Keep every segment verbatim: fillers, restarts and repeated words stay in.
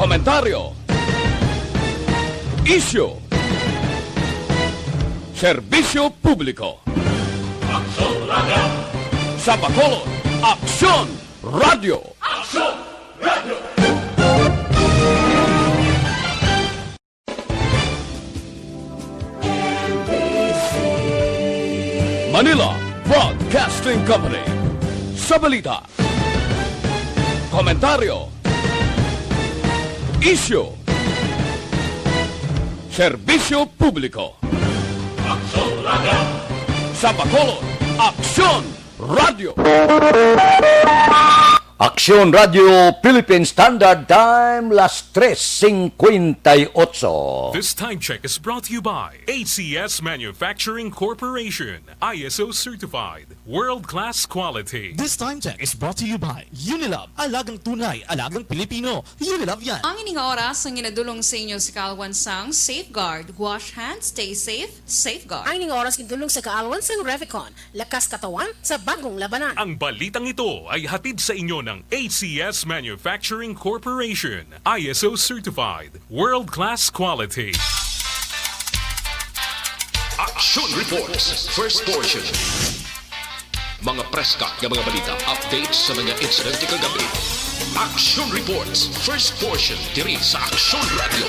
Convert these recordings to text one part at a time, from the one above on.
Komentaryo. Isyu. Serbisyo publiko. Aksyon Radio. Sa Bacolod, Aksyon Radio. Aksyon Radio. Manila Broadcasting Company. Sa balita, komentaryo, isyu, serbisyo publiko. Aksyon Radio. Sa Bacolod, Aksyon Radio. Aksyon Radio Philippine Standard Time, las tres cincuenta y ocho. This time check is brought to you by A C S Manufacturing Corporation, I S O certified, world-class quality. This time check is brought to you by Unilove, alagang tunay, alagang Pilipino. Unilove yan. Ang ining oras ang ginadulong sa inyo sa kaalwan sang Safeguard. Wash hands, stay safe, Safeguard. Ang ining oras ginadulong sa kaalwan sang Revicon. Lakas katawan sa bagong labanan. Ang balitang ito ay hatid sa inyo ng A C S Manufacturing Corporation, I S O certified, world-class quality. Action Reports, first portion. Mga preska nga mga balita, updates sa mga insidente kagabi. Action Reports, first portion, diri sa Action Radio.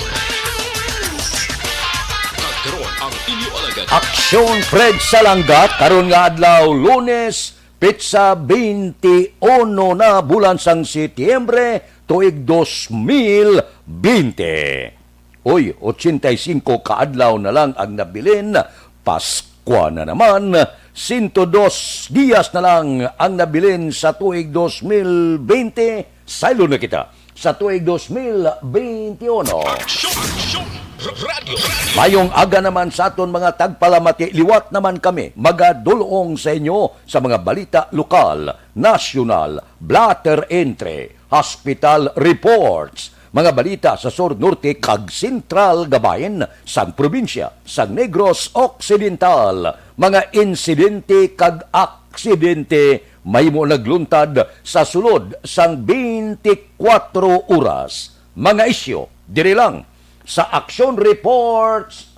Kag karon ang inyo alagad. Aksyon Fred Salangga, karon nga adlaw, Lunes, petsa twenty-one na bulan sang Setyembre, tuig dos mil bente. Uy, ochenta y cinco ka adlaw na lang ang nabilin, Paskwa na naman, sento dos dias na lang ang nabilin sa tuig dos mil bente, saylo na kita sa tuig dos mil bente uno. Aksyon! Aksyon! R-, Radyo! Mayong aga naman sa aton mga tagpalamati. Liwat naman kami magadulong sa inyo sa mga balita lokal, nasyonal, blotter entry, hospital reports, mga balita sa sur, norte, kag sentral nga bahin sang probinsya sang Negros Occidental, mga insidente kag aksidente mahimo nagluntad sa sulod sang twenty-four oras. Mga isyu diri lang sa Action Reports,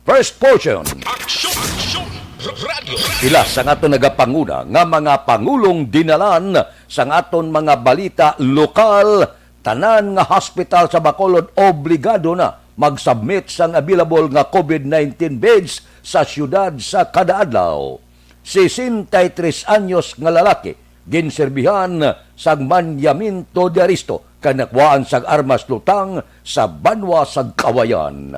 first portion. Action! Action! R-, Radyo! Pila sa aton nagapanguna nga mga pangulong dinalan sa aton mga balita lokal, tanan nga hospital sa Bacolod obligado na mag-submit sang available nga COVID nineteen beds sa siyudad sa kada adlaw. Sesenta y tres anyos nga lalaki ginserbihan sang manyamento de aresto kag nakuhaan sang armas lutang sa banwa sang Kawayan.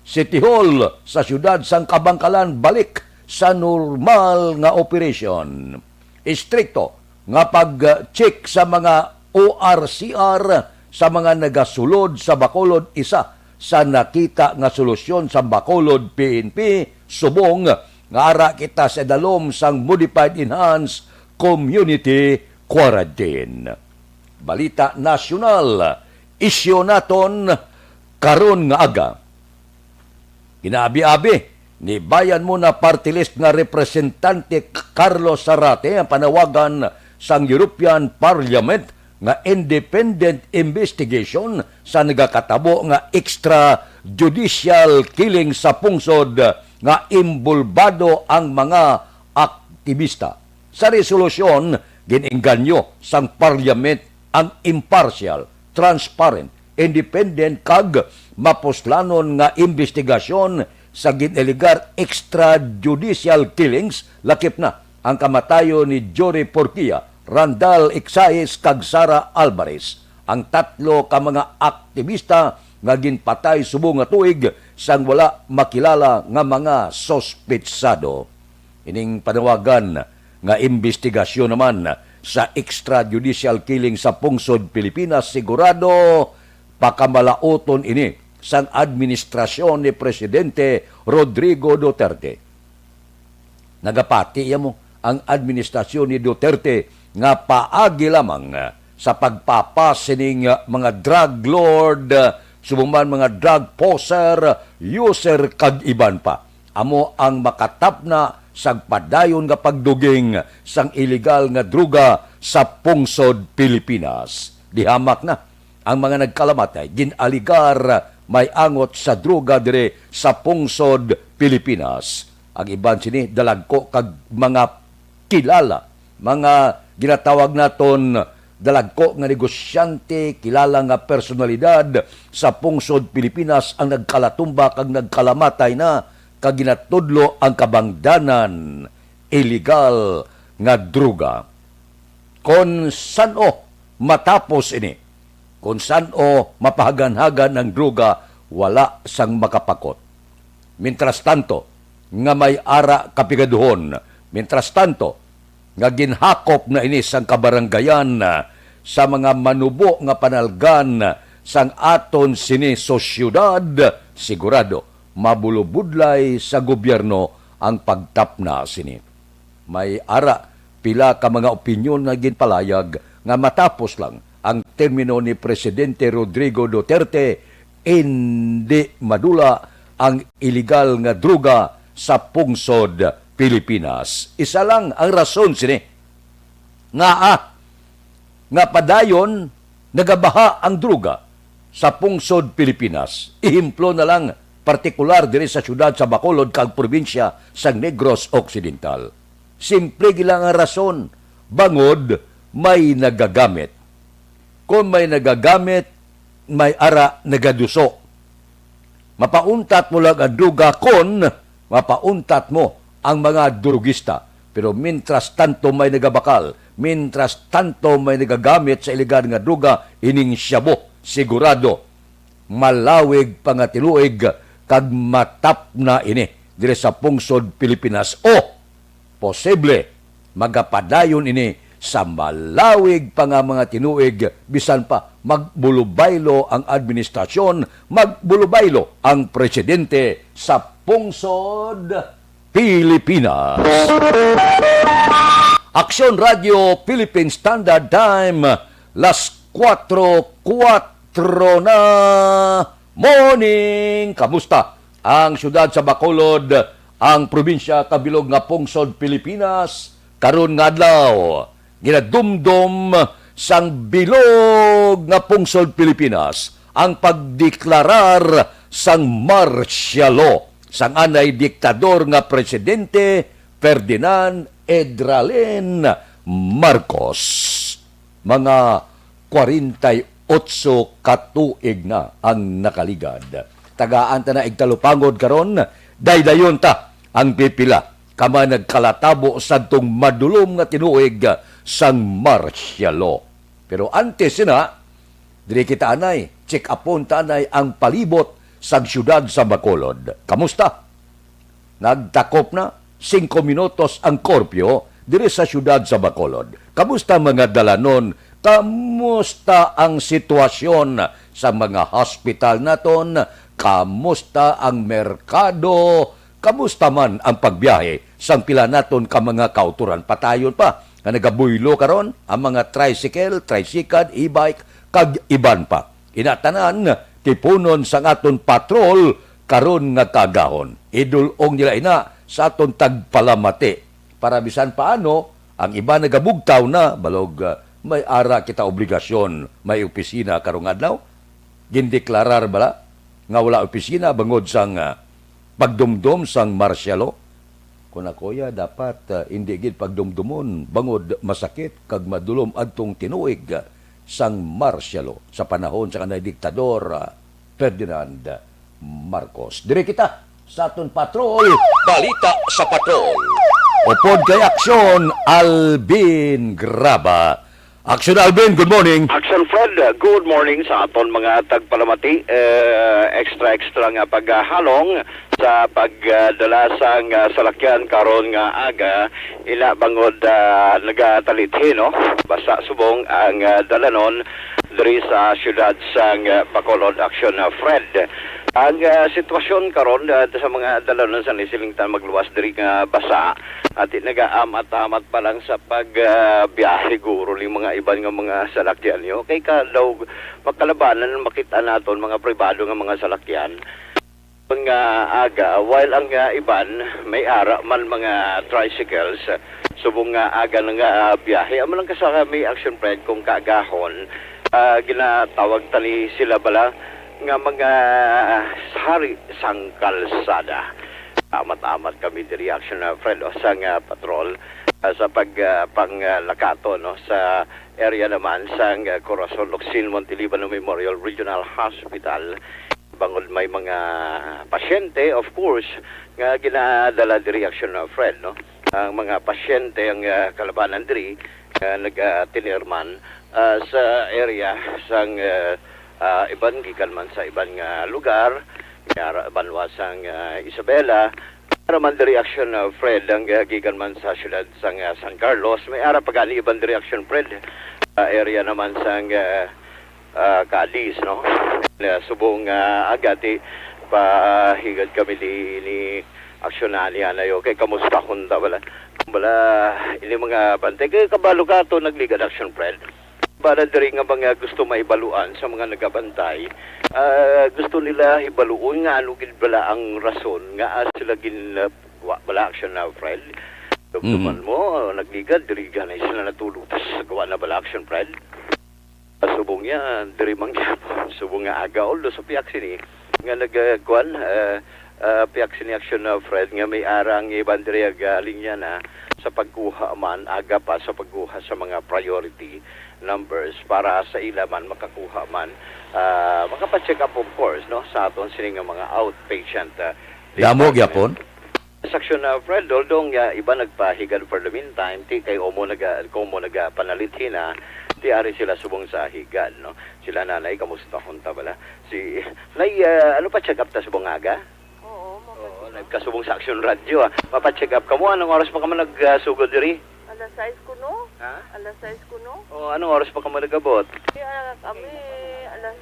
City Hall sa siyudad sang Kabankalan balik sa normal nga operasyon. Istrikto nga pag-check sa mga O R C R sa mga nagasulod sa Bacolod, isa sa nakita nga solusyon sa Bacolod P N P, subong nga ara kita sa dalom sang modified enhanced community quarantine. Balita nasyonal, isyu naton karon nga aga. Ginaabi-abi ni Bayan Muna Party List nga Representante Carlos Zarate ang panawagan sang European Parliament nga independent investigation sa nagakatabo nga extrajudicial killing sa pungsod nga imbulbado ang mga aktibista. Sa resolusyon, gin-engganyo sang Parliament ang impartial, transparent, independent kag mapuslanon nga imbestigasyon sa gin-alegar extrajudicial killings, lakip na ang kamatayon ni Jory Porquia, Randall Exais kag Sara Alvarez, ang tatlo ka mga aktibista nga ginpatay subong nga tuig sang wala makilala nga mga suspetsado. Ining panawagan nga imbestigasyon naman sa extrajudicial killing sa pungsod Pilipinas sigurado pakamalaoton ini sang administrasyon ni Presidente Rodrigo Duterte. Nagapati ya mo ang administrasyon ni Duterte nga paagi lamang sa pagpapas sining mga drug lord, subong man mga drug possessor, user, kag iban pa. Amo ang makatapna sang padayon nga pagduging sang iligal nga droga sa pungsod Pilipinas. Dihamak na ang mga nagkalamatay gin-aligar may angot sa droga diri sa pungsod Pilipinas. Ang iban sini dalagko kag mga kilala, mga ginatawag naton dalagko nga negosyante, kilala nga personalidad sa pungsod Pilipinas ang nagkalatumba kag nagkalamatay na kag ginatudlo ang kabangdanan iligal nga droga. Kon san-o matapos ini, kon san-o mapahaganhagan ang droga, wala sang makapakot. Mientras tanto, nga may ara kapigaduhon, mientras tanto, nga ginhakop na ini sang kabaranggayan, ah, sa mga manubo nga panalgan, ah, sang aton sini sosyedad, sigurado mabulobudlay sa gobyerno ang pagtapna sini. May ara pila ka mga opinyon nga ginpalayag nga matapos lang ang termino ni Presidente Rodrigo Duterte, indi madula ang iligal nga droga sa pungsod Pilipinas. Isa lang ang rason sini. Ngaa nga padayon nagabaha ang droga sa pungsod Pilipinas? Ehemplo na lang, partikular diri sa siyudad sa Bacolod kag probinsya sa Negros Occidental. Simple gid lang ang rason, bangod may nagagamit. Kon may nagagamit, may ara nagaduso. Mapauntat mo lang ang droga kon mapauntat mo ang mga drugista. Pero mientras tanto may nagabakal, mientras tanto may nagagamit sa iligal nga droga, ining shabu, sigurado malawig pa nga tinuig kag matapna ini diri sa pungsod Pilipinas. O posible, magapadayon ini sa malawig pa nga mga tinuig, bisan pa magbulubaylo ang administrasyon, magbulubaylo ang presidente sa pungsod Pilipinas. Aksyon Radio Philippine Standard Time, las kuwatro kuwatro na. Morning! Kamusta ang siyudad sa Bacolod, ang probinsya kag bilog nga pungsod Pilipinas karon nga adlaw? Ginadumdom sang bilog nga pungsod Pilipinas ang pagdeklarar sang martial law sang anay diktador nga Presidente Ferdinand Edralin Marcos. Mga kwarenta y otso ka tuig na ang nakaligad. Tagaan ta na igtalupangod karon, daydayon ta ang pipila ka mga nagkalatabo sadtong madulom nga tinuig sang martial law. Pero antes sina, diri kita anay, check upon ta anay ang palibot sang siyudad sa Bacolod. Kamusta? Nagtakop na singko minutos ang korpyo diri sa siyudad sa Bacolod. Kamusta, mga dalanon? Kamusta ang sitwasyon sa mga hospital naton? Kamusta ang merkado? Kamusta man ang pagbiyahe sang pila naton ka mga kautoran? Patayon pa nga nagabuylo karon ang mga tricycle, tricycad, e-bike, kag iban pa. Ina tanan, tipunon sang aton patrol karon nga kaagahon. Idul-ong nila ina sa aton tagpalamati. Para bisan paano, ang iba nagabugtaw na, balog, ah, may ara kita obligasyon, may opisina karong adlaw. Gindeklarar bala nga wala opisina bangod sang, ah, pagdumdom sang martial law? Kon ako ya, dapat, ah, indi gid pagdumdomon bangod masakit kag madulom adtong tinuig, ah, sang martial law sa panahon sa kanay diktador, ah, Ferdinand Marcos. Diri kita sa aton patrol. Balita sa patrol. Upod kay aksyon, Alvin Graba. Aksyon, Alvin, good morning. Action Fred, good morning sa aton mga tagpalamati. Eh, extra, extra nga paghalong sa pagdala sang, ah, salakyan karon nga aga. Ina bangod, ah, nagatalithi, no? Basa subong ang, ah, dalanon diri sa siyudad sang, ah, Bacolod, Action, ah, Fred. Ang, ah, sitwasyon karon, ah, sa mga dalanon sa nisiling tan magluwas diri nga basa, ati nagaamat-amat pa lang sa pag, ah, biyahe guro ni mga iban nga mga salakyan, yo. Kay ka daw makalabanan, makita naton mga pribado nga mga salakyan. Nga aga, while ang, ah, iban may ara man mga tricycles, subong nga aga na nga, ah, biyahe. Amo lang ka sa may Action Fred kung kaagahon, Ah, ginatawag ta ni sila bala nga mga hari sang kalsada. Amat-amat kami diri, Action, ah, Fred, o, sang, ah, patrol, ah, sa pag, ah, pang, ah, lakato, no, sa area naman sang, ah, Corazon Locsin Montiliban Memorial Regional Hospital. Bangod may mga pasyente, of course, nga ginadala diri, Action, ah, Fred, no? Ang mga pasyente ang, ah, kalabanan diri, ah, nag-, ah, tener man, ah, sa area sang, ah, ah, iban gikan man sa iban nga lugar, may ara banwa sang, ah, Isabela, may ara man diri, Action, ah, Fred, ang, ah, gikan man sa siyudad sang, ah, San Carlos, may ara pa gani iban diri, Action, Fred, ah, area naman sang, ah, ah, Cadiz, no? Na subong, ah, aga ti pahigad kami ni, ni Action ani anay, okay, kamusta hunta bala? Bala, ini mga bantay, kay kabalo ka ato nagligad, Action, Fred. Para diri nga mga gusto maibaluan sa mga nagabantay, ah, gusto nila hibaluon nga ano gid bala ang rason nga, ah, sila gin, ah, wa bala, Action, ah, Fred. Dumduman Mhm. mo, nagligad, diri ganay sila natulog, tas gawa na bala, Action, Fred. Subong niya, diri man gyapon. Subong nga aga, although sa pihak sini, nga nag, ah, kuwan, ah, ah, pihak sini, Action, ah, Fred, nga may ara ang iban diri, ah, galing niya na sa pagkuha man, aga pa sa pagkuha sa mga priority numbers para sa ila man makakuha man, ah, makapacheck up, of course, no, sa aton sini nga mga outpatient, ah, Damo department. Gyapon? Sa Action, ah, Fred, although nga iba nagpahigad for the meantime, ti kay omo naga-, komo nagapanalit hina, ti ari sila subong sa higad, no? Sila nanay, kamusta hunta bala? Si, nay, ah, ano pa, check up ta subong aga? Oo, Oo, mapasok. Nagkasubong sa Action Radio, ah. Mapa-check up kamo, anong oras pa kamo nagsugod diri? Alas sais kuno. Ha? Alas sais kuno. Oh, anong oras pa kamo nag-abot? Kaya kami, alas,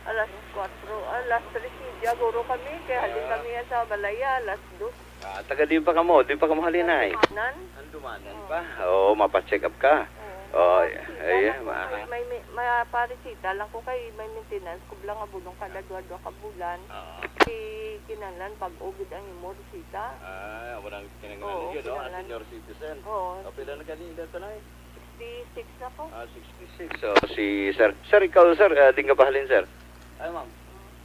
alas kuwatro, alas tres y media, guro kami, kaya halin Ah. kami sa balaya, alas dos. Ah, taga di pa kamo, di pa kamo halinay? Handumanan. Handumanan Oo. pa? Oo, mapa-check up ka. Oo. Oo, Parisita ay, lang ko ma- kay may, may, maparisita lang ko kay may maintenance ko lang nga bulong kada dua-dua ka bulan. Oo. Si kinahanglan bag-o gid ang imo resita. Ah, wala nang kinahanglan Oo, ninyo, no? Ang kinahanglan. Senior citizen. Oo. O, pila na gani edad to, Nay? Sixty-six na ko. Ah, sixty-six. So, si Sir, Sir, ikaw, Sir, ah, di ka pa halin, Sir? Ay, ma'am.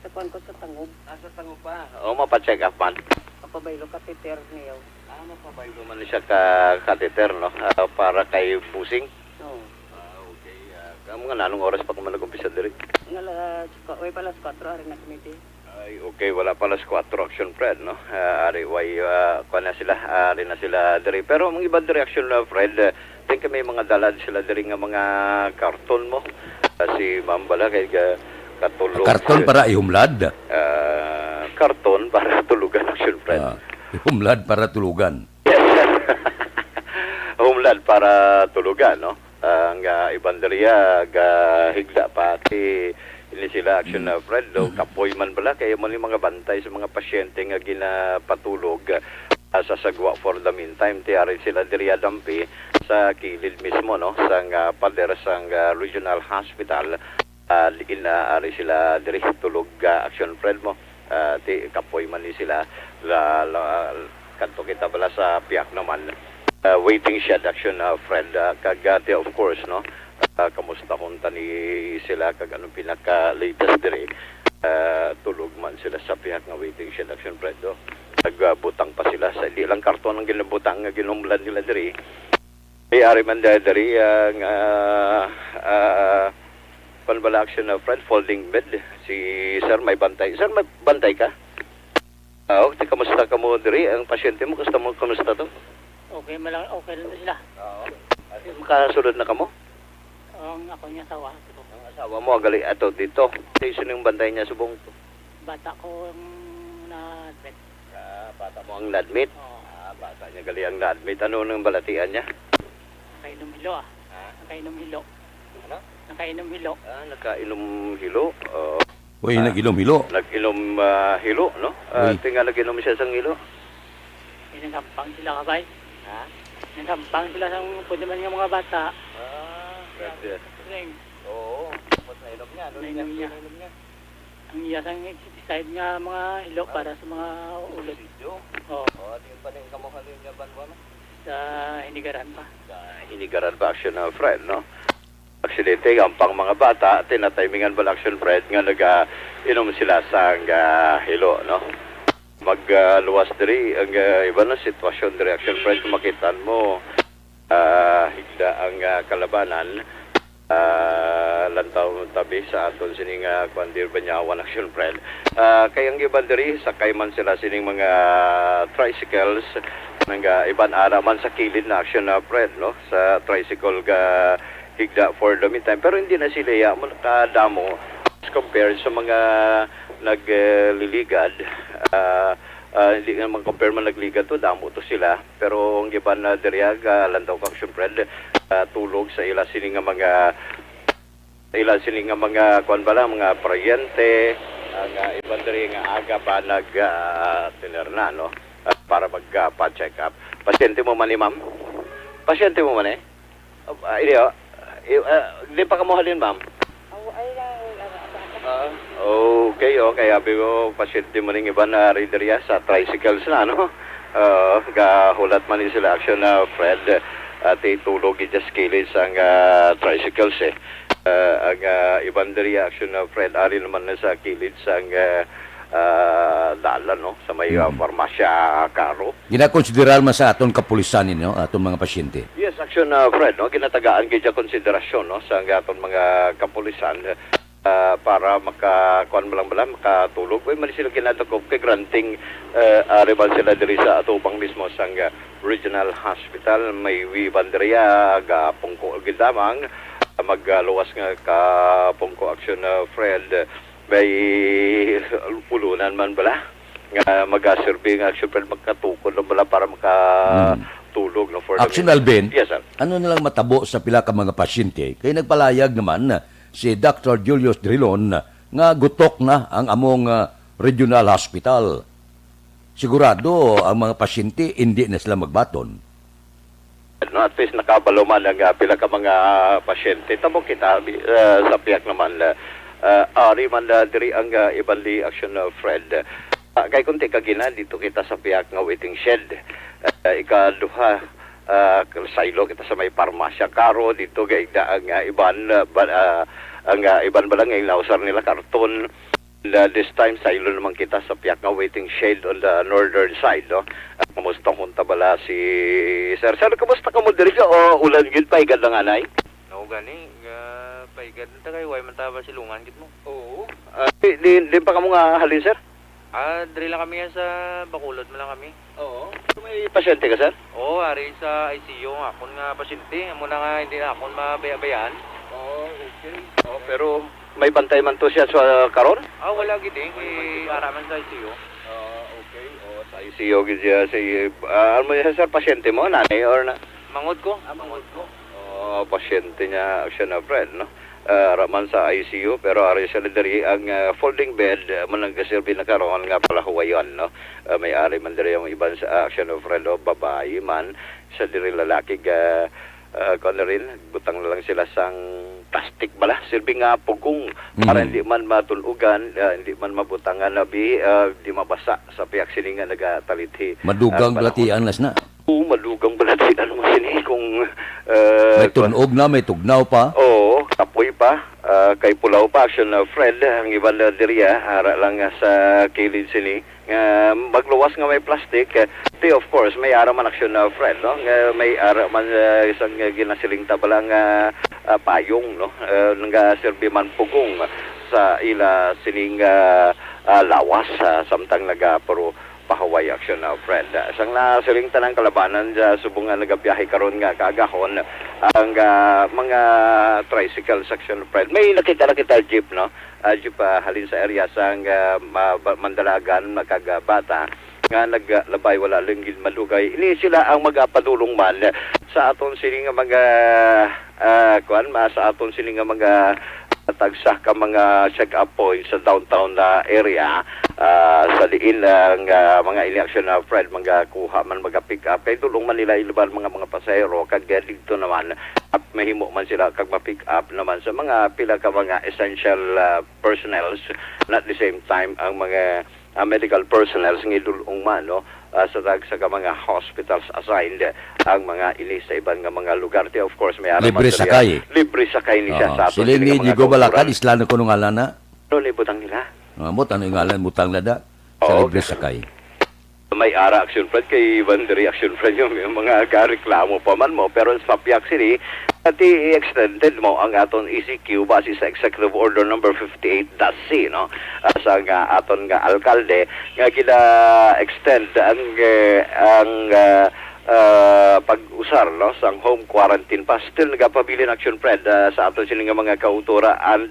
Sa kuwan ko sa tangog. Ah, sa tangog pa? O, mapa-check up man. Mapabaylo catheter niyo. Ah, mapabaylo man siya ka catheter, no? Ah, para kay busing? Oo. Ah, okay. Ah, kamo nga, anong oras pa ka man nag-umpisa diri? Nga alas kwa-, way pa alas kwatro, ari na kami di. Ay, okay. Wala pa alas kwatro, Action Fred, no? Ah, ari, way, ah, kuwan na sila, ari na sila diri. Pero ang iba diri, Action, ah, Fred, ah, think may mga dalad sila diri nga mga karton mo. Ah, si Ma'am bala kay ga-, katulog. Karton para ihumlad? Ah, karton para tulugan, Action Fred. Ah, ihumlad para tulugan. Yes, sir. Humlad para tulugan, no? Ang, ah, iban diri, ah, gahigda pa ti ini sila, Action, Mm. ah, Fred, do, Mm. kapoy man bala, kay mo ni mga bantay sa mga pasyente nga ginapatulog, ah, sa sagwa for the meantime, ti ari sila diri adampi sa kilid mismo, no, sang, ah, pader sang, ah, Regional Hospital. Ah, diin na ari sila diri tulog, ah, Action Fred mo. Ah, ti kapoy man ni sila. La, la, kadto kita bala sa pihak naman, ah, waiting shed, Action, ah, Fred. Ah, kag, ah, ti, of course, no, ah, kamusta kung tani sila kag anong pinaka-latest diri? Ah, tulog man sila sa pihak nga waiting shed, Action Fred, do. Nagbutang pa sila sa, di lang karton ang ginabutang nga ginumlan nila diri. May ari man da-, diri ang, ah, ah, kuwan bala, Action, ah, Fred, folding bed. Si Sir may bantay. Sir, may bantay ka? Ah, okay, kamusta ka mo diri? Ang pasyente mo, gusto mo, kamusta to? Okay, mala-, okay lang to sila. Oo. Makasulod na kamo? Ang ako niya asawa. Ang asawa mo, gali ato dito. Kay sino yung bantay niya subong to? Bata ko ang na-admit. Ah, bata mo ang na-admit? Oo. Ah, bata niya gali ang na-admit. Ano nang balatian niya? Nakainom hilo, ah. Ha? Nakainom hilo. Ano? Nakainom hilo. Ah, nakainom hilo. Oo. Uy, Ah, nag-inom hilo. Nag-inom, ah, hilo, no? Ah, Uy. Tinga nag-inom siya sang hilo. Eh, naghampang sila, kabay. Ha? Naghampang sila sa pwede man nga mga bata. Ah, grabe. Ring. Oo, tapos nainom niya. Ano Nainom niya? Niya. Nainom niya? Ang iya sang insecticide nga mga hilo Ah. Para sa mga ulit. Sitio? Oo. Oh, di pa rin kamuha rin nga banwa, no? Sa Hinigaran pa. Sa Hinigaran pa, Action, ah, Fred, no? aksidente, ang pang mga bata, tinatimingan bala, Action Fred, nga naga-inom sila sang, ah, hilo, no? Mag, ah, luwas diri ang, ah, iban na sitwasyon diri, Action Fred, kung makita mo, ah, higda ang, ah, kalabanan, ah, lantaw tabi sa aton sining, ah, kuwan, diri, Banyawan, Action Fred. Ah, kay ang iban diri, sakay man sila sining mga tricycles, nga iban ara man sa kilid na, Action, ah, Fred, no? Sa tricycle ga higda for the meantime. Pero hindi na sila ya mo nakadamo as compared sa mga nagliligad. Ah, ah, hindi naman compare man nagligad to, damo to sila. Pero ang iban na diri, ah, lantaw kag siyempre, ah, tulog sa ila sini nga mga, sa ila sini nga mga, kuwan bala, mga paryente, ang, ah, iban diri nga aga pa nag, ah, tinerna, no? Ah, para mag, ah, pa-check up. Pasyente mo man ni ma'am? Pasyente mo man eh? Ah, hindi, oh. I-, ah, di pa kamo halin, ma'am? Aw, ay lang, wala pa. Ah, okay, okay. Abi ko, pasyente mo ning iban na rideriya sa tricycles na, no? Ah, gahulat man ni sila, Action, ah, Fred. At itulog gid sa kilid sang, ah, tricycles, eh. Ah, ang, ah, iban diri, Action, ah, Fred, ari naman na sa kilid sang, ah, ah, dalan, no? Sa may, ah, Mm. Farmasya, ah, Karo. Ginakonsiderar man sa aton kapulisan ninyo, aton mga pasyente? Yes, Action, ah, Fred, no? Ginatagaan gid sa konsiderasyon, no, sa aton mga kapulisan, ah, para maka, kuwan mo lang bala, makatulog. Way man sila ginadakop kay granting, eh, ari man sila diri sa atubang mismo sang, ah, Regional Hospital. May iban diri, ah, gapungko gid lamang, ah, magluwas nga kapungko, Action, ah, Fred. May ulunan man bala nga magaserbi nga, siyempre, makatukod lang bala para Mm. makatulog, no, for the Action, meantime. Alvin, Yes, sir. Ano na lang matabo sa pila ka mga pasyente? Kay nagpalayag naman si Doctor Julius Drilon nga gutok na ang among, ah, regional hospital. Sigurado ang mga pasyente hindi na sila magbaton. No, at least nakabalo man ang, ah, pila ka mga pasyente. Tamo kita, ah, sa pihak naman, ah, ah, ari man, ah, diri ang, ah, iban li Action, ah, Fred. Ah, kay kunti ka gina, dito kita sa pihak nga waiting shed. Ah, ikaduha, ah, saylo kita sa may parmasya. Karo, dito kay da ang, ah, iban, ah, ba-, ah, ang, ah, iban bala nga inausar nila karton. And, uh, this time, saylo naman kita sa pihak nga waiting shed on the northern side, no? At kamusta kung tabala si Sir? Sir, kamusta ka mo diri ka o ulan gid pa igad lang anay? No, gani, ga, paigad na ta kay way man ta ba silungan gid mo? Oo. Ah, di, di, di pa kamo nga halin, sir? Ah, diri lang kami sa Bacolod man lang kami. Oo. May pasyente ka, sir? Oo, ari sa I C U ang akon nga pasyente. Amo na nga hindi na akon mabaya-bayaan. Oo, okay. Oo, pero may bantay man to siya sa karon? Ah, wala gid eh. May bantay ba? Ara man sa I C U. Ah, okay. Oo, sa I C U gid siya. Si, ah, ano niya, sir, pasyente mo, nanay or na? Mangod ko. Ah, mangod ko. Oo, pasyente niya siya na, friend, no? Ah, ara man sa I C U, pero ari sila diri ang, ah, folding bed, ah, man ang gaserbi na karon nga palahuwayon, no? Ah, may ari man diri ang iban sa, ah, action of friend, o babayi man, sa diri lalaki ga, ah, kuwan na rin, butang na lang sila sang plastic bala, serbi nga pugong, para Mm. hindi man matun-ugan, ah, hindi man mabutangan abi, ah, di mabasa sa piyak sini nga nagatalithi. Madugang ang panahon. Balatian nas na. Oo, madugang balatian mo sini kung, ah, May tun-og na, may tugnaw pa. Oo, kapoy pa. Ah, kay pulaw pa, action, ah, Fred, ang iban na diri, ah, ara lang nga sa kilid sini. Nga magluwas nga may plastic, eh, di, of course, may ara man, action, ah, Fred, no? Nga may ara man, ah, isang, ah, ginasiling ta bala nga, ah, payong, no? Ah, nga serbi man pugong sa ila sining, ah, ah, lawas, ah, samtang naga-, puro pahuway action, ah, friend. Ah, sang nasiling tanang kalabanan sa subong nga nagabiyahe karon nga kaagahon ang, ah, mga tricycle section, friend. May nakita na kita jeep, no? Ah, jeep, ah, halin sa area sang, ah, ma-, ba-, Mandalagan, makagabata nga naglabay, wala lang gid madugay. Ini sila ang magapadulong man sa aton sini nga mga, ah, kuan, ma-, sa aton sini nga mga tagsa ka mga check-up points sa downtown na area, ah, sa diin ang, ah, mga ini action na, friend, magakuha man, magapick up. Kay dulong man nila iluban mga, mga pasahero, kag, ah, didto naman, at mahimo man sila kag ma-pick up naman sa mga pila ka mga essential, ah, personnels, and at the same time, ang mga ah, medical personnel nga idul-ong man, no, ah, sa tagsa ka mga hospitals assigned ang mga ini sa iban nga mga lugar. Ti, of course, may ara Libre man sa sakay. Libre sakay ni siya Oo, sa aton siling sini ni nga mga Diego Balakad, kauturan. Isla na kuno ngalan na. Ano ni butang nila? Ah, mo, ano yung ngalan, butang na da? Sa Oo, libre okay. Sakay. May ara, Action Fred, kay Van Diri, Action Fred, yung, yung mga kareklamo pa man mo. Pero sa Piak City, ati i-extended mo ang aton E C Q base sa Executive Order number fifty-eight dash C, no? Ah, sa nga aton nga alkalde nga gina-extend ang, eh, ang, ah, ah, pag-usar, no, sang home quarantine pass. Still nagapabilin, Action Fred, ah, sa aton sini nga mga kauturan ang,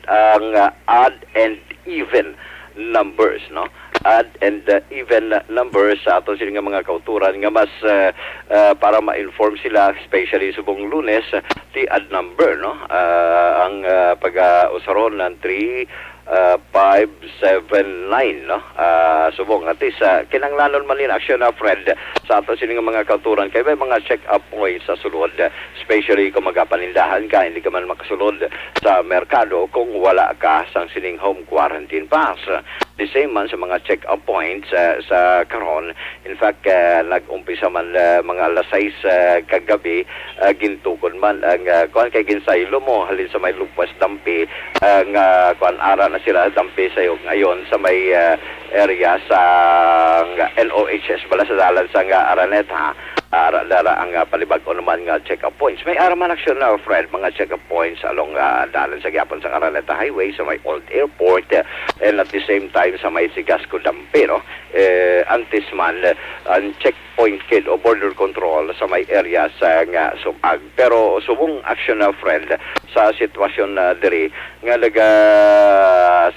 ah, odd and even numbers, no? Odd and, uh, even numbers sa aton sini nga mga kauturan nga mas, uh, uh, para ma-inform sila, especially subong Lunes, uh, ti odd number, no? Uh, ang, uh, pag-, uh, usaron ng three, uh, five, seven, nine, no? Uh, subong, at least, uh, kinanglanon man in action na, Fred, sa aton sini nga mga kauturan kay may mga check-up points sa sulod, especially kung magapanindahan ka, hindi ka man makasulod sa merkado kung wala ka sang sining home quarantine pass. The same man sa mga check-up points, ah, sa karon. In fact, ah, nag-umpisa man, ah, mga alas sais, ah, kagabi, ah, gintukod man ang, ah, kuwan kay ginsaylo mo halin sa may Lupwas Dampi, ah, nga kuwan ara na sila Dampi sayog ngayon sa may, ah, area sa N O H S bala sa dalan sa nga Araneta. Ara dara ang, ah, palibag-o naman nga check-up points. May ara man action na, Fred, mga check-up points along, ah, dalan sa gihapon sa Araneta Highway, sa may Old Airport, eh, and at the same time sa may Sigasco Dampi, no? Eh, antes man, eh, ang checkpoint kid o border control sa may area sa nga sub-ag. Pero subong action na, Fred, sa sitwasyon na diri nga naga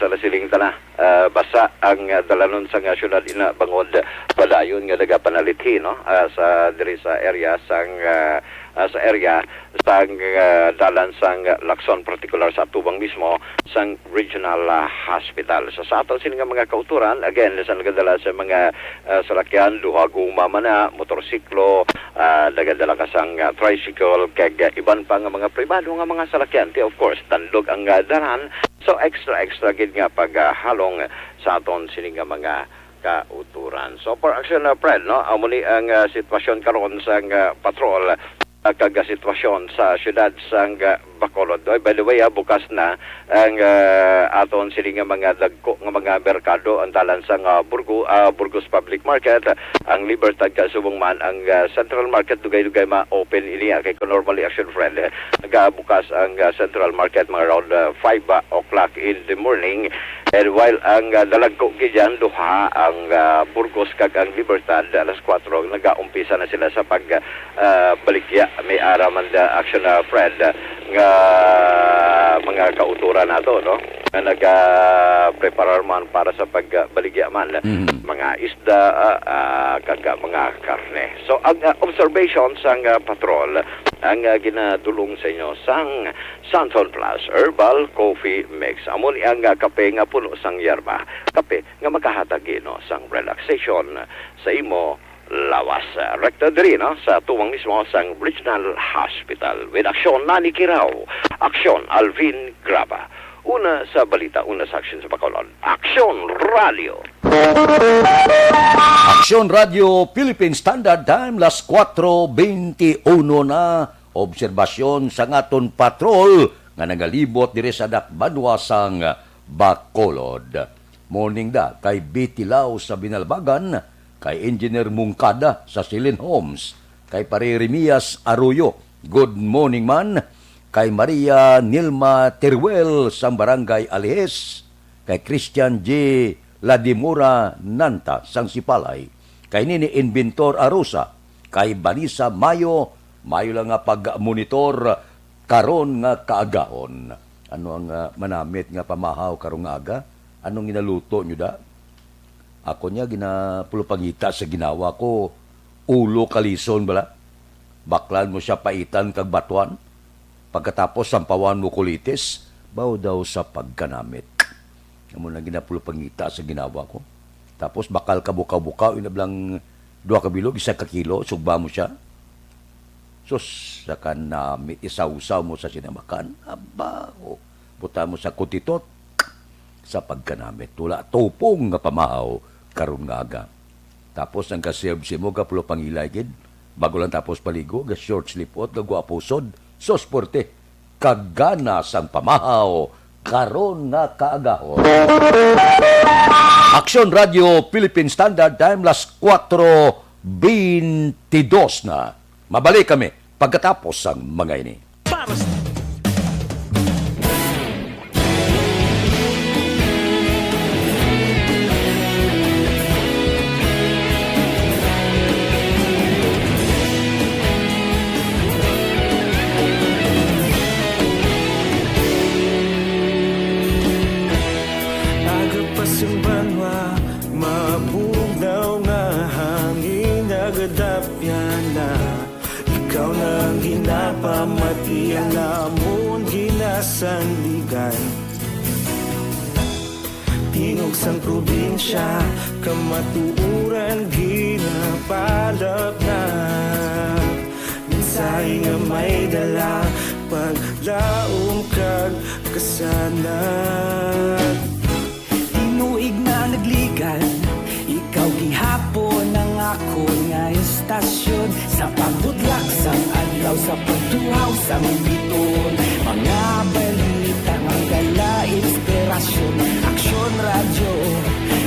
sa nasiling tana, ah, basa ang, ah, dalanon sang, ah, syudad ina bangod padayon nga nagapanalithi, no? Ah, sa diri sa area sang, ah, ah, sa area sang, ah, dalan sang Lacson, particular sa atubang mismo sang Regional, ah, Hospital. So, sa aton sini nga mga kauturan, again, sa nagadala sa mga, ah, salakyan, duha guma man na, motorsiklo, ah, nagadala ka sang, ah, tricycle, kag, ah, iban pa nga mga pribado nga mga salakyan. Ti, of course, tandog ang, ah, dalan. So, extra, extra gid nga paghalong sa aton sini nga mga kauturan. So, for action, uh, Fred, no? Amo ni ang, uh, sitwasyon karon sang, uh, patrol, uh, kag, uh, sitwasyon sa siyudad sang, uh, Bacolod. Oy, by the way, ah, bukas na ang, uh, aton sini nga mga dagko nga mga merkado, ang dalan sang, uh, Burgo-, uh, Burgos Public Market, ang Libertad, kasubong man ang, uh, Central Market, dugay-dugay ma-open ini, ah, kay kung normally, action, Fred, eh, nagabukas ang, uh, Central Market mga around, uh, five, uh, o'clock in the morning. And while ang, ah, dalagko gid yan, duha, ang, ah, Burgos kag ang Libertad, alas kuwatro, nagaumpisa na sila sa pag, ah, baligya. May ara man da action na, Fred, nga mga kauturan nato, no? Nga nagapreparar man para sa pagbaligya man. Mhm. Mga isda, ah, ah, kag, ah, mga karne. So, ang, ah, observation sang, ah, patrol, ang, ah, ginadulong sa inyo sang Santon Plus Herbal Coffee Mix. Amo ni ang, ah, kape nga puno sang yerba. Kape nga makahatag gid, no, sang relaxation sa imo lawas. Rekta diri, no, sa tuwang mismo sang Regional Hospital. With aksyon, Nani Kiraw. Aksyon, Alvin Graba. Una sa balita, una sa aksyon sa Bacolod. Aksyon Radio. Aksyon Radio Philippine Standard Time, las kuwatro beinti uno na. Obserbasyon sang aton patrol nga nagalibot diri sa dakbanwa sang Bacolod. Morning da kay Betty Lau sa Binalbagan, kay Engineer Mungkada sa Silin Homes, kay Pare Remias Arroyo, good morning man, kay Maria Nilma Teruel sang Barangay Alijes, kay Christian J Ladimura Nanta sang Sipalay, kay Nini Inventor Arosa, kay Vanessa Mayo, mayo lang nga pag-monitor karon nga kaagahon. Ano ang, ah, manamit nga pamahaw karong nga aga? Anong ginaluto nyo da? Ako niya ginapulupangita sa ginawa ko, ulo kalison bala. Baklan mo siya paitan kag batuan. Pagkatapos sampawan mo kulitis, baw daw sa pagkanamit. Amo na ginapulupangita sa ginawa ko. Tapos bakal ka bukaw-bukaw, inablang duha ka bilog, isa ka kilo, sugba mo siya. Sus, sa kanamit, isawsaw mo sa sinamakan. Aba, o, buta mo sa kutitot. Sa pagkanamit, wala tupong nga pamahaw karon nga aga. Tapos ang ka-serve sa imo, ka pulo pangilay gid. Bago lang tapos paligo, ga-short sleeve-ot, gagwapo usod. Sus, puwerte. Kag gana sang pamahaw karon nga kaagahon. Aksyon Radio Philippine Standard Time, las kuwatro beintidos na. Mabalik kami pagkatapos sang mga ini. Para sa Aga pa sing banwa, mabugnaw nga hangin, nagadapyan na. Ikaw na ang ginapamati, ang amon ginasandigan. Tingog sang probinsya, kamatuoran ginapalapnap. Mensahe nga may dala, paglaom kag kasanag. Tinuig na nagligan, ikaw gihapon ang akon nga estasyon. Sa pagbutlak sang adlaw, sa pagtuhaw sang bituon, mga balita nga dala inspirasyon. Aksyon Radyo,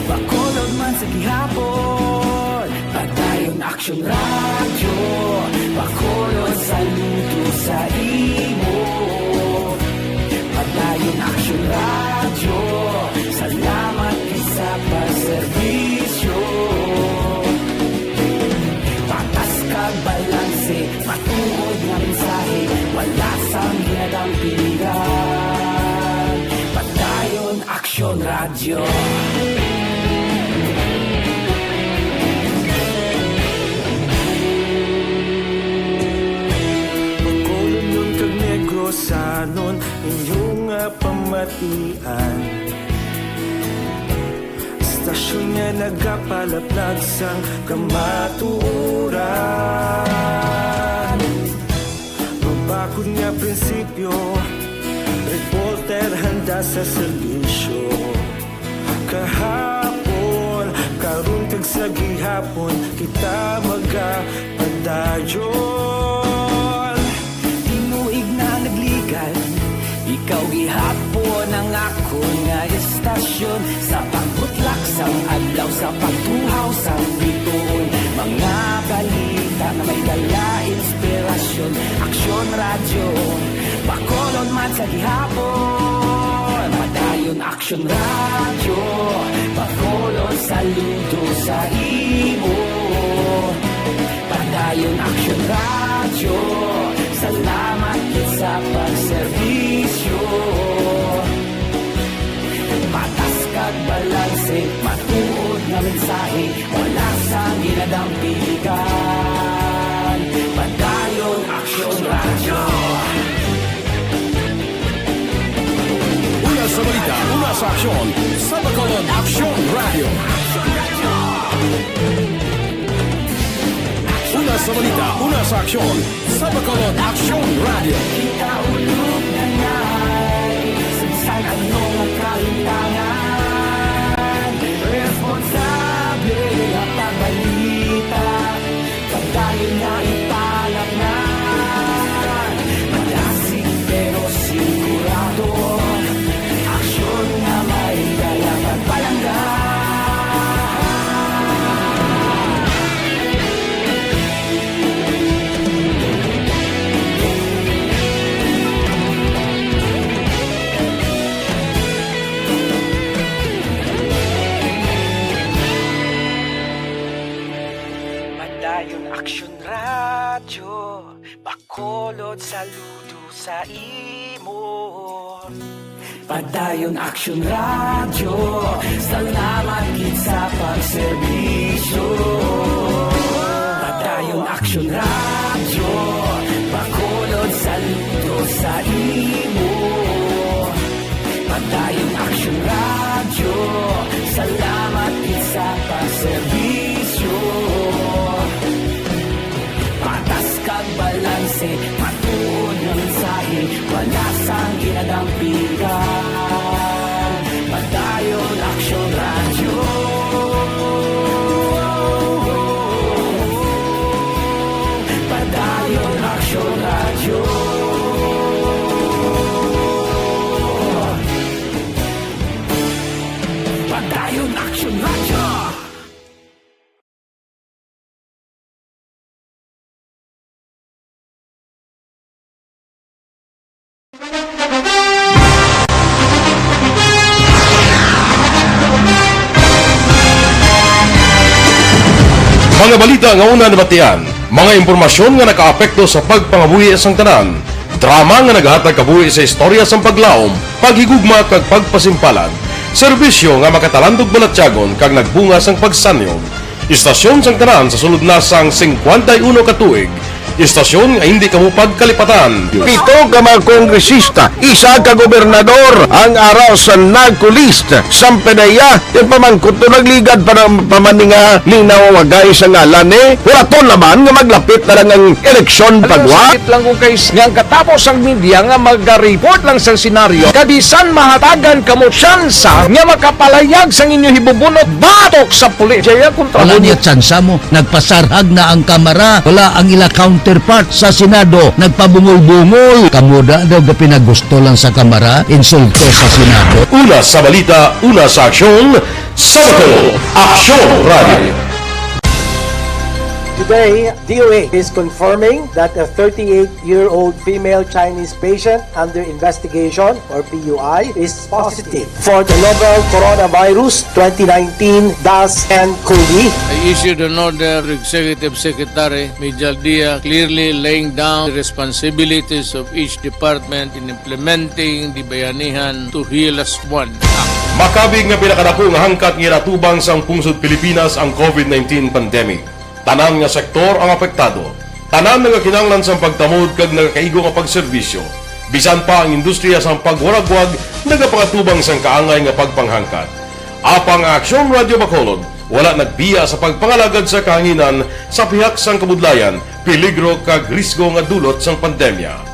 Bacolod man sa gihapon. Padayon Aksyon Radyo, Bacolod, saludo sa imo. Padayon Aksyon Radyo, salamat gid sa pagserbisyo. Patas kag balanse, matuod nga mensahe, wala sang ginadampigan. Padayon Aksyon Radyo. Bacolodnon kag Negrosanon, inyo nga pamatian. Estasyon nga nagapalaplag sang kamatuoran. Mabakod nga prinsipyo, reporter handa sa serbisyo. Kahapon, karon kag sa gihapon, kita magapadayon. Tinuig na nagligan, ikaw gihapon ang akon nga estasyon. Sa pagbutlak sang adlaw, sa pagtuhaw sang bituon, mga balita nga may dala inspirasyon. Aksyon Radyo, Bacolod man sa gihapon. Padayon Aksyon Radyo, Bacolod, saludo sa imo. Padayon Aksyon Radyo, salamat gid sa pagserbisyo. Patas kag balanse, matuod nga mensahe, wala sang ginadampigan. Padayon Aksyon Radyo. Una sa balita, una sa aksyon, sa Bacolod Aksyon Radyo. Una sa balita, una sa aksyon, sa Bacolod Aksyon Radyo. Kita ulog na ngay, sa bisan ano nga kalimtangan, responsable nga pagbalita. Padayon nga ipalapnan, madasig pero sigurado, aksyon nga may dala kag palangga. Padayon Aksyon Radyo, Bacolod, saludo sa imo. Padayon Aksyon Radyo, salamat gid sa pagserbisyo. Padayon Aksyon Radyo, Bacolod, saludo sa imo. Padayon Aksyon Radyo, salamat gid sa pagserbisyo. Patas kag balanse, matuod nga mensahe, wala sang ginadampigan. Padayon Aksyon Radyo. Aksyon Radyo. Mga balita nga una nabatian, mga impormasyon nga nakaapekto sa pagpangabuhi sang tanan, drama nga nagahatag kabuhi sa istorya sang paglaom, paghigugma kag pagpasimpalan, serbisyo nga makatalandog balatyagon kag nagbunga sang pagsanyog. Istasyon sang tanan sa sulod na sang singkwenta y uno ka tuig. Istasyon nga hindi kamo pagkalipatan. Pito ka mga kongresista, isa ka gobernador ang ara sa NAGCO list. Sang PDEA, yung pamangkot to nagligad pa ng pamaninga linaw wagay sa ngalan ni. Wala to naman nga maglapit na lang ang eleksyon pagwa. Sakit lang kung kay nga ang katapos ang media nga maga-report lang sa senaryo, kabisan mahatagan kamo tsansa nga makapalayag sang inyo hibubunot batok sa pulis. Jaya kontra Wala mo. Niya tsansa mo. Nagpasarhag na ang Kamara. Wala ang ila counterpart sa Senado. Nagpabungol-bungol. Kamo da daw ga pinagusto lang sa Kamara, insulto sa Senado. Una sa balita, una sa aksyon, sa Bacolod, Aksyon Radio. Today, D O H is confirming that a thirty-eight-year-old female Chinese patient under investigation, or P U I, is positive for the novel coronavirus twenty nineteen dash N COVID. I issued an order to Executive Secretary Mijal Dia, clearly laying down the responsibilities of each department in implementing the Bayanihan to Heal As One Act. Makabig nga pinakadako nga hangkat nga ginatubang sang pungsod Pilipinas ang COVID nineteen pandemic. Tanan nga sektor ang apektado. Tanan nagakinahanglan sang pagtamod kag nagakaigo nga pagserbisyo. Bisan pa ang industriya sang pagwaragwag nagapangatubang sang kaangay nga pagpanghangkat. Apang ang Aksyon Radio Bacolod wala nagbiya sa pagpangalagad sa kahanginan sa pihak sang kabudlayan, peligro kag risgo nga dulot sang pandemya.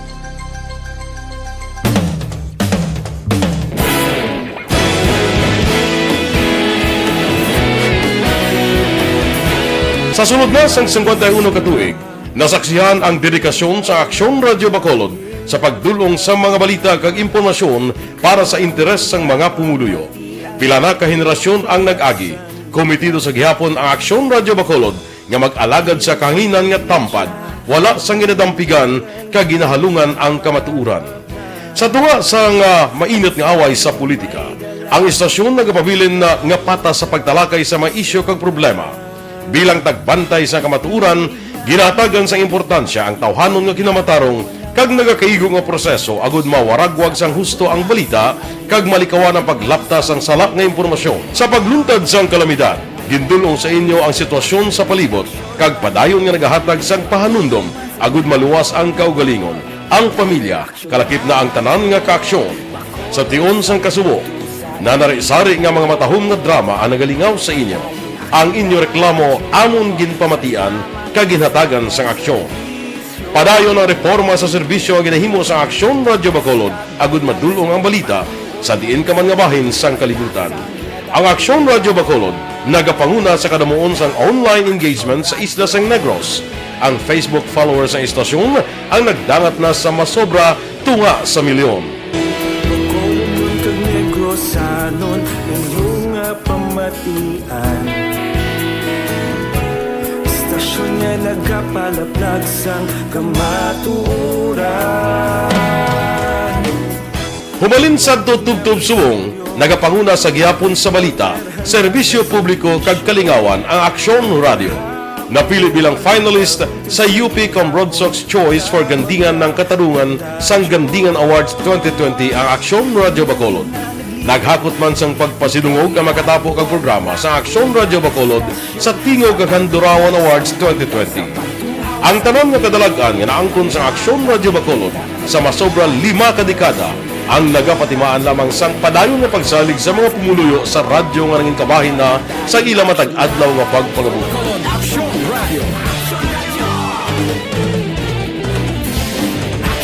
Sa sulod na sang singkwenta y uno ka tuig, nasaksihan ang dedikasyon sa Aksyon Radio Bacolod sa pagdul-ong sa mga balita kag impormasyon para sa interes sang mga pumuluyo. Pila na ka henerasyon ang nag-agi, komitido sa gihapon ang Aksyon Radio Bacolod nga mag-alagad sa kahanginan nga tampad, wala sang ginadampigan kag ginahalungan ang kamatuoran. Sa tunga sang, ah, mainit nga away sa politika, ang istasyon nagapabilin na nga patas sa pagtalakay sa mga isyu kag problema. Bilang tagbantay sa kamatuoran, ginahatagan sang importansya ang tawhanon nga kinamatarong kag nagakaigo nga proseso agud mawaragwag sang husto ang balita kag malikawan ang paglapta sang sala nga impormasyon. Sa pagluntad sang kalamidad, gindul-ong sa inyo ang sitwasyon sa palibot kag padayon nga nagahatag sang pahanumdom agud maluwas ang kaugalingon, ang pamilya, kalakip na ang tanan nga kaaksyon. Sa tion sang kasubo, nanari-sari nga mga matahom nga drama ang nagalingaw sa inyo. Ang inyo reklamo amon ginpamatian kag ginhatagan sang aksyon. Padayon ang reporma sa serbisyo nga ginahimo sang Aksyon Radio Bacolod agud madul-ong ang balita sa diin ka man nga bahin sang kalibutan. Ang Aksyon Radio Bacolod nagapanguna sa kadamuon sang online engagement sa isla sang Negros. Ang Facebook followers sang istasyon ang nagdangat na sa masobra tunga sa milyon. Bacolodnon kag Negrosanon, inyo nga pamatian. Istasyon nga nagapalaplag sang kamatuoran. Hubalin sadto tubtob subong, nagapanguna sa gihapon sa balita, serbisyo publiko kag kalingawan ang Aksyon Radio. Napili bilang finalist sa U P Cambronsox Choice for Gandingan ng Katarungan sang Gandingan Awards twenty twenty ang Aksyon Radio Bacolod. Naghakot man sang pagpasidungog ang makatapo kag programa sa Aksyon Radio Bacolod sa Tingog kag Handurawan Awards twenty twenty. Ang tanan nga kadalag-an nga naangkon sang Aksyon Radio Bacolod sa masobra lima ka dekada ang nagapatimaan lamang sang padayon nga pagsalig sa mga pumuluyo sa radyo nga nangin kabahin na sa ila matag adlaw nga pagpangabuhi. Bacolod Aksyon Radio.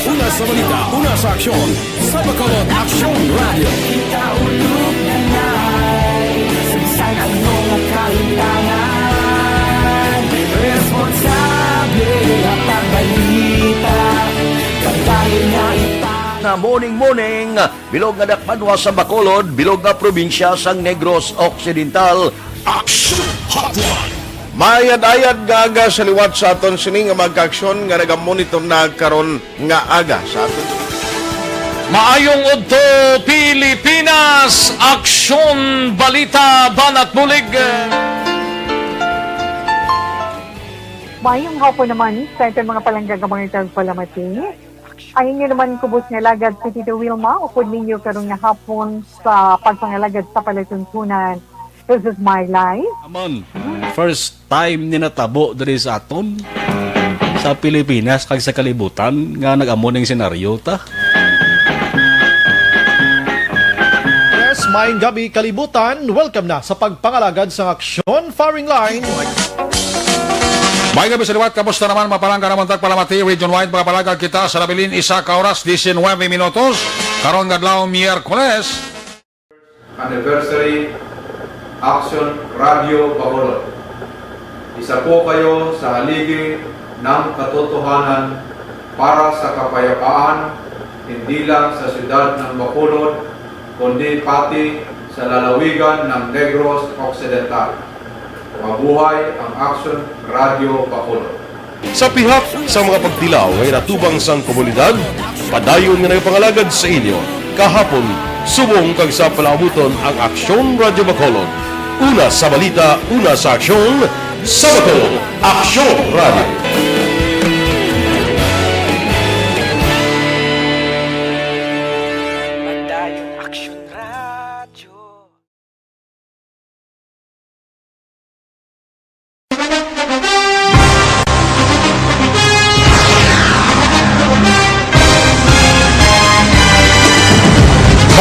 Una sa balita, una sa aksyon, sa Bacolod Aksyon Radio. Kita ulog na ngay, sa bisan ano nga kalimtangan, responsable ang pagbalita, kabahin nga ipang- Morning, morning, bilog nga dakbanwa sa Bacolod, bilog nga probinsya sang Negros Occidental. Action Hotline. Mayad-ayad nga aga sa liwat sa aton sini nga mga kaaksyon nga nagamonitor na karon nga aga sa aton. Maayong udto, Pilipinas! Aksyon, balita, banat bulig! Maayong hapon naman sa aton mga palangga nga mga tagpalamati. Ang inyo naman kubos nga alagad si Tito Wilma, upod ninyo karon nga hapon sa pagpangalagad sa palatuntunan. This is my life. Amon, first time ni natabo diri sa aton, sa Pilipinas kag sa kalibutan, nga nag-amo ning senaryo ta. Yes, maayong gabi, kalibutan. Welcome na sa pagpangalagad sang aksyon, firing line. May gabi sa liwat, kamusta naman, mapalangga naman tagpalamati, region wide, mga palagag kita sa nabilin, isa ka oras, diecinuebe minutos, karon nga adlaw, Miyerkules. Anniversary, Action Radio Bacolod. Isa po kayo sa haligi ng katotohanan para sa kapayapaan, hindi lang sa siyudad ng Bacolod, kundi pati sa lalawigan ng Negros Occidental. Mabuhay ang Action Radio Bacolod. Sa pihak sa mga pagtilaw nga ginatubang sang komunidad, padayon nga nagapangalagad sa inyo kahapon, subong kag sa palaabuton ang Aksyon Radio Bacolod. Una sa balita, una sa aksyon, sa Bacolod, Aksyon Radio. Padayon Aksyon Radio.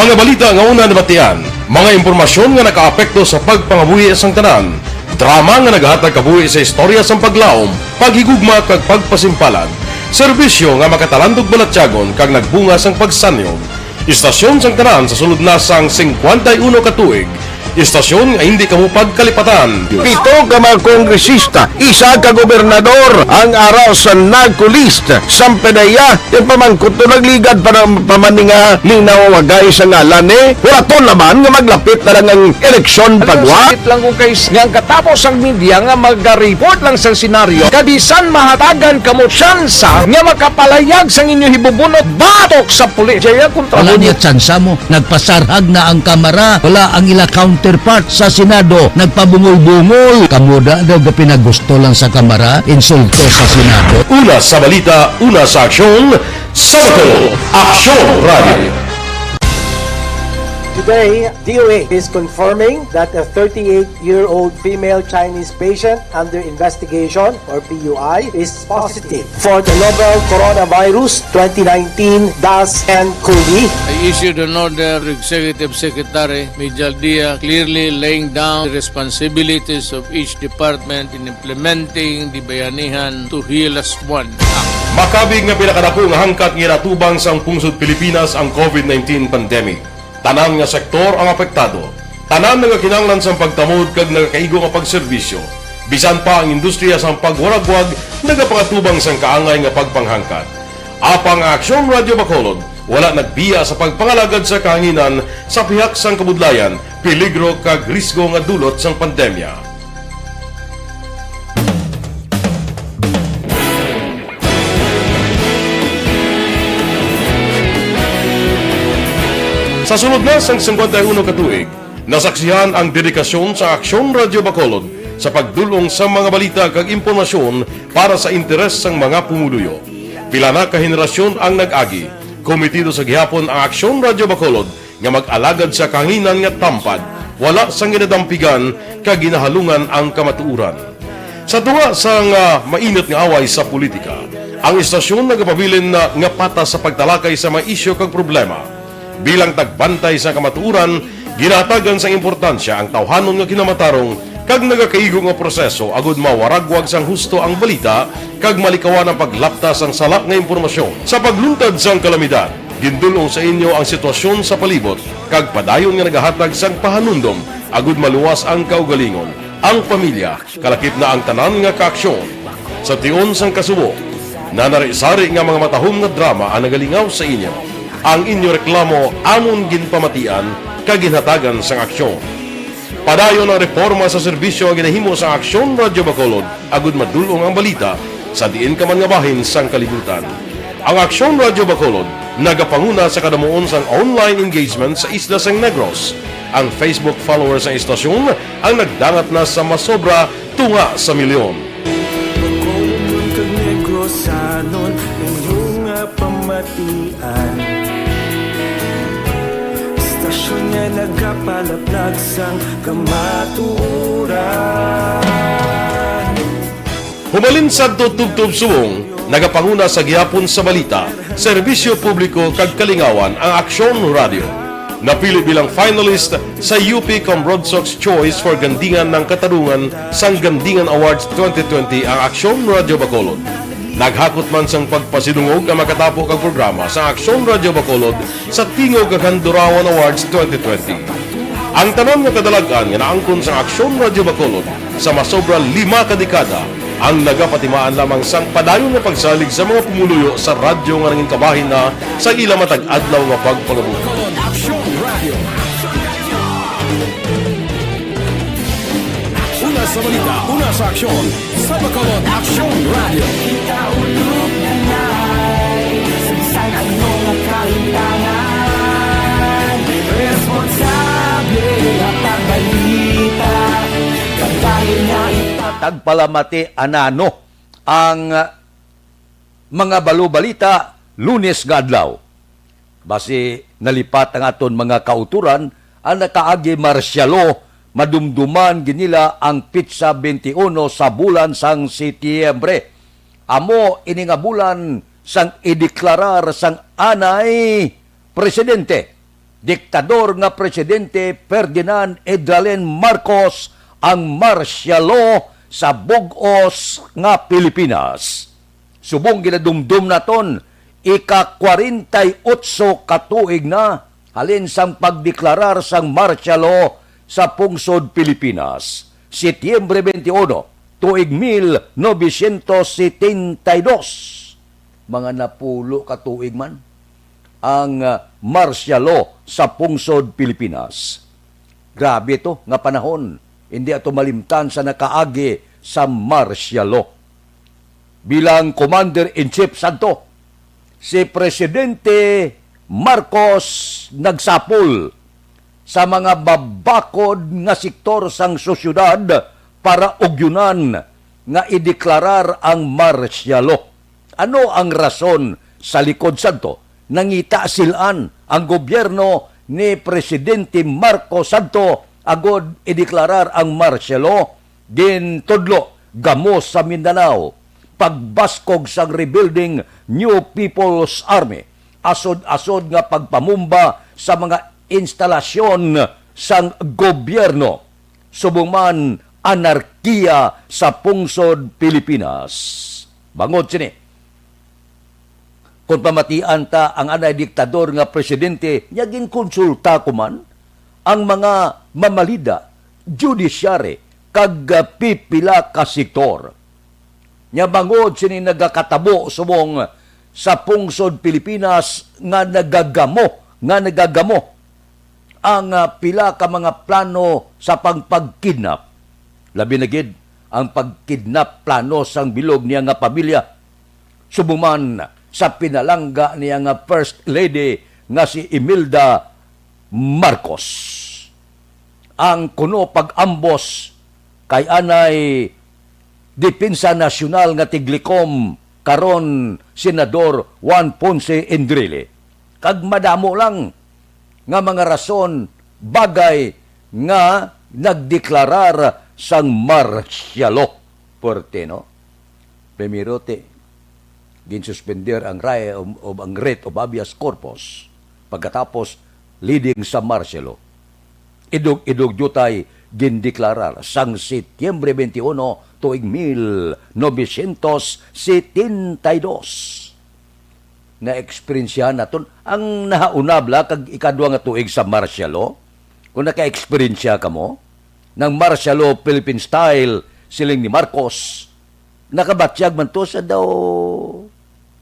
Mga balita nga una nabatian, mga impormasyon nga nakaapekto sa pagpangabuhi sang tanan, drama nga nagahatag kabuhi sa istorya sang paglaom, paghigugma kag pagpasimpalan, serbisyo nga makatalandog balatyagon kag nagbunga sang pagsanyog. Istasyon sang tanan sa sulod na sang singkwenta y uno ka tuig. Istasyon nga hindi kamo pagkalipatan. Pito ka mga kongresista, isa ka gobernador ang ara sa NAGCO list. Sampanaya, yung pamangkot to nagligad pa ng pamaninga ning nawawagay sa ngalan ni. Wala to naman nga maglapit na lang ang eleksyon pagwa. Sakit lang kung kay nga ang katapos ang media nga mag-report lang sa senaryo. Kabisan mahatagan kamo tsansa nga makapalayag sang inyo hibubunot batok sa pulis. Jaya kontra Wala mo. Niya tsansa mo. Nagpasarhag na ang Kamara. Wala ang ila counterpart sa Senado. Nagpabungol-bungol. Kamo da daw ga pinagusto lang sa Kamara. Insulto sa Senado. Una sa balita, una sa aksyon, sa Bacolod, Aksyon Radio. Today, D O H is confirming that a thirty-eight-year-old female Chinese patient under investigation, or P U I, is positive for the novel Coronavirus twenty nineteen dash N COVID. I issued an order to Executive Secretary Mijal Dia, clearly laying down the responsibilities of each department in implementing the Bayanihan to Heal Us One Act. Makabig nga pinakadako nga hangkat nga ginatubang sang pungsod Pilipinas ang COVID nineteen pandemic. Tanan nga sektor ang apektado. Tanan nagakinahanglan sang pagtamod kag nagakaigo nga pagserbisyo. Bisan pa ang industriya sang pagwaragwag nagapangatubang sang kaangay nga pagpanghangkat. Apang ang Aksyon Radio Bacolod wala nagbiya sa pagpangalagad sa kahanginan sa pihak sang kabudlayan, peligro kag risgo nga dulot sang pandemya. Sa sulod na sang singkwenta y uno ka tuig, nasaksihan ang dedikasyon sa Aksyon Radio Bacolod sa pagdul-ong sa mga balita kag impormasyon para sa interes sang mga pumuluyo. Pila na ka henerasyon ang nag-agi, komitido sa gihapon ang Aksyon Radio Bacolod nga mag-alagad sa kahanginan nga tampad, wala sang ginadampigan kag ginahalungan ang kamatuoran. Sa tunga sang, ah, mainit nga away sa politika, ang istasyon nagapabilin na nga patas sa pagtalakay sa mga isyu kag problema. Bilang tagbantay sa kamatuoran, ginahatagan sang importansya ang tawhanon nga kinamatarong kag nagakaigo nga proseso agud mawaragwag sang husto ang balita kag malikawan ang paglapta sang sala nga impormasyon. Sa pagluntad sang kalamidad, gindul-ong sa inyo ang sitwasyon sa palibot kag padayon nga nagahatag sang pahanumdom agud maluwas ang kaugalingon, ang pamilya, kalakip na ang tanan nga kaaksyon. Sa tion sang kasubo, nanari-sari nga mga matahom nga drama ang nagalingaw sa inyo. Ang inyo reklamo amon ginpamatian kag ginhatagan sang aksyon. Padayon ang reporma sa serbisyo nga ginahimo sang Aksyon Radyo Bacolod agud madul-ong ang balita sa diin ka man nga bahin sang kalibutan. Ang Aksyon Radyo Bacolod nagapanguna sa kadamuon sang online engagement sa isla sang Negros. Ang Facebook followers sang istasyon ang nagdangat na sa masobra tunga sa milyon. Bacolod kag Negrosanon, inyo nga pamatian. Istasyon nga nagapalaplag sang kamatuoran. Humalin sadto tubtob subong, nagapanguna sa gihapon sa balita, serbisyo publiko kag kalingawan ang Aksyon Radio. Napili bilang finalist sa U P Cambrodsoc's Choice for Gandingan ng Katarungan sang Gandingan Awards twenty twenty ang Aksyon Radio Bacolod. Naghakot man sang pagpasidungog ang makatapo kag programa sa Aksyon Radio Bacolod sa Tingog kag Handurawan Awards twenty twenty. Ang tanan nga kadalag-an nga naangkon sang Aksyon Radio Bacolod sa masobra lima ka dekada ang nagapatimaan lamang sang padayon nga pagsalig sa mga pumuluyo sa radyo nga nangin kabahin na sa ila matag adlaw nga pagpangabuhi. Aksyon Radio. Una sa balita, una sa aksyon, sa Bacolod Aksyon Radio. Kita ulog na nai, sa bisan ano nga kalimtangan, responsable nga pagbalita, kabahin na ita- Tagpalamati anano ang mga balubalita Lunes nga adlaw. Basi nalipat ang aton mga kauturan, ang nakaagi martial law, madumduman gid nila ang pitsa twenty-one sa bulan sang Setyembre. Amo ini nga bulan sang ideklarar sang anay presidente, diktador nga Presidente Ferdinand Edralen Marcos ang martial law sa bug-os nga Pilipinas. Subong ginadumdom naton, ika-kwarenta y otso ka tuig na halin sang pagdeklarar sang martial law sa pungsod Pilipinas, Setyembre twenty-one, tuig mil novecientos setenta y dos. Mga napulo ka tuig man ang, ah, martial law sa pungsod Pilipinas. Grabe to nga panahon, hindi ato malimtan sa nakaagi sa martial law. Bilang Commander-in-Chief sadto, si Presidente Marcos nagsapol sa mga babakod nga sektor sang sosyedad para ugyonan nga ideklarar ang martial law. Ano ang rason sa likod sadto? Nangita sil-an ang gobyerno ni Presidente Marcos sadto agod ideklarar ang martial law? Gintudlo, gamo sa Mindanao, pagbaskog sang rebuilding New People's Army, asod-asod nga pagpamumba sa mga instalasyon sang gobyerno, subong man anarkiya sa pungsod Pilipinas. Bangod sini, kon pamatian ta ang anay diktador nga presidente, nya ginkonsulta ko man ang mga mamalida, judiciary, kag, ah, pipila ka sektor. Nya bangod sini nagakatabo subong sa pungsod Pilipinas nga nagagamo, nga nagagamo ang, ah, pila ka mga plano sa pagpagkidnap. Labi na gid ang pagkidnap plano sang bilog niya nga pamilya, subong man sa pinalangga niya nga First Lady nga si Imelda Marcos. Ang kuno pag-ambos kay anay Depensa Nasyonal nga tiglikom, karon Senador Juan Ponce Enrile. Kag madamo lang nga mga rason, bagay nga nagdeklarar sang martial law. Puwerte, no? Primero, ti, ginsuspender ang rai-, o, o ang writ of habeas corpus. Pagkatapos, leading sa martial law. Idog-idog diutay gindeklarar sang Setyembre twenty-one, tuig mil novecientos setenta y dos. Na-eksperyensyahan naton ang nahauna bala kag ikadwa nga tuig sa martial law. Kung naka-eksperyensya kamo, nang martial law, Philippine style, siling ni Marcos, nakabatyag man to sa daw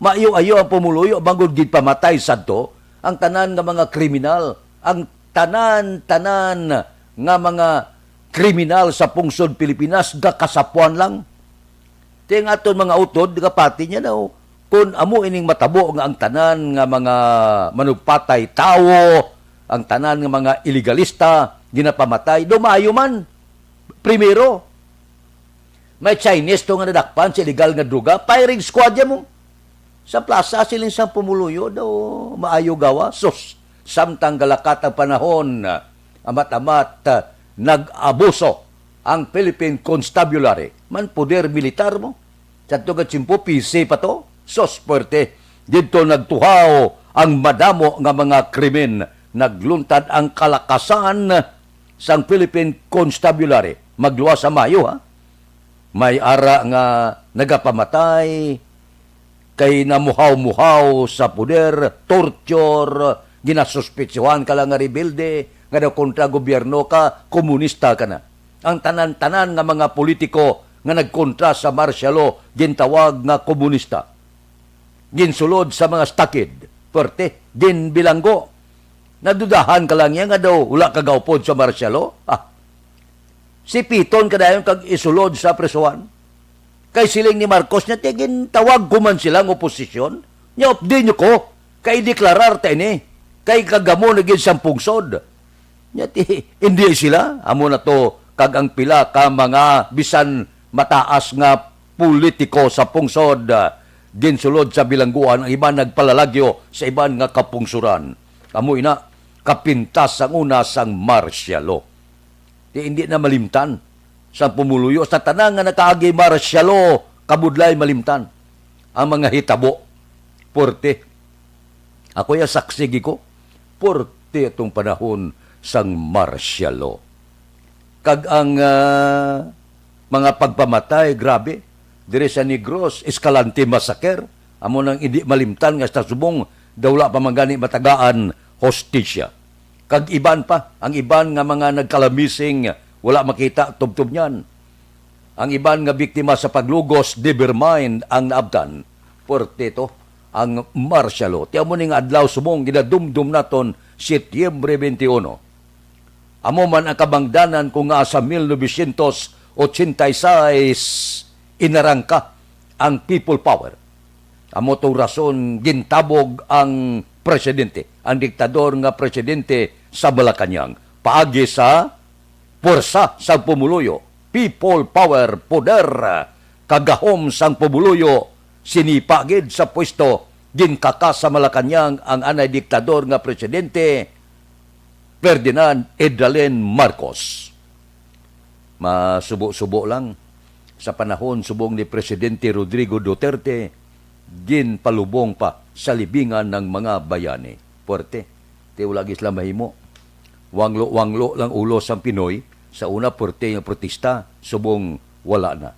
maayo-ayo ang pumuluyo bangod ginpamatay sadto Ang tanan nga mga kriminal, ang tanan-tanan nga mga kriminal sa pungsod Pilipinas, gakasapuan lang. Ti ang aton mga utod, gapati niya daw, kung amo ining matabo nga ang tanan nga mga manugpatay tawo, ang tanan nga mga ilegalista, ginapamatay, daw maayo man. Primero, may Chinese to nga nadakpan sa illegal nga droga, firing squad ya mo. Sa plaza, siling sang pumuluyo daw, maayo gawa. Sus, samtang galakat ang panahon, amat-amat, ah, nag-abuso ang Philippine Constabulary. Man, poder militar mo. Sa tuga tiyempo, P C pa to. Sus, puwerte. Didto nagtuhaw ang madamo nga mga krimen. Nagluntad ang kalakasan sang Philippine Constabulary. Magluwas sa maayo, ha? May ara nga nagapamatay, kay namuhaw-muhaw sa poder, torture, ginasuspetsuhan ka lang nga rebelde, nga daw kontra gobyerno ka, komunista ka na. Ang tanan-tanan nga mga politiko nga nagkontra sa martial law, gintawag nga komunista. Ginsulod sa mga stockade, puwerte, ginbilanggo. Nadudahan ka lang niya nga daw wala ka gaupod sa martial law? Ah, sipiton ka dayon kag isulod sa prisuhan. Kay siling ni Marcos niya, "Ti gintawag ko man sila nga oposisyon. Nya updi niyo ko, kay deklarar ta ini, kay kagamo na gid sang pungsod." Nya ti, hindi sila, amo na to, kag ang pila ka mga bisan mataas nga politiko sa pungsod, ah, ginsulod sa bilangguan, ang iban nagpalalagyo sa iban nga kapungsuran. Amo ina, kapintas sang una sang martial law. Ti hindi na malimtan sang pumuluyo sa tanan nga nakaagi martial law, kabudlay malimtan ang mga hitabo. Puwerte. Ako ya saksi gid ko. Puwerte atong panahon sang martial law. Kag ang, ah, mga pagpamatay, grabe. Diri sa Negros, Escalante Massacre. Amo nang hindi malimtan nga sa subong daw wala pa man gani matagaan hostisya. Kag iban pa, ang iban nga mga nagkalamising, wala makita tubtob niyan. Ang iban nga biktima sa paglugos, never mind ang naabtan. Puwerte to ang martial law. Ti amo ni nga adlaw subong ginadumdom naton, Setyembre twenty-one. Amo man ang kabangdanan kung nga sa mil novecientos ochenta y seis inarangka ang People Power. Amo tong rason gintabog ang presidente, ang diktador nga presidente sa Malacañang, paagi sa puwersa sang pumuluyo, People Power, poder, kagahom sang pumuluyo, sinipa gid sa pwesto, ginkaka sa Malacañang ang anay diktador nga presidente, Ferdinand Idalin Marcos. Masubo-subo lang, sa panahon subong ni Presidente Rodrigo Duterte, ginpalubong pa sa libingan ng mga bayani. Puwerte. Ti wala gid sila mahimo. Wanglo-wanglo lang ulo sang Pinoy, sa una puwerte nga protesta, subong wala na.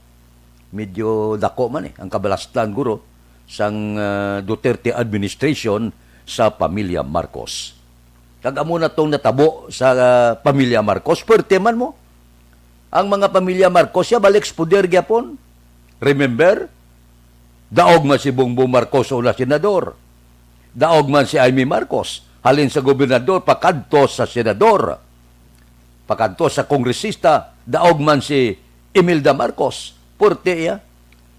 Medyo dako man, eh, ang kabalastan guro sang, ah, Duterte administration sa pamilya Marcos. Kag amo na tong natabo sa, ah, pamilya Marcos, puwerte man mo. Ang mga pamilya Marcos ya balik sa poder gyapon. Remember? Daog man si Bongbong Marcos una senador. Daog man si Imee Marcos, halin sa gobernador pakadto sa senador, pakadto sa kongresista. Daog man si Imelda Marcos, puwerte iya.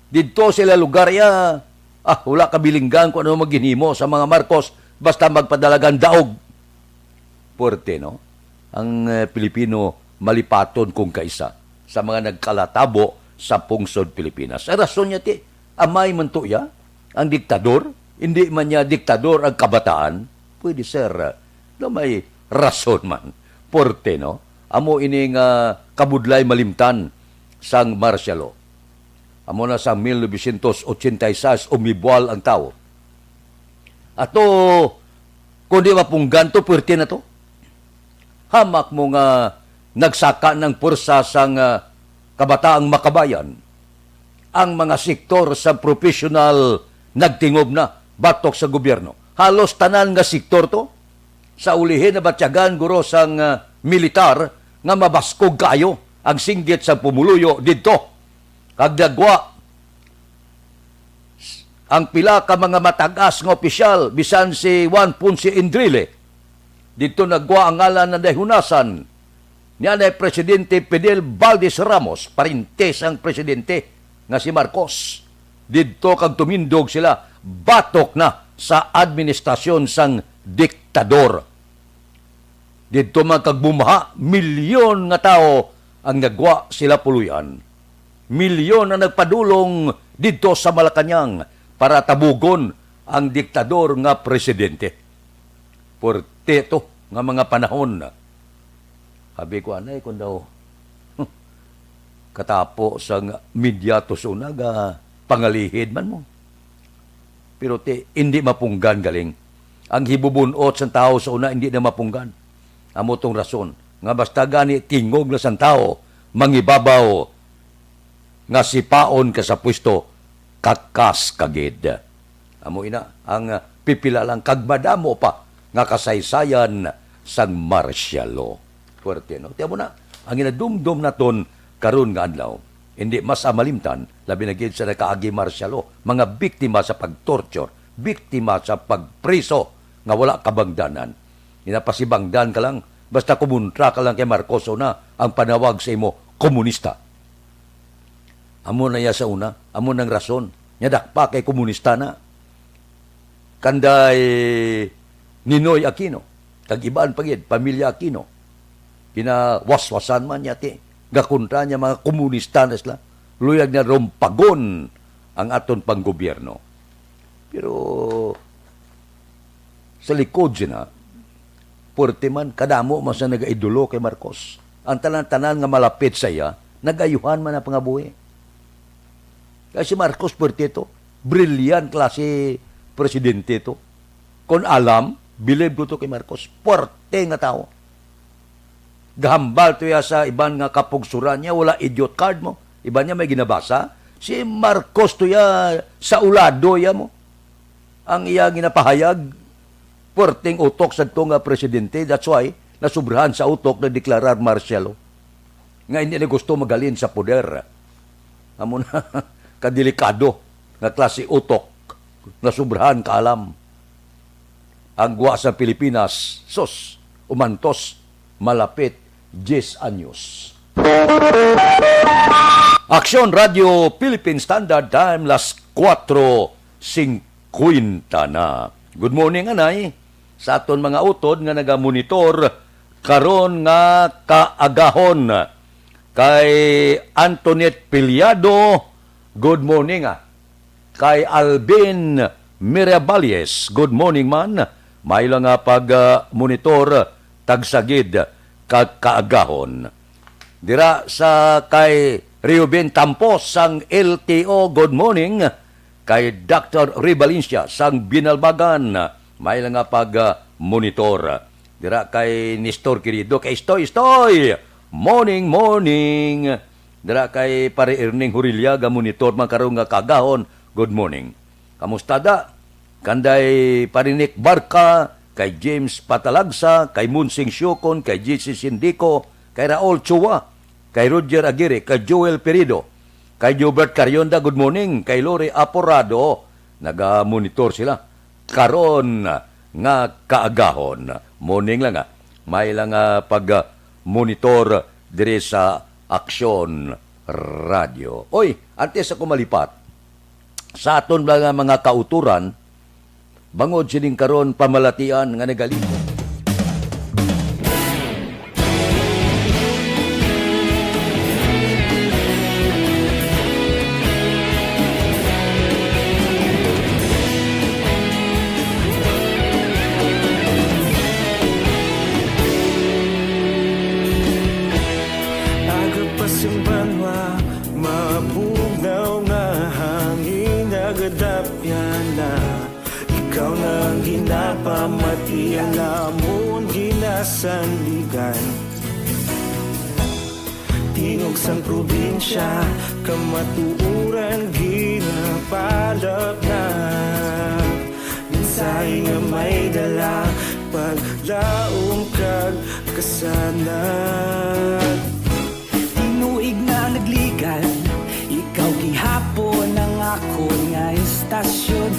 Didto sila lugar iya, ah, wala kabilinggan kung ano maginhimo sa mga Marcos, basta magpadalagan daog. Puwerte, no? Ang, eh, Pilipino malipaton kung kaisa sa mga nagkalatabo sa pungsod Pilipinas. Ang rason niya, ti, amay man to iya, ang diktador, hindi man niya diktador ang kabataan. Pwede, sir, ah, na may rason man. Puwerte, no? Amo ini nga kabudlay malimtan sang martial law. Amo na sa mil novecientos ochenta y seis, umibual ang tawo. Ato, kung di mapunggan to, puwerte na to. Hamak mo nga nagsaka ng pwersa sang, ah, kabataang makabayan. Ang mga sektor sa professional nagtingob na batok sa gobyerno. Halos tanan nga sektor to. Sa ulihi, nabatyagan guro sang, ah, militar nga mabaskog kaayo ang singgit sa pumuluyo didto. Kag nagwa, ang pila ka mga matag-as nga opisyal, bisan si Juan Ponce Enrile. Didto nagwa ang ngalan na nahihunasan ni anay Presidente Fidel Valdez Ramos, parente sang presidente nga si Marcos. Didto kag tumindog sila batok na sa administrasyon sang diktador. Didto man kag bumaha, milyon nga tawo ang nagwa sila puloy-an. Milyon ang nagpadulong didto sa Malacañang para tabugon ang diktador nga presidente. Puerte to nga mga panahon. Sabi ko, anay, kung daw katapo sa nga media to sa una, ga pangalihid man mo. Pero ti, hindi mapunggan galing. Ang hibubun-ot sang tawo sa una hindi na mapunggan. Amo tong rason nga basta gani tingog na sang tawo, mangibabaw nga sipaon ka sa pwesto, kakas ka gid. Amo ina ang, ah, pipila lang kag madamo pa nga kasaysayan sang martial law. Puerte, no? Tiyan mo na, ang ginadumdom naton karon nga adlaw, hindi masamalimtan, labi na gid sa nakaagi martial law, mga biktima sa pag-torture, biktima sa pagpriso nga wala kabangdanan. Ginapasibangdan ka lang, basta kumontra ka lang kay Marcos una, ang panawag sa imo, komunista. Amo na iya sa una, amo nang rason. Nya dakpa kay komunista na. Kanday Ninoy Aquino, kag iban pa gid, pamilya Aquino. Ginawaswasan man niya ti. Gakontra niya mga komunista na sila. Luyag na rumpagon ang aton panggobyerno. Pero sa likod sina, puwerte man, kadamo man sa nagaidolo kay Marcos. Ang tanan-tanan nga malapit sa iya, nagayuhan man ang pangabuhi. Kay si Marcos puwerte to, brilliant klase presidente to. Kon alam, bilib ko to kay Marcos. Puwerte nga tawo. Gahambal to ya sa iban nga kapugsuran niya, wala idiot card mo. Iban niya may ginabasa. Si Marcos to ya sa ulado ya mo. Ang iya ginapahayag, puwerteng utok sadto nga presidente. That's why, nasubrahan sa utok na deklarar martial law. Nga hindi na gusto magalin sa poder. Amo na, kadelikado nga klase utok, nasubrahan kaalam. Ang gwa sa Pilipinas, sus, umantos, malapit diyes anyos. Aksyon Radio Philippine Standard Time, las kuwatro singkwenta na. Good morning, anay. Sa aton mga utod nga nagamonitor karon nga kaagahon, kay Antoinette Piliado, good morning, ah. Kay Alvin Miraballes, good morning man. May lang nga pag, ah, monitor, tagsagid kag kaagahon. Dira sa kay Reuben Tampos sang L T O, good morning. Kay Doctor Ray Valencia sang Binalbagan, may lang nga pag, ah, monitor. Dira kay Nestor Querido, kay Istoy, Istoy! Morning, morning! Dira kay Pare Erning Hurilia, ga monitor man karon nga kaagahon, good morning. Kamusta da? Kanday Pare Nick Barca, kay James Patalagsa, kay Monsing Siocon, kay J C Sindico, kay Raul Chua, kay Roger Aguirre, kay Joel Perido, kay Gilbert Carionda, good morning, kay Lori Aporado, naga-monitor sila karon nga kaagahon. Morning lang, ah. May lang, ah, pag-monitor diri sa Aksyon Radio. Oy, antes ako malipat, sa aton mga, mga kauturan, bangod sining karon pamalatian nga nagaligo. Aga pa sing banwa, mabugnaw nga hangin nagadapyan na. Ikaw na ang ginapamati, ang amon ginasandigan. Tingog sang probinsya, kamatuoran ginapalapnap. Mensahe nga may dala, paglaom kag kasanag. Tinuig na nagligan, ikaw gihapon ang akon nga estasyon.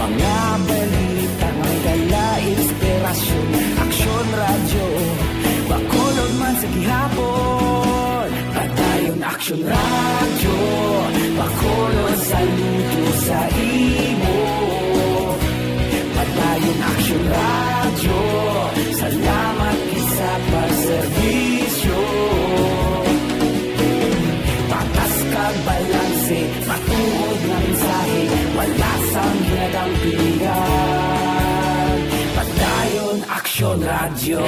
Mga balita nga may dala inspirasyon. Aksyon Radyo, Bacolod man sa gihapon. Padayon Aksyon Radyo, Bacolod saludo sa imo. Padayon Aksyon Radyo, salamat gid sa pagserbisyo. Patas kag balanse, matuod nga mensahe, wala sang ginadampigan. Padayon Aksyon Radyo.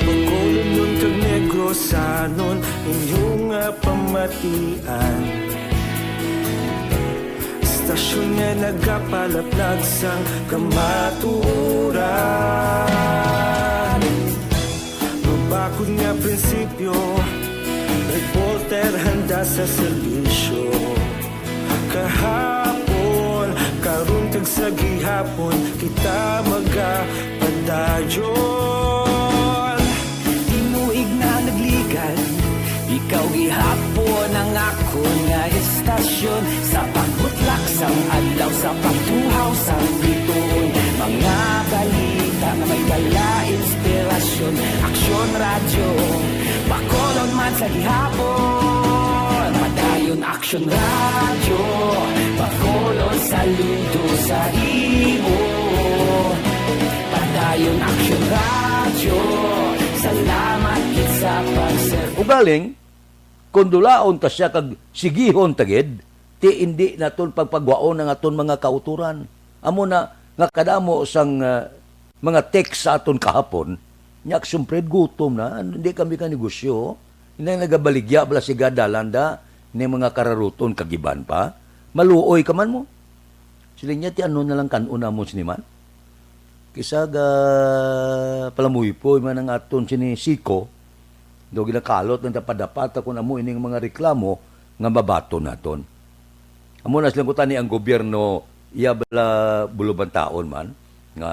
Bacolodnon kag Negrosanon, inyo nga pamatian. Istasyon nga nagapalaplag sang kamatuoran. Mabakod nga prinsipyo, reporter handa sa serbisyo. Kahapon, karon kag sa gihapon, kita magapadayon. Tinuig na nagligad, ikaw gihapon ang akon nga istasyon. Sa pagbutlak sang adlaw, sa pagtuhaw sang bituon, mga balita nga may dala inspirasyon. Aksyon Radyo, Bacolod man sa gihapon. Padayon Aksyon Radyo, Bacolod saludo sa imo. Padayon Aksyon Radyo, salamat gid sa pagserbi. Ugaling, kung dulaon ta siya kag sigihon ta gid, ti indi naton pagpagwaon ang aton mga kautoran. Amo na nga kadamo sang, ah, mga text sa aton kahapon, nya, siyempre, gutom na, hindi kami ka negosyo. Hindi nagabaligya bala si gadalan da, ni mga kararuton kag iban pa. Maluoy ka man mo. Siling niya, ti ano na lang kan-on namon sini man? Kisa ga palamuypoy man ang aton sini siko, do ginakalot lang ta padapat ta kung amo ining mga reklamo nga mabaton naton. Amo na silang kutani ang gobyerno, iya bala bulubantaon man, nga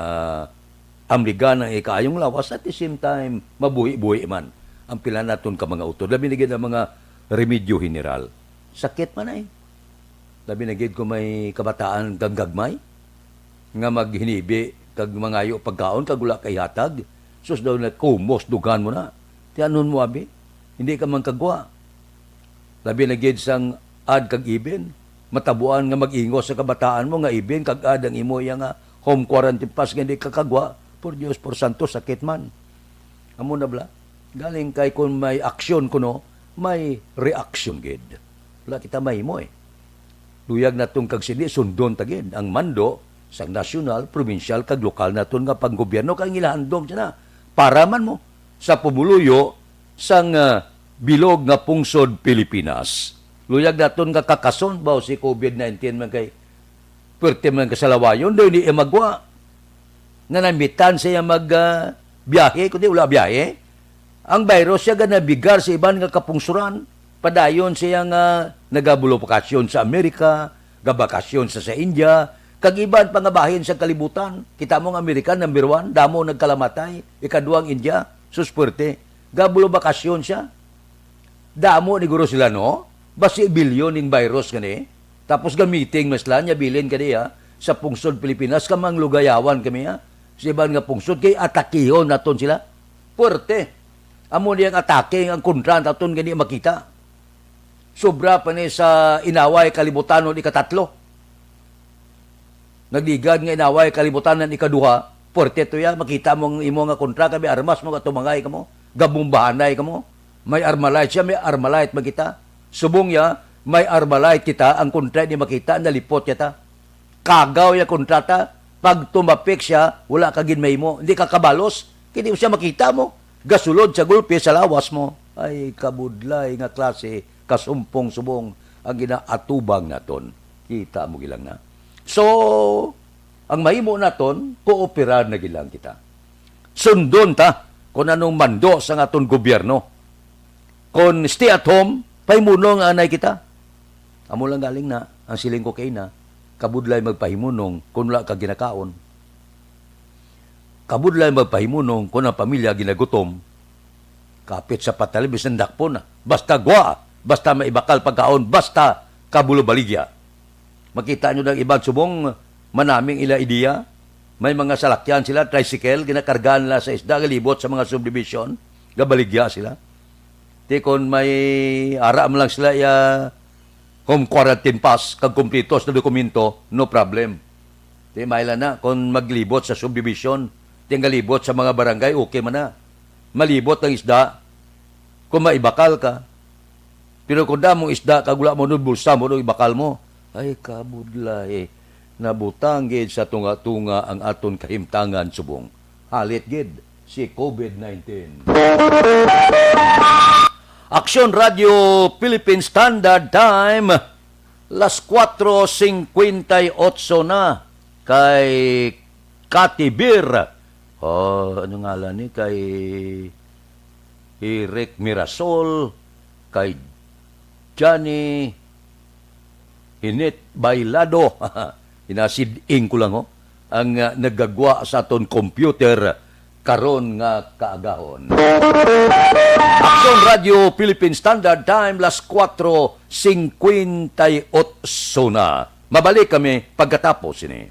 amligan ang ikaayong lawas, at the same time, mabuhi-buhi man ang pila naton ka mga utod. Labi na gid ang mga remedyo general. Sakit man ay. Labi na gid kung may kabataan kag gagmay nga maghinibi kag mangayo pagkaon kag wala kay hatag. Sus daw na kumos, dugan mo na. Ti anon mo, abi? Hindi ka man kagwa. Labi na gid sang ad kag even. Matabuan nga mag-ingos sa kabataan mo nga even kag ad ang imo iya nga home quarantine pass nga hindi ka kagwa. Por Dios, por santo, sakit man. Amo na bala. Galing kay kung may aksyon kuno, may reaksyon gid. Wala kita mahimo eh. Luyag naton kag sini, sundon ta gid ang mando sang nasyonal, probinsyal, kag lokal naton nga panggobyerno, kay ang ila handom sina para man mo sa pumuluyo sang, ah, bilog nga pungsod Pilipinas. Luyag naton nga kakason ba si covid nineteen man kay puwerte man kasalawayon, daw hindi iya magwa. Nga namitan siya mag, ah, biyahe, kundi wala biyahe. Ang virus siya ganabigar sa iban nga kapungsuran. Padayon siya nga nagabulobakasyon sa Amerika, gabakasyon sa, sa India, kag iban pa nga bahin sa kalibutan. Kita mo nga Amerika, number one, damo nagkalamatay. Ikaduha ang India, sus puwerte. Gabulobakasyon siya. Damo ni guro sila, no? Basi bilyon ning virus gani. Tapos gamiting mas lang niya bilin kaniya sa pungsod Pilipinas, kamang lugayawan kami, ha? Sa iban nga pungsod, kay atakihon naton sila. Puwerte. Amo niyang atake ang kontra naton gani makita. Sobra pa ni sa inaway kalibutanon ikatatlo. Nagligad nga inaway kalibutanan ikaduha, puwerte to ya, makita mo ang imo nga kontra, kay may armas mo, gatumangay kamo, gabombahanay kamo. May Armalite siya, may Armalite man kita. Subong ya, may Armalite kita, ang kontra di makita, nalipot ya ta. Kagaw ya kontra ta, pag tumapik siya, wala ka gid mahimo, hindi ka kabalos, kini siya makita mo. Gasulod sa gulpi sa lawas mo. Ay, kabudlay nga klase kasumpong subong ang ginaatubang naton. Kita mo gilang na. So, ang mahimo naton, kooperar na gilang kita. Sundon ta kung anong mando sa aton gobyerno. Kung stay at home, pahimuno nga anay kita. Amo lang galing na, ang siling ko kay na, kabudlay magpahimunong kung wala ka ginakaon. Kabudlay magpahimunong kung ang pamilya ginagutom. Kapit sa patalib, bisan dakpon na. Basta gwa, basta maibakal pagkaon, basta kabulobaligya. Makita nyo ng iban subong manaming ila ideya. May mga salakyan sila, tricycle, ginakargahan nila sa isda, galibot sa mga subdivision, gabaligya sila. Ti kon may ara man lang sila ya home quarantine pass kag kompleto sa dokumento, no problem. Ti maila na kon maglibot sa subdivision, ti ang galibot sa mga barangay, okay man na. Malibot ang isda kung maibakal ka. Pero kung damong isda kag wala mo nun bulsa mo, nung ibakal mo, ay kabudlay. Nabutang gid sa tunga-tunga ang aton kahimtangan subong. Halit gid si covid nineteen. Aksyon Radio Philippine Standard Time, las cuatro cincuenta y ocho na kay Katibir. Oh, ano ngalan ni? Kay Eric Mirasol, kay Johnny Hinet Bailado. Inasid-ing ko lang, ho. Ang, ah, nagagwa sa aton computer karon nga kaagahon. Aksyon Radio Philippine Standard Time, las cuatro cincuenta y ocho na. Mabalik kami pagkatapos sini.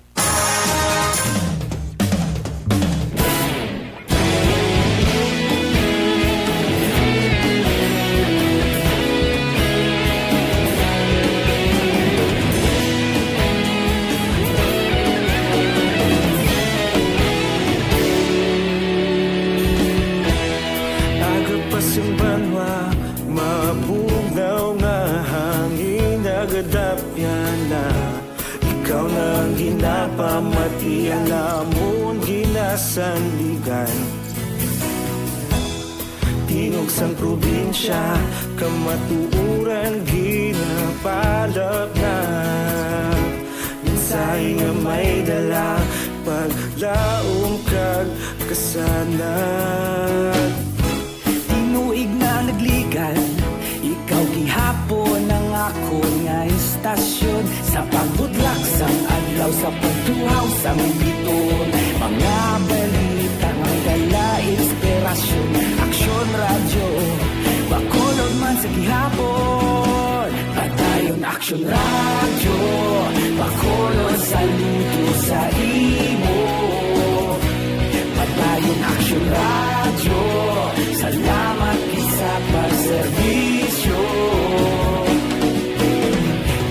Aga pa sing banwa, mabugnaw nga hangin nagadapyan na. Ikaw na ang ginapamati, ang amon ginasandigan. Tingog sang probinsya, kamatuoran ginapalapnap. Mensahe nga may dala, paglaom kag kasanag. Tinuig na nagligan, ikaw gihapon ang akon nga istasyon. Sa pagbutlak sang adlaw, sa pagtuhaw sang biton, mga balita nga dala inspirasyon. Aksyon Radyo, Bacolod man sa gihapon. Padayon Aksyon Radyo, Bacolod, saludo sa imo. Padayon Aksyon Radyo, salamat gid sa pagserbisyo.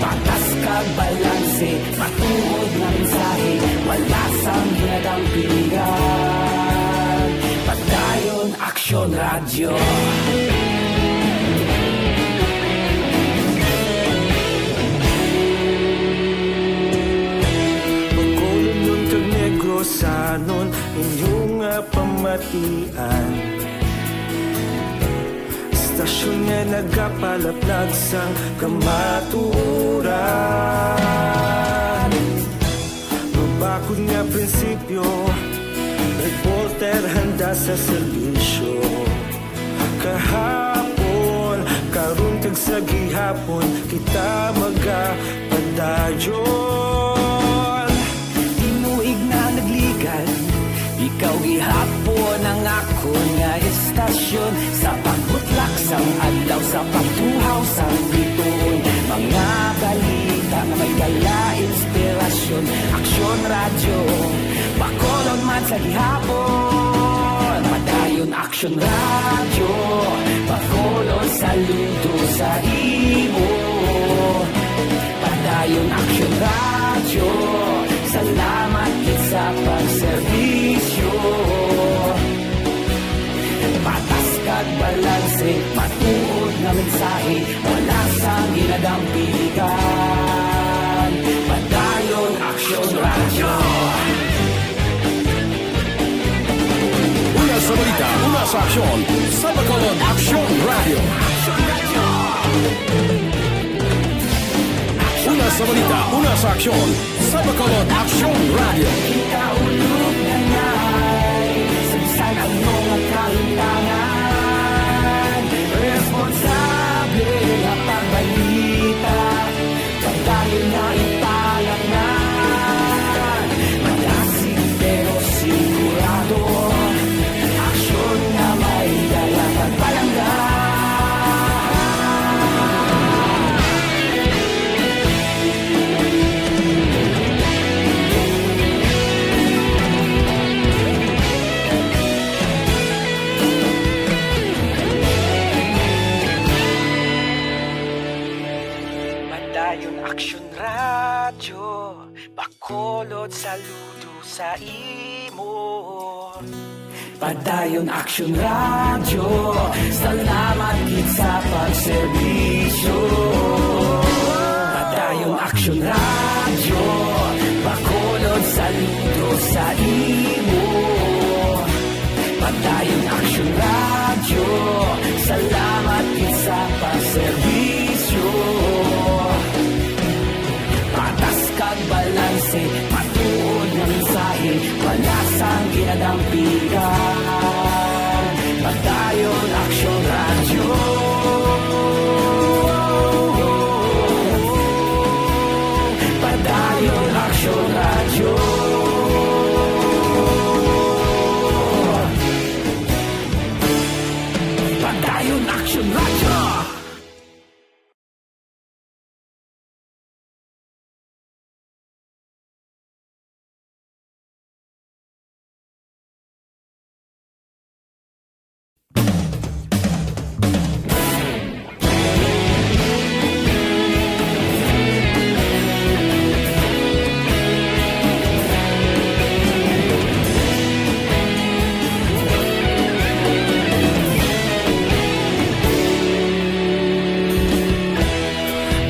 Patas kag balanse, matuod nga mensahe, wala sang ginadampigan. Padayon Aksyon Radyo. Bacolodnon kag Negrosanon, inyo nga pamatian. Istasyon nga nagapalaplag sang kamatuoran. Mabakod nga prinsipyo, reporter handa sa serbisyo. Kahapon, karon kag sa gihapon, kita magapadayon. Tinuig na nagligan, ikaw gihapon ang akon nga istasyon. Sa pagbutlak sang adlaw, sa pagtuhaw sang biton, mga balita nga may dala inspirasyon. Aksyon Radyo, Bacolod man sa gihapon. Padayon Aksyon Radyo, Bacolod, saludo sa imo. Padayon Aksyon Radyo, salamat gid sa pagserbisyo. Patas kag balanse, matuod nga mensahe, wala sang ginadampigan. Padayon Aksyon Radyo. Una sa balita, una sa aksyon, sa Bacolod Aksyon Radyo. Una sa balita, una sa aksyon, sa Bacolod Aksyon Radyo. Kita ulog na ngay, sa bisan ano nga kahimtangan, responsable nga pagbalita. Padayon nga ipalapngan, madasig pero sigurado. Aksyon nga may dala, pagpala Aksyon Radyo, Bacolod, saludo sa imo. Padayon Aksyon Radyo, salamat gid sa pagserbisyo. Padayon Aksyon Radyo, Bacolod, saludo sa imo. Padayon Aksyon Radyo, salamat gid sa pagserbisyo. Patas kag balanse, matuod nga mensahe, wala sang ginadampigan. Padayon Aksyon Radyo. Padayon Aksyon Radyo. Padayon Aksyon Radyo.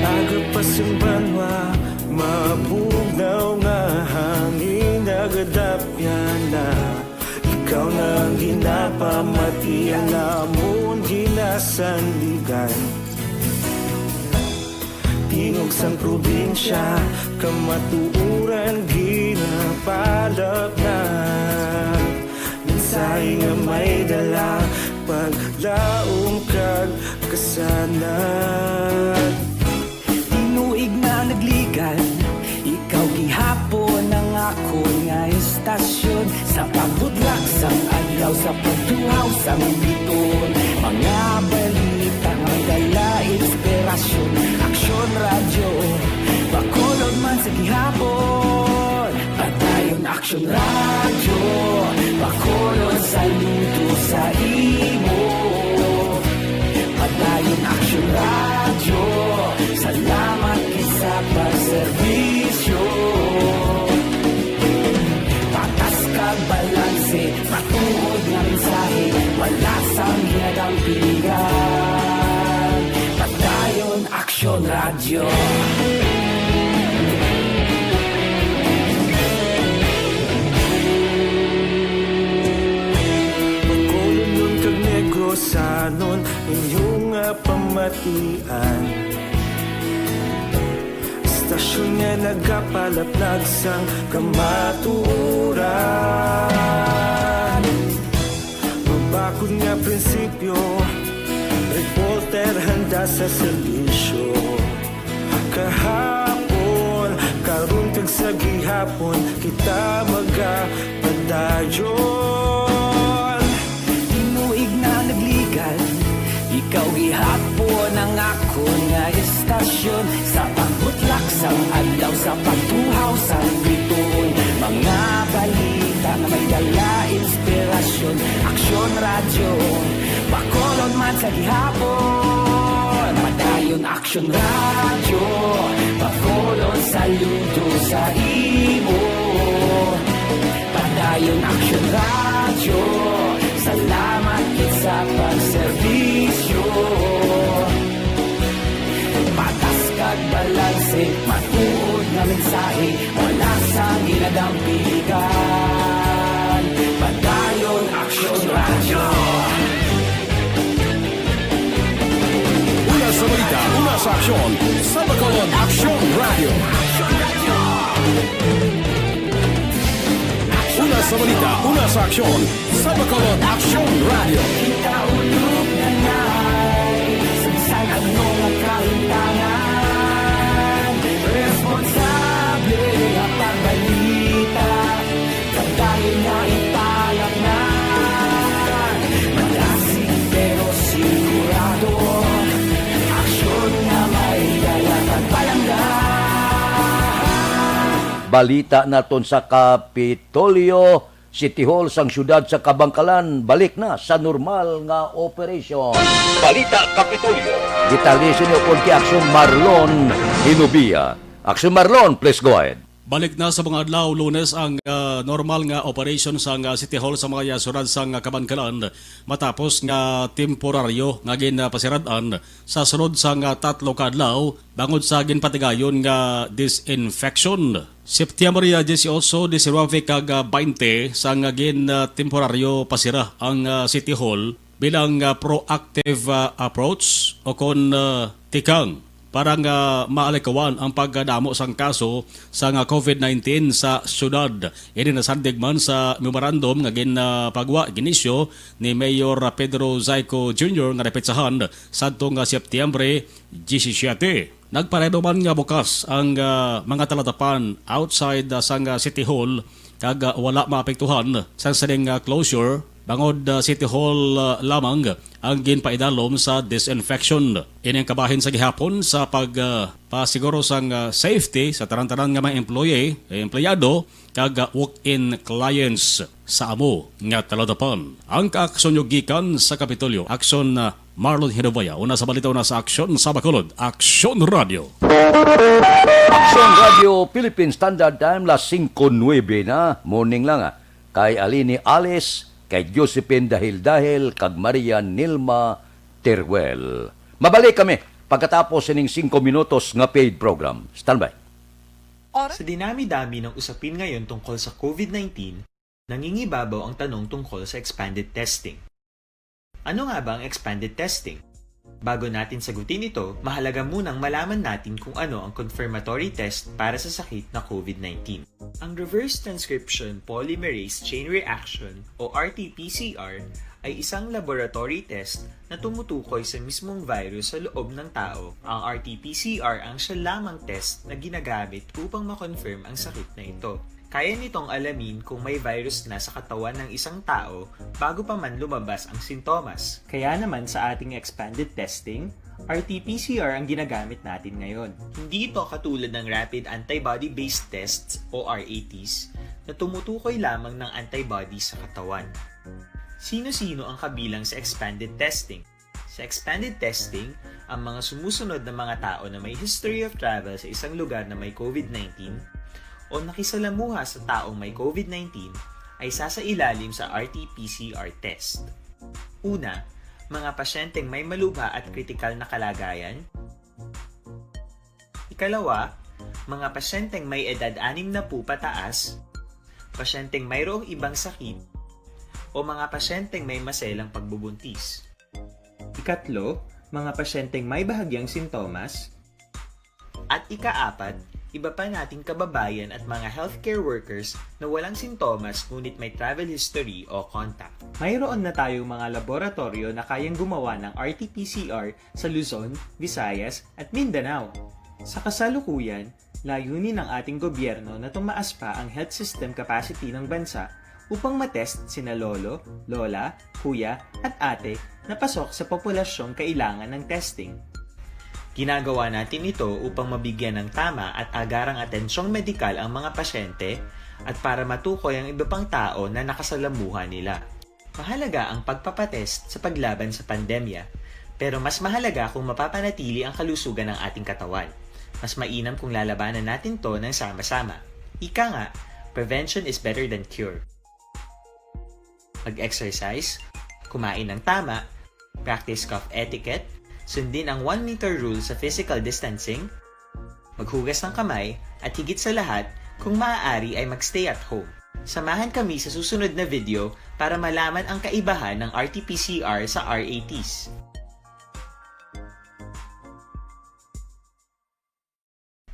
Aga pa sing banwa, mabugnaw nga hangin, nagadapyan na. Ikaw na ang ginapamati, ang amon ginasandigan. Tingog sang probinsya, kamatuoran ginapalapnag. Mensahe nga may dala, paglaom kag kasanag. Tinuig na nagligad, ikaw gihapon ang akon nga estasyon. Sa pagbutlak sang adlaw, sa pagtuhaw sang biton, mga balita nga may dala inspirasyon. Aksyon Radyo, Bacolod man sa gihapon. Padayon Aksyon Radyo, Bacolod, saludo sa imo. Padayon Aksyon Radyo, salamat gid sa pagserbisyo. Patas kag balanse, matuod nga mensahe, wala sang ginadampigan. Padayon Aksyon Radyo. Bacolodnon kag Negrosanon, inyo nga pamatian. Estasyon nga nagapalaplag sang kamatuoran. Mabakod nga prinsipyo, reporter handa sa serbisyo. Kahapon, karon kag sa gihapon, kita magapadayon. Tinuig na nagligad, ikaw gihapon ang akon nga estasyon. Sa pagbutlak sang adlaw, sa pagtuhaw sang biton, mga balita nga may dala inspirasyon. Aksyon Radyo, Bacolod man sa gihapon. Padayon Aksyon Radyo, Bacolod, saludo sa imo. Padayon Aksyon Radyo, salamat gid sa pagserbisyo. Patas kag balanse, matuod nga mensahe, wala sang ginadampigan. Padayon Aksyon Radyo. Una sa balita, una sa aksyon, sa Bacolod Aksyon Radyo. Una sa balita, una sa aksyon, sa Bacolod Aksyon Radyo. Kita ulog na nai, sa bisan ano nga kahintangan, responsable nga pagbalita. Padayon nga ipalapngan, malasig pero sigurado, aksyon nga may dala pagpalangga. Balita naton sa Kapitolyo, City Hall sang siyudad sa Kabankalan balik na sa normal nga operasyon. Balita Kapitolyo. Detalye sa inyo kon kay Aksyon Marlon Hinubia. Aksyon Marlon, please go ahead. Balik na sa mga adlaw Lunes ang, ah, normal nga operation sang, ah, City Hall sa mga siyudad sang, ah, Kabankalan matapos nga temporaryo nga ginpasirad-an sa sulod sang, ah, tatlo ka adlaw bangod sa ginpatigayon nga disinfection. Septyembre, ah, dieciocho, diecinuebe kag, ah, baynte sang, ah, gin, ah, temporaryo pasira ang, ah, City Hall bilang, ah, proactive, ah, approach o kon, ah, tikang para nga maalikawan ang pagkadamo sang kaso sang, ah, covid nineteen sa siyudad. Ini nasandig man sa memorandum nga ginpagwa ginisyo ni Mayor Pedro Zayco Junior nga napetsahan sadto nga Septyembre diyesisiyete. Nagparedo man nga bukas ang, ah, mga talatapan outside, ah, sang, ah, City Hall kag, ah, wala maapektuhan sang sining, ah, closure bangod, ah, City Hall, ah, lamang ang ginpaidalom sa disinfection. Ini ang kabahin sa gihapon sa pag, ah, pasiguro sang, ah, safety sa tanan-tanan nga mga employee, empleyado, kag, ah, walk-in clients sa amo nga talatapan. Ang kaaksyon nyo gikan sa Kapitolyo, Aksyon, ah, Marlon Hinubia. Una sa balita, una sa aksyon sa Bacolod, Aksyon Radio. Aksyon Radio, Philippine Standard Time, las singko nuebe na. Morning lang, ah. Kay Aline Alice, kay Josephine Dahil Dahil, kag Maria Nilma Teruel. Mabalik kami pagkatapos sining singko minutos nga paid program. Standby. Sa dinami-dami ng usapin ngayon tungkol sa covid nineteen, nangingibabaw ang tanong tungkol sa expanded testing. Ano nga ba ang expanded testing? Bago natin sagutin ito, mahalaga munang malaman natin kung ano ang confirmatory test para sa sakit na covid nineteen. Ang reverse transcription polymerase chain reaction o R T P C R ay isang laboratory test na tumutukoy sa mismong virus sa loob ng tao. Ang R T P C R ang siya lamang test na ginagamit upang ma-confirm ang sakit na ito. Kaya nitong alamin kung may virus na sa katawan ng isang tao bago pa man lumabas ang sintomas. Kaya naman sa ating expanded testing, R T P C R ang ginagamit natin ngayon. Hindi ito katulad ng rapid antibody-based tests o R A Ts na tumutukoy lamang ng antibodies sa katawan. Sino-sino ang kabilang sa expanded testing? Sa expanded testing, ang mga sumusunod na mga tao na may history of travel sa isang lugar na may covid nineteen o nakisalamuha sa taong may covid nineteen ay sasailalim sa R T P C R test. Una, mga pasyenteng may malubha at kritikal na kalagayan. Ikalawa, mga pasyenteng may edad anim na po pataas, pasyenteng mayroong ibang sakit, o mga pasyenteng may maselang pagbubuntis. Ikatlo, mga pasyenteng may bahagyang sintomas. At ikaapat, iba pa nating kababayan at mga healthcare workers na walang sintomas ngunit may travel history o contact. Mayroon na tayong mga laboratoryo na kayang gumawa ng R T P C R sa Luzon, Visayas, at Mindanao. Sa kasalukuyan, layunin ng ating gobyerno na tumaas pa ang health system capacity ng bansa upang matest sina lolo, lola, kuya, at ate na pasok sa populasyong kailangan ng testing. Ginagawa natin ito upang mabigyan ng tama at agarang atensyong medikal ang mga pasyente at para matukoy ang iba pang tao na nakasalamuha nila. Mahalaga ang pagpapatest sa paglaban sa pandemya, pero mas mahalaga kung mapapanatili ang kalusugan ng ating katawan. Mas mainam kung lalabanan natin 'to ng sama-sama. Ika nga, prevention is better than cure. Mag-exercise, kumain ng tama, practice cough etiquette, sundin ang one meter rule sa physical distancing, maghugas ng kamay, at higit sa lahat, kung maaari ay mag-stay at home. Samahan kami sa susunod na video para malaman ang kaibahan ng R T P C R sa R A Ts.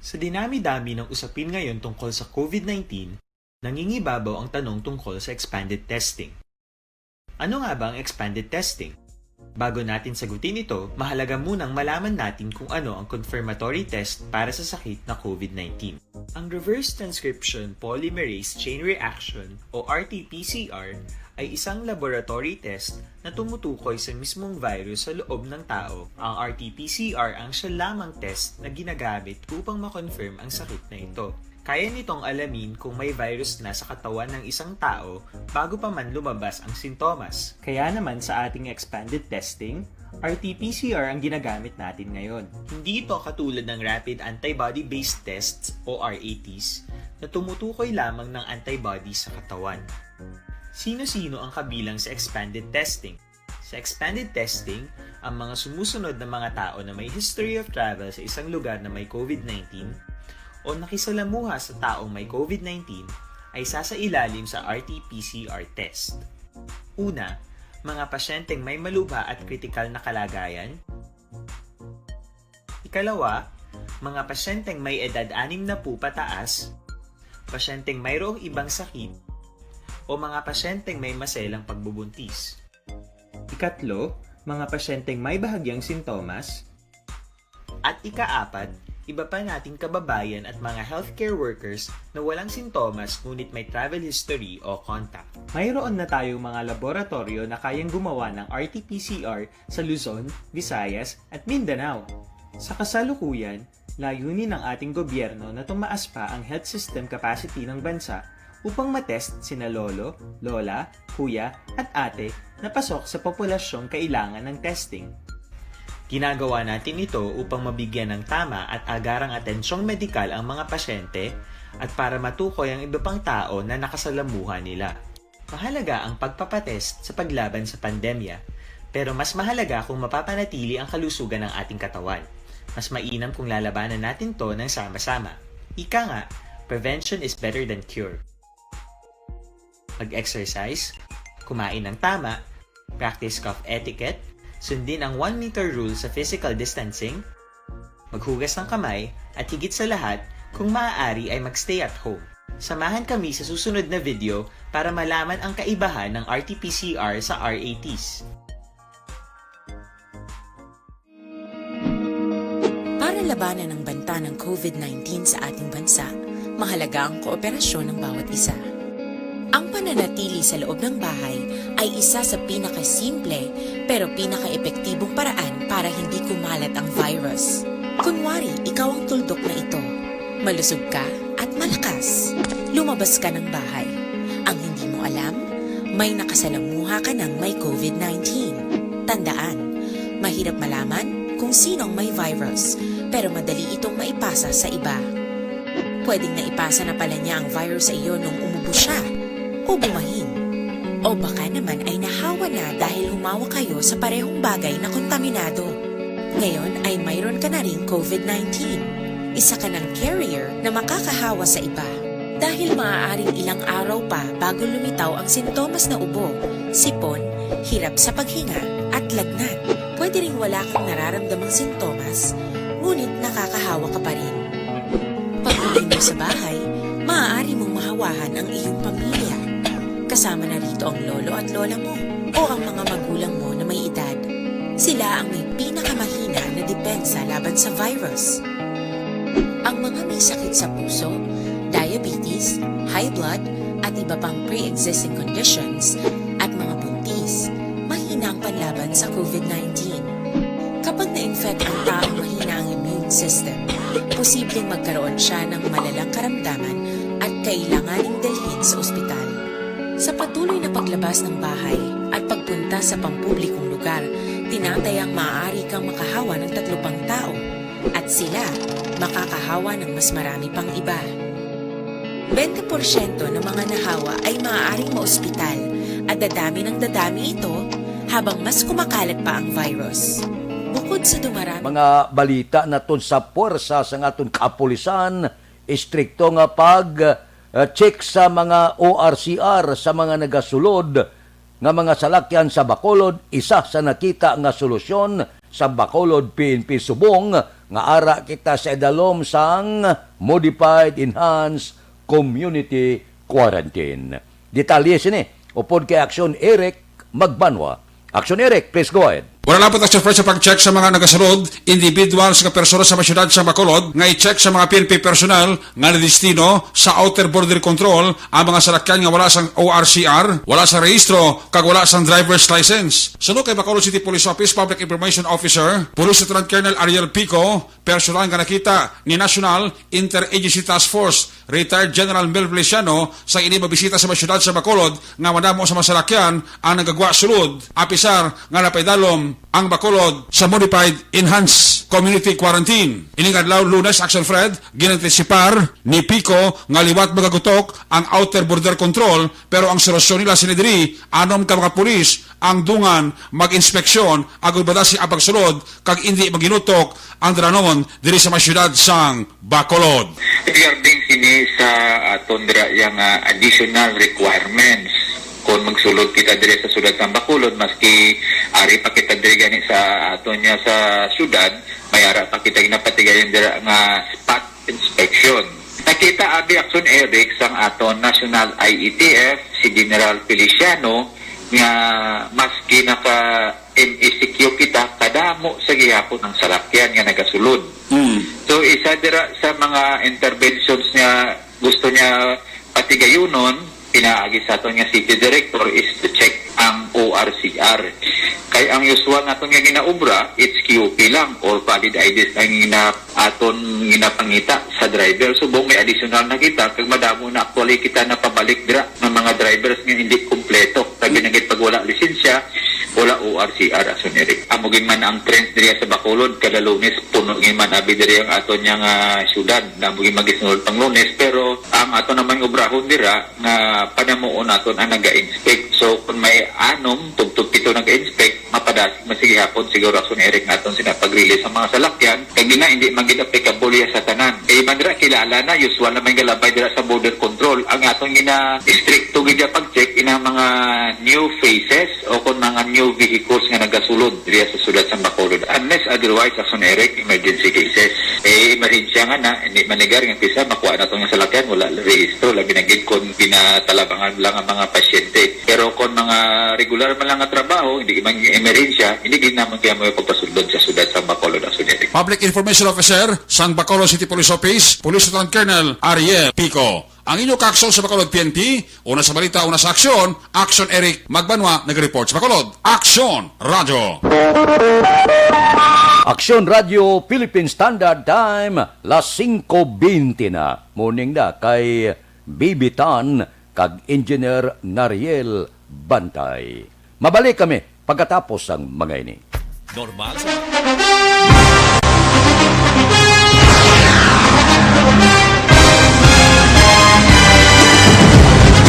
Sa dinami-dami ng usapin ngayon tungkol sa covid nineteen, nangingibabaw ang tanong tungkol sa expanded testing. Ano nga ba ang expanded testing? Bago natin sagutin ito, mahalaga munang malaman natin kung ano ang confirmatory test para sa sakit na covid nineteen. Ang reverse transcription polymerase chain reaction o R T P C R ay isang laboratory test na tumutukoy sa mismong virus sa loob ng tao. Ang R T P C R ang siya lamang test na ginagamit upang ma-confirm ang sakit na ito. Kaya nitong alamin kung may virus na sa katawan ng isang tao bago pa man lumabas ang sintomas. Kaya naman sa ating expanded testing, R T P C R ang ginagamit natin ngayon. Hindi ito katulad ng rapid antibody-based tests o R A Ts na tumutukoy lamang ng antibody sa katawan. Sino-sino ang kabilang sa expanded testing? Sa expanded testing, ang mga sumusunod na mga tao na may history of travel sa isang lugar na may COVID nineteen o nakisalamuha sa taong may COVID nineteen ay sasailalim sa R T P C R test. Una, mga pasyenteng may malubha at kritikal na kalagayan. Ikalawa, mga pasyenteng may edad anim na po pataas, pasyenteng mayroong ibang sakit, o mga pasyenteng may maselang pagbubuntis. Ikatlo, mga pasyenteng may bahagyang sintomas. At ikaapat, iba pa nating kababayan at mga healthcare workers na walang sintomas ngunit may travel history o contact. Mayroon na tayong mga laboratoryo na kayang gumawa ng R T P C R sa Luzon, Visayas, at Mindanao. Sa kasalukuyan, layunin ng ating gobyerno na tumaas pa ang health system capacity ng bansa upang matest sina lolo, lola, kuya, at ate na pasok sa populasyong kailangan ng testing. Ginagawa natin ito upang mabigyan ng tama at agarang atensyong medikal ang mga pasyente at para matukoy ang iba pang tao na nakasalamuha nila. Mahalaga ang pagpapatest sa paglaban sa pandemya, pero mas mahalaga kung mapapanatili ang kalusugan ng ating katawan. Mas mainam kung lalabanan natin 'to ng sama-sama. Ika nga, prevention is better than cure. Mag-exercise, kumain ng tama, practice cough etiquette, sundin ang one meter rule sa physical distancing, maghugas ng kamay, at higit sa lahat, kung maaari ay mag-stay at home. Samahan kami sa susunod na video para malaman ang kaibahan ng R T P C R sa R A Ts. Para labanan ang banta ng COVID nineteen sa ating bansa, mahalaga ang kooperasyon ng bawat isa. Ang pananatili sa loob ng bahay ay isa sa pinakasimple pero pinakaepektibong paraan para hindi kumalat ang virus. Kunwari, ikaw ang tuldok na ito. Malusog ka at malakas. Lumabas ka ng bahay. Ang hindi mo alam, may nakasalamuha ka ng may COVID nineteen. Tandaan, mahirap malaman kung sino ang may virus, pero madali itong maipasa sa iba. Pwedeng naipasa na pala niya ang virus sa iyo nung umubo siya o bumahin. O baka naman ay nahawa na dahil humawak kayo sa parehong bagay na kontaminado. Ngayon ay mayroon ka na ring COVID nineteen. Isa ka ng carrier na makakahawa sa iba. Dahil maaaring ilang araw pa bago lumitaw ang sintomas na ubo, sipon, hirap sa paghinga, at lagnat. Pwede ring wala kang nararamdamang sintomas, ngunit nakakahawa ka pa rin. Pag-uwi mo sa bahay, maaari mong mahawahan ang iyong pamilya. Kasama na rito ang lolo at lola mo o ang mga magulang mo na may edad. Sila ang may pinakamahina na depensa laban sa virus. Ang mga may sakit sa puso, diabetes, high blood, at iba pang pre-existing conditions, at mga buntis, mahina ang panlaban sa COVID nineteen. Kapag na-infect ang taong mahina ang immune system, posibleng magkaroon siya ng malalang karamdaman at kailanganing dalhin sa ospital. Sa patuloy na paglabas ng bahay at pagpunta sa pampublikong lugar, tinatayang maaari kang makahawa ng tatlo pang tao at sila makakahawa ng mas marami pang iba. Bente porsyento ng mga nahawa ay maaaring maospital at dadami ng dadami ito habang mas kumakalat pa ang virus. Bukod sa dumarami Mga balita naton sa puwersa sang aton kapulisan, istrikto nga pag, uh, check sa mga O R C R sa mga nagasulod nga mga salakyan sa Bacolod, isa sa nakita nga solusyon sa Bacolod P N P subong nga ara kita sa idalom sang Modified Enhanced Community Quarantine. Detalye sini upod kay Action Eric Magbanwa. Action Eric, please go ahead. Wala labot ang surprise sa pag-check sa mga nagasulod, individual sa persona sa mga syudad sa Bacolod nga i-check sa mga P N P personnel nga nadestino sa outer border control ang mga salakyan nga wala sang O R C R, wala sa rehistro, kag wala sang driver's license. Suno kay Bacolod City Police Office Public Information Officer, Police Lieutenant Colonel Ariel Pico, personal nga nakita ni National Interagency Task Force Retired General Mel Feliciano sa ini mabisita sa mga syudad sa Bacolod nga madamo sa mga salakyan ang nagagwa sulod, apisar nga napaidalom ang Bacolod sa modified enhanced community quarantine. Ining adlaw, Lunes, Action Fred, ginantisipar ni Pico nga liwat magagutok ang outer border control, pero ang solusyon nila sini diri, anom ka mga pulis ang dungan mag-inspeksyon agud madasi ang pagsulod kag indi maginutok ang dalanon diri sa mga syudad sang Bacolod. Regarding sini sa aton dira yang, ah, additional requirements, kung magsulod kita diri sa syudad sang Bacolod, maski ari pa kita diri gani sa aton niya sa syudad, may ara pa kita ginapatigayon dira nga spot inspection. Nakita abi, Action Eric, sang aton National I E T F, si General Feliciano, nga maski naka M E C Q kita, kadamo sa gihapon ang salakyan nga nagasulod. Mm. So, isa dira sa mga interventions nga gusto niya patigayunon, pinaagi sa aton nga city director, is to check ang O R C R. Kay ang usual naton nga ginaobra, it's Q P lang or valid I Ds ang gina-, aton ginapangita sa driver. Subong may additional na kita, kag madamo na actually kita napabalik dira nga mga drivers nga hindi kompleto. Sabi na gid, pag wala lisensya, wala O R C R, Action Eric. Amo gid man ang trend diri sa Bacolod, kada Lunes puno gid man abi diri ang aton nga, ah, syudad. Amo gid magisunod pang Lunes, pero ang ato naman nga obrahon dira nga panamuon naton ang naga-inspect. So, kung may anom, tubtob pito naga-inspect, mapadasig man sa gihapon siguro, Action Eric, nga aton sina pag-release ang mga salakyan. Kay gina, hindi man gid applicable iya sa tanan. Kay man dira, kilala na, usual na may galabay dira sa border control. Ang aton gina, istrikto gid iya pag-check inang mga new faces o kung mga new vehicles nga nagasulod diri sa syudad sa Bacolod. Unless otherwise, Action Eric, emergency cases. Eh, emerhensya nga na, hindi manigar nga kisa makuha naton nga salakyan, wala rehistro, labi na gid kung ginatalabangan lang ang mga pasyente. Pero kung mga regular man lang nga trabaho, hindi man emerhensya, hindi gid naman kaya mo pagpasundon sa syudad sa Bacolod, Action Eric. Public Information Officer sang Bacolod City Police Office, Police Lieutenant Colonel Ariel Pico. Ang inyo kaaksyon sa Bacolod P N P, una sa balita, una sa aksyon, Action Eric Magbanwa, nag-report sa Bacolod. Action Radio. Action Radio Philippine Standard Time, las singko bente na. Morning na kay Bibi Tan kag Engineer Nariel Bantay. Mabalik kami pagkatapos sang mga ini. Normal sa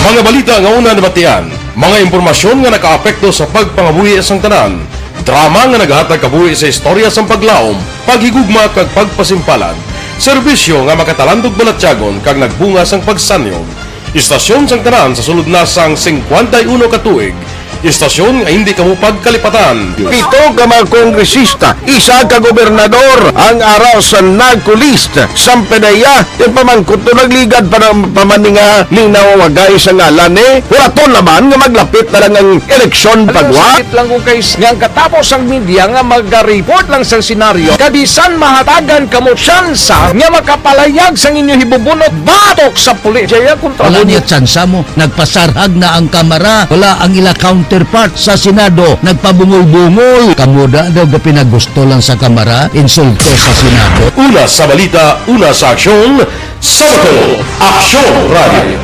Mga balita nga una nabatian, mga impormasyon nga nakaapekto sa pagpangabuhi sang tanan, drama nga nagahatag kabuhi sa istorya sang paglaom, paghigugma kag pagpasimpalan, serbisyo nga makatalandog balatyagon kag nagbunga sang pagsanyog. Istasyon sang tanan sa sulod na sang singkwenta y uno ka tuig. Istasyon nga hindi kamo pagkalipatan. Pito ka mga kongresista, isa ka gobernador ang ara sa NARCO list. Sampanaya, ti pamangkot to nagligad pa ng pamaninga ning nawawagay sa ngalan ni. Wala to laban nga maglapit na lang ang eleksyon pagwa. Sakit lang kung kay nga ang katapos ang media nga mag-report lang sa senaryo, kabisan mahatagan kamo tsansa nga makapalayag sang inyo hibubunot batok sa pulis. Jaya kontra Wala mo. Niya tsansa mo. Nagpasarhag na ang Kamara. Wala ang ila counterpart sa Senado. Nagpabungol-bungol. Kamo da daw ga pinagusto lang sa Kamara, insulto sa Senado. Una sa balita, una sa aksyon, sa Bacolod, Aksyon Radio.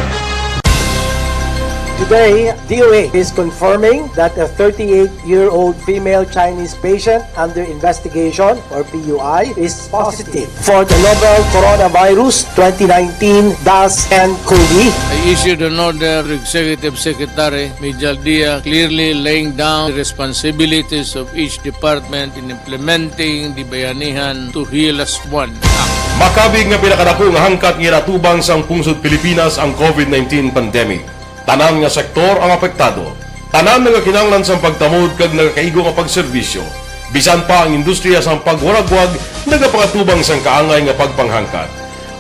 Today, D O H is confirming that a thirty-eight-year-old female Chinese patient under investigation, or P U I, is positive for the novel coronavirus twenty nineteen dash N COVID. I issued an order to Executive Secretary Mijal Dia, clearly laying down the responsibilities of each department in implementing the Bayanihan to Heal Us One Act. Makabig nga pinakadako nga hangkat nga ginatubang sang pungsod Pilipinas ang COVID nineteen pandemic. Tanan nga sektor ang apektado. Tanan nagakinahanglan sang pagtamod kag nagakaigo nga pagserbisyo. Bisan pa ang industriya sang pagwaragwag nagapangatubang sang kaangay nga pagpanghangkat.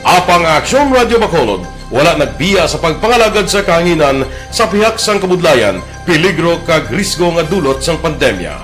Apang ang Aksyon Radio Bacolod wala nagbiya sa pagpangalagad sa kahanginan sa pihak sang kabudlayan, peligro kag risgo nga dulot sang pandemya.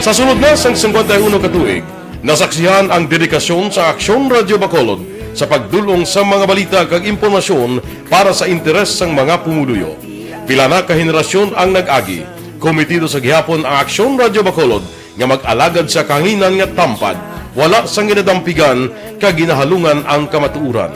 Sa sulod na sang singkwenta y uno ka tuig, nasaksihan ang dedikasyon sa Aksyon Radyo Bacolod sa pagdul-ong sa mga balita kag impormasyon para sa interes sang mga pumuluyo. Pila na ka henerasyon ang nag-agi, komitido sa gihapon ang Aksyon Radyo Bacolod nga mag-alagad sa kahanginan nga tampad, wala sang ginadampigan kag ginahalungan ang kamatuoran.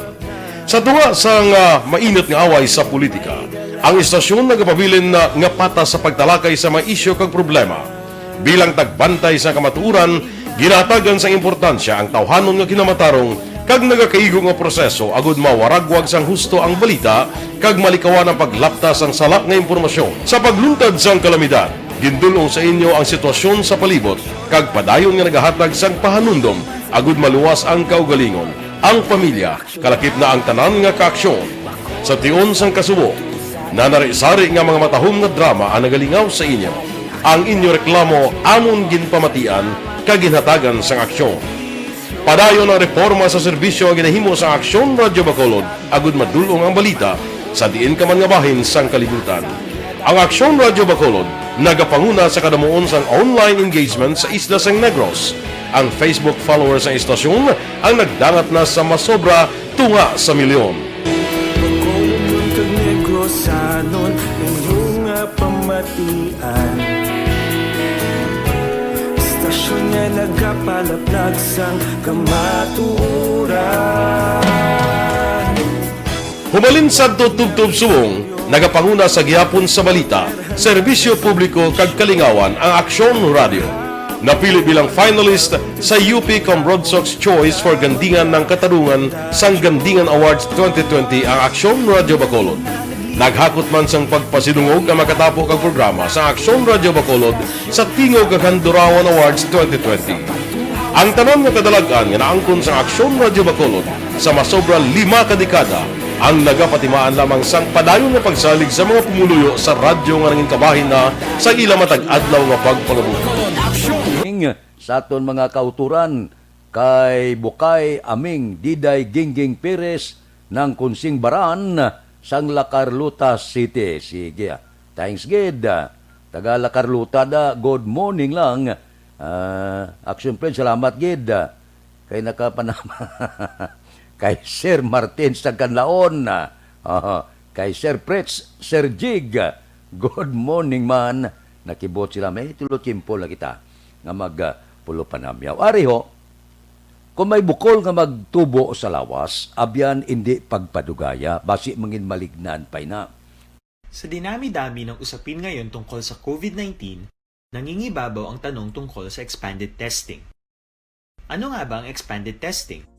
Sa tunga sang, ah, mainit nga away sa politika, ang istasyon nagapabilin na nga patas sa pagtalakay sa mga isyu kag problema. Bilang tagbantay sa kamatuoran, ginahatagan sang importansya ang tawhanon nga kinamatarong kag nagakaigo nga proseso agud mawaragwag sang husto ang balita kag malikawan ang paglapta sang sala nga impormasyon. Sa pagluntad sang kalamidad, gindul-ong sa inyo ang sitwasyon sa palibot kag padayon nga nagahatag sang pahanumdom agud maluwas ang kaugalingon, ang pamilya, kalakip na ang tanan nga kaaksyon. Sa tion sang kasubo, nanari-sari nga mga matahom nga drama ang nagalingaw sa inyo. Ang inyo reklamo amon ginpamatian kag ginhatagan sang aksyon. Padayon ang reporma sa serbisyo nga ginahimo sang Aksyon Radyo Bacolod agud madul-ong ang balita sa diin ka man nga bahin sang kalibutan. Ang Aksyon Radyo Bacolod nagapanguna sa kadamuon sang online engagement sa isla sang Negros. Ang Facebook followers sang istasyon ang nagdangat na sa masobra tunga sa milyon. Bacolodnon kag Negrosanon, inyo nga pamatian. Istasyon nga nagapalaplag sang kamatuoran. Hubalin sadto tubtob subong, nagapanguna sa gihapon sa balita, serbisyo publiko kag kalingawan ang Aksyon Radyo. Napili bilang finalist sa U P Cambrodsoc's Choice for Gandingan ng Katarungan sang Gandingan Awards twenty twenty ang Aksyon Radyo Bacolod. Naghakot man sang pagpasidungog nga makatapo kag programa sa Aksyon Radyo Bacolod sa Tingog kag Handurawan Awards twenty twenty. Ang tanan nga kadalag-an nga naangkon sang Aksyon Radyo Bacolod sa masobra lima ka dekada ang nagapatimaan lamang sang padayon nga pagsalig sa mga pumuluyo sa radyo nga nangin kabahin na sa ila matag adlaw nga pagpangabuhi. Ning sa aton mga kauturan, kay Bukay Aming Diday Gingging Perez ng Kunsing Baran sang La Carlota City. Sige, ah. Thanks gid, ah. Taga La Carlota da, good morning lang. Ah, Action Friend, salamat gid, ah. Kay nakapanama. Kay Sir Martin sa Canlaon, ah. Aha. Kay Sir Fritz, Sir Jig, ah. Good morning man. Nakibot sila, may tulo tiyempo na kita nga mag, ah, pulo panamyaw. Ari ho, kung may bukol nga magtubo sa lawas, abyan indi pagpadugaya, basi mangin malignan pa ina. Sa dinami-dami ng usapin ngayon tungkol sa COVID nineteen, nangingibabaw ang tanong tungkol sa expanded testing. Ano nga ba ang expanded testing?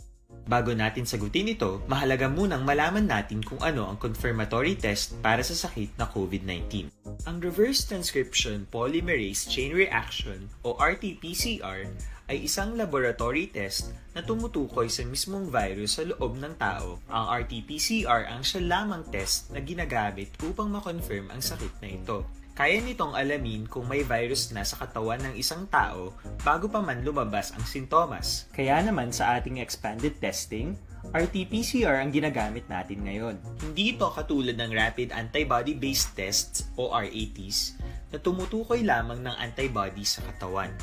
Bago natin sagutin ito, mahalaga munang malaman natin kung ano ang confirmatory test para sa sakit na COVID nineteen. Ang reverse transcription polymerase chain reaction o R T P C R ay isang laboratory test na tumutukoy sa mismong virus sa loob ng tao. Ang R T P C R ang siya lamang test na ginagamit upang ma-confirm ang sakit na ito. Kaya nitong alamin kung may virus na sa katawan ng isang tao bago pa man lumabas ang sintomas. Kaya naman sa ating expanded testing, R T P C R ang ginagamit natin ngayon. Hindi ito katulad ng rapid antibody-based tests o R A Ts na tumutukoy lamang ng antibody sa katawan.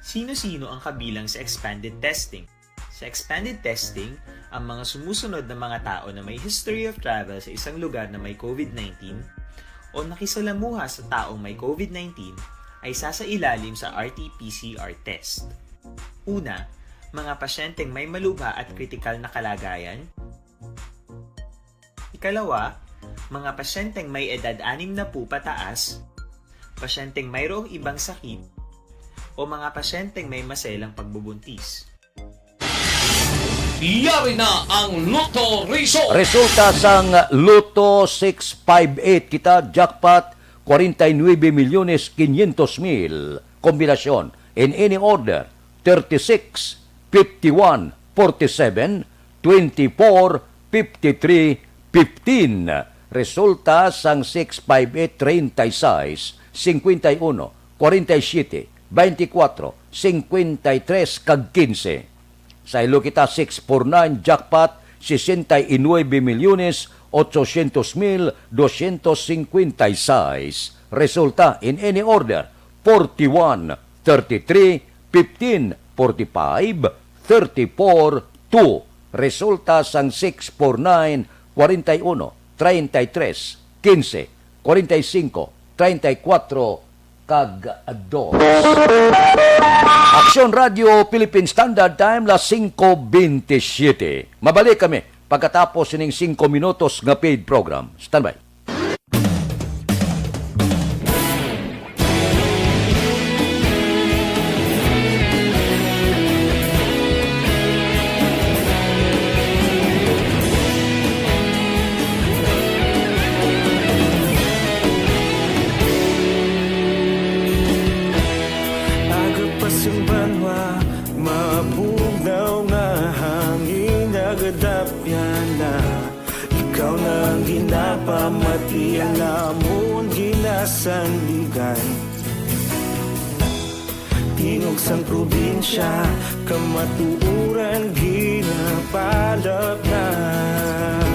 Sino-sino ang kabilang sa expanded testing? Sa expanded testing, ang mga sumusunod na mga tao na may history of travel sa isang lugar na may COVID nineteen o nakisalamuha sa taong may COVID nineteen ay sasailalim sa R T P C R test. Una, mga pasyenteng may malubha at kritikal na kalagayan. Ikalawa, mga pasyenteng may edad anim na po pataas, pasyenteng mayroong ibang sakit, o mga pasyenteng may maselang pagbubuntis. Yari na ang Lotto Result. Resulta sang Lotto six five eight, kita jackpot forty-nine milyones quinientos mil. Kombinasyon, in any order, thirty-six, fifty-one, forty-seven, twenty-four, fifty-three, fifteen. Resulta sang six five eight, treinta y seis, cincuenta y uno, cuarenta y siete, veinticuatro, cincuenta y tres, kag quince. Saylo kita, six four nine, jackpot, sesenta y nuebe milyones, ochocientos mil, doscientos cincuenta y seis. Resulta, in any order, forty-one, thirty-three, fifteen, forty-five, thirty-four, two. Resulta sang six four nine, forty-one, treinta y tres, quince, cuarenta y cinco, treinta y cuatro, kag dos. Aksyon Radio Philippine Standard Time, las singko bintisiete. Mabalik kami pagkatapos sining singko minutos nga paid program. Standby. Aga pa sing banwa, mabugnaw nga hangin nagadapyan na. Ikaw na ang ginapamati, ang amon ginasandigan. Tingog sang probinsya, kamatuoran ginapalapnap.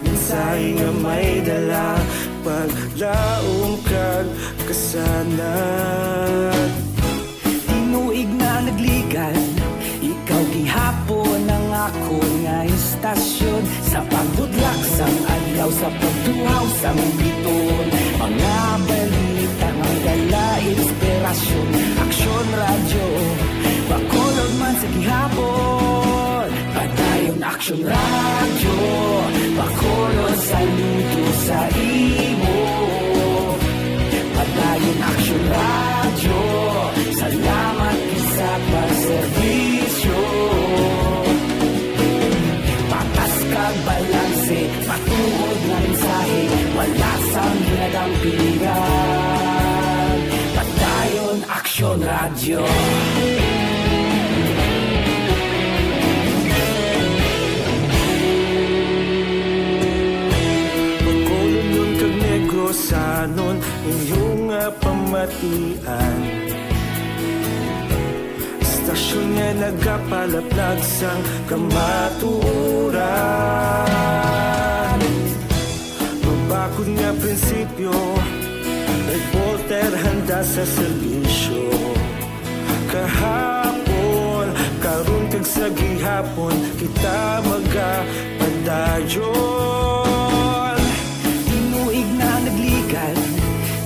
Mensahe nga may dala, paglaom kag kasanag. Tinuig na nagligan, ikaw gihapon ang akon nga istasyon. Sa pagbudlak sang adlaw, sa pagtuhaw sang biton, mga balita nga dala inspirasyon. Aksyon Radyo, Bacolod man sa gihapon. Padayon Aksyon Radyo, Bacolod, saludo sa imo. Padayon Aksyon Radyo, salamat gid sa pagserbisyo. Patas kag balanse, matuod nga mensahe, wala sang ginadampigan. Padayon Aksyon Radyo. Bacolodnon kag Negrosanon, inyo nga pamatian. Istasyon nga nagapalaplag sang kamatuoran. Mabakod nga prinsipyo, reporter handa sa serbisyo. Kahapon, karon kag sa gihapon, kita magapadayon. Tinuig na nagligan,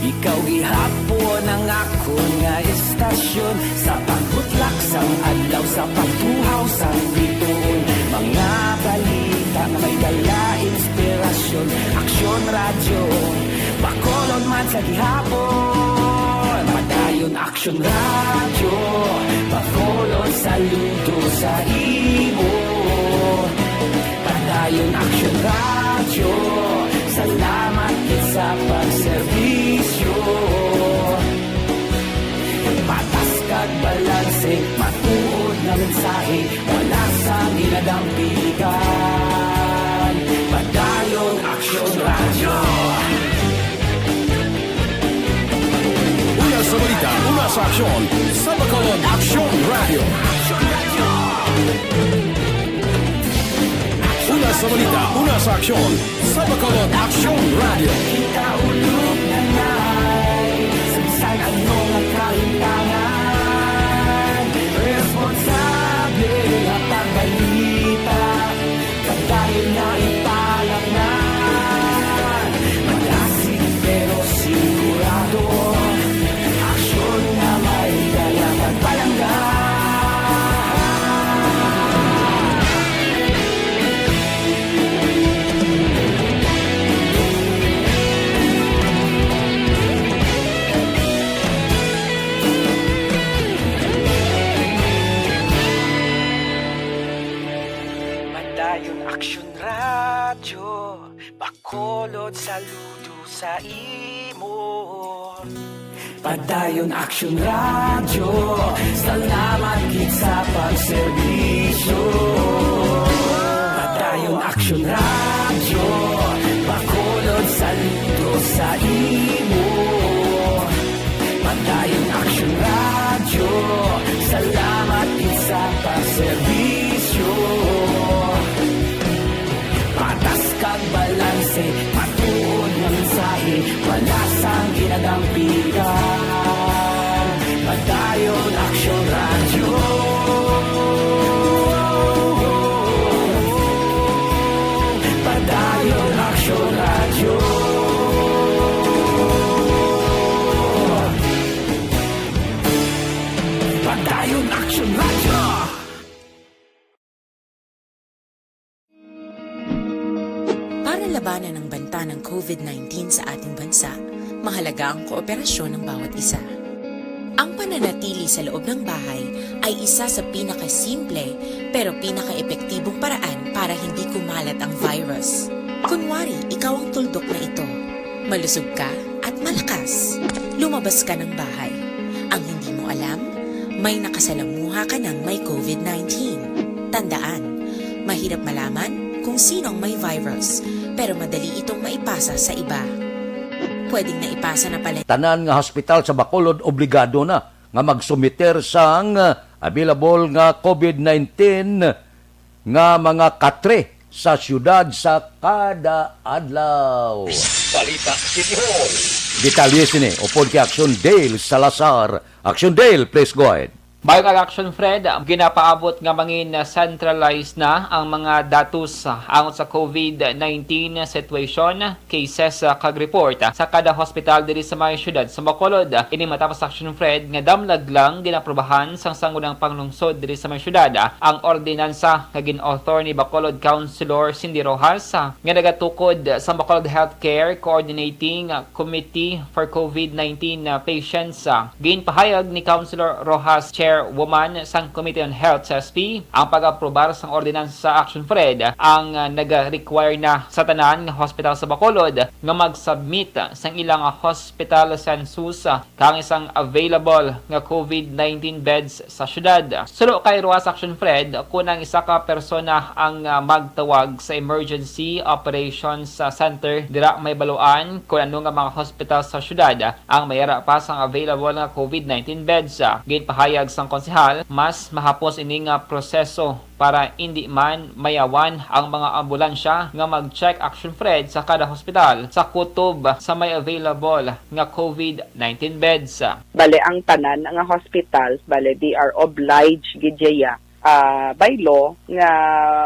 ikaw gihapon ang akon nga istasyon. Sa pagbutlak sang adlaw, sa pagtuhaw sang bituon, mga balita nga may dala inspirasyon. Aksyon Radyo, Bacolod man sa gihapon. Padayon Aksyon Radyo, Bacolod, saludo sa imo. Padayon Aksyon Radyo, salamat gid sa pagserbisyo. Patas kag balanse, matuod nga mensahe, wala sang ginadampigan. Padayon Aksyon Radyo. Una sa balita, una sa aksyon, sa Bacolod Aksyon Radyo. Una sa balita, una sa aksyon, sa Bacolod Aksyon Radyo. Kita ulog na ngay, sa bisan ano nga kalimtangan, responsable nga pagbalita. Padayon na ipalaknad, malasig pero sigurado. Aksyon nga may dala kag palangga. Padayon Aksyon Radyo, Bacolod, saludo sa imo. Padayon Aksyon Radyo, salamat gid sa pagserbisyo. Padayon Aksyon Radyo, Bacolod, saludo sa imo. Padayon Aksyon Radyo, salamat gid sa pagserbisyo. Patas kag balanse, matuod nga mensahe, wala sang ginadampigan. Padayon na ng banta ng COVID nineteen sa ating bansa, mahalaga ang kooperasyon ng bawat isa. Ang pananatili sa loob ng bahay ay isa sa pinakasimple pero pinakaepektibong paraan para hindi kumalat ang virus. Kunwari, ikaw ang tuldok na ito. Malusog ka at malakas. Lumabas ka ng bahay. Ang hindi mo alam, may nakasalamuha ka ng may COVID nineteen. Tandaan, mahirap malaman kung sino ang may virus, pero madali itong maipasa sa iba. Pwedeng naipasa na pala. Tanan nga hospital sa Bacolod obligado na nga magsumiter sang, ah, available nga COVID nineteen nga mga katre sa siyudad sa kada adlaw. Balita City Hall. Detalye sini upod kay Action Dale Salazar. Action Dale, please go ahead. Maayong aga, Action Fred, ginapaabot nga mangin centralized na ang mga datos angot sa COVID nineteen situation, cases, ah, kag report, ah, sa kada hospital diri sa may siyudad sa Bacolod. Ini matapos, Action Fred, nga damlag lang ginaprobahan sang Sangguniang Panglungsod diri sa may siyudad, ah, ang ordinansa nga gin-author ni Bacolod Councilor Cindy Rojas, ah, nga nagatukod sa Bacolod Healthcare Coordinating, ah, Committee for COVID nineteen, ah, Patients. Ah, ginpahayag ni Councilor Rojas, chairwoman sang Committee on Health sa S P, ang pag-aprobar sang ordinansa sa Action Fred ang, ah, naga-require na sa tanan nga hospital sa Bacolod nga mag-submit sang ilang hospital census, ah, kang isang available nga COVID nineteen beds sa syudad. Suno kay Rojas, Action Fred, kun ang isa ka persona ang, ah, magtawag sa Emergency Operations, ah, Center, dira may baluan kun ano nga mga hospital sa syudad ang may ara pa sang available nga COVID nineteen beds. Ginpahayag sang konsehal, mas mahapos ini nga proseso para indi man mayawan ang mga ambulansya nga mag-check, Action Fred, sa kada hospital sa kutob sa may available nga COVID nineteen beds. Bale, ang tanan nga hospitals, bale, they are obliged gid siya, ah, by law nga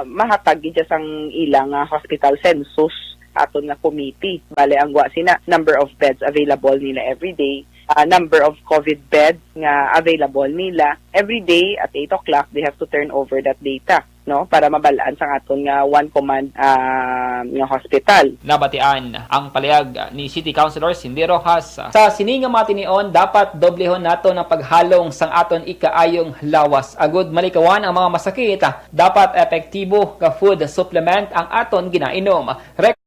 mahatag gid siya sang ila nga hospital census aton nga committee. Bale, ang gwa sina, number of beds available nila every day, ah, number of COVID beds nga available nila. Every day at eight o'clock, they have to turn over that data, no, para mabal-an sang aton nga one command, ah, nga hospital. Nabatian ang pahayag ni City Councilor Cindy Rojas. Sa sini nga mga tinion, dapat doblehon naton ang paghalong sang aton ikaayong lawas agud malikawan ang mga masakit. Dapat epektibo nga food supplement ang aton ginainom. Rek-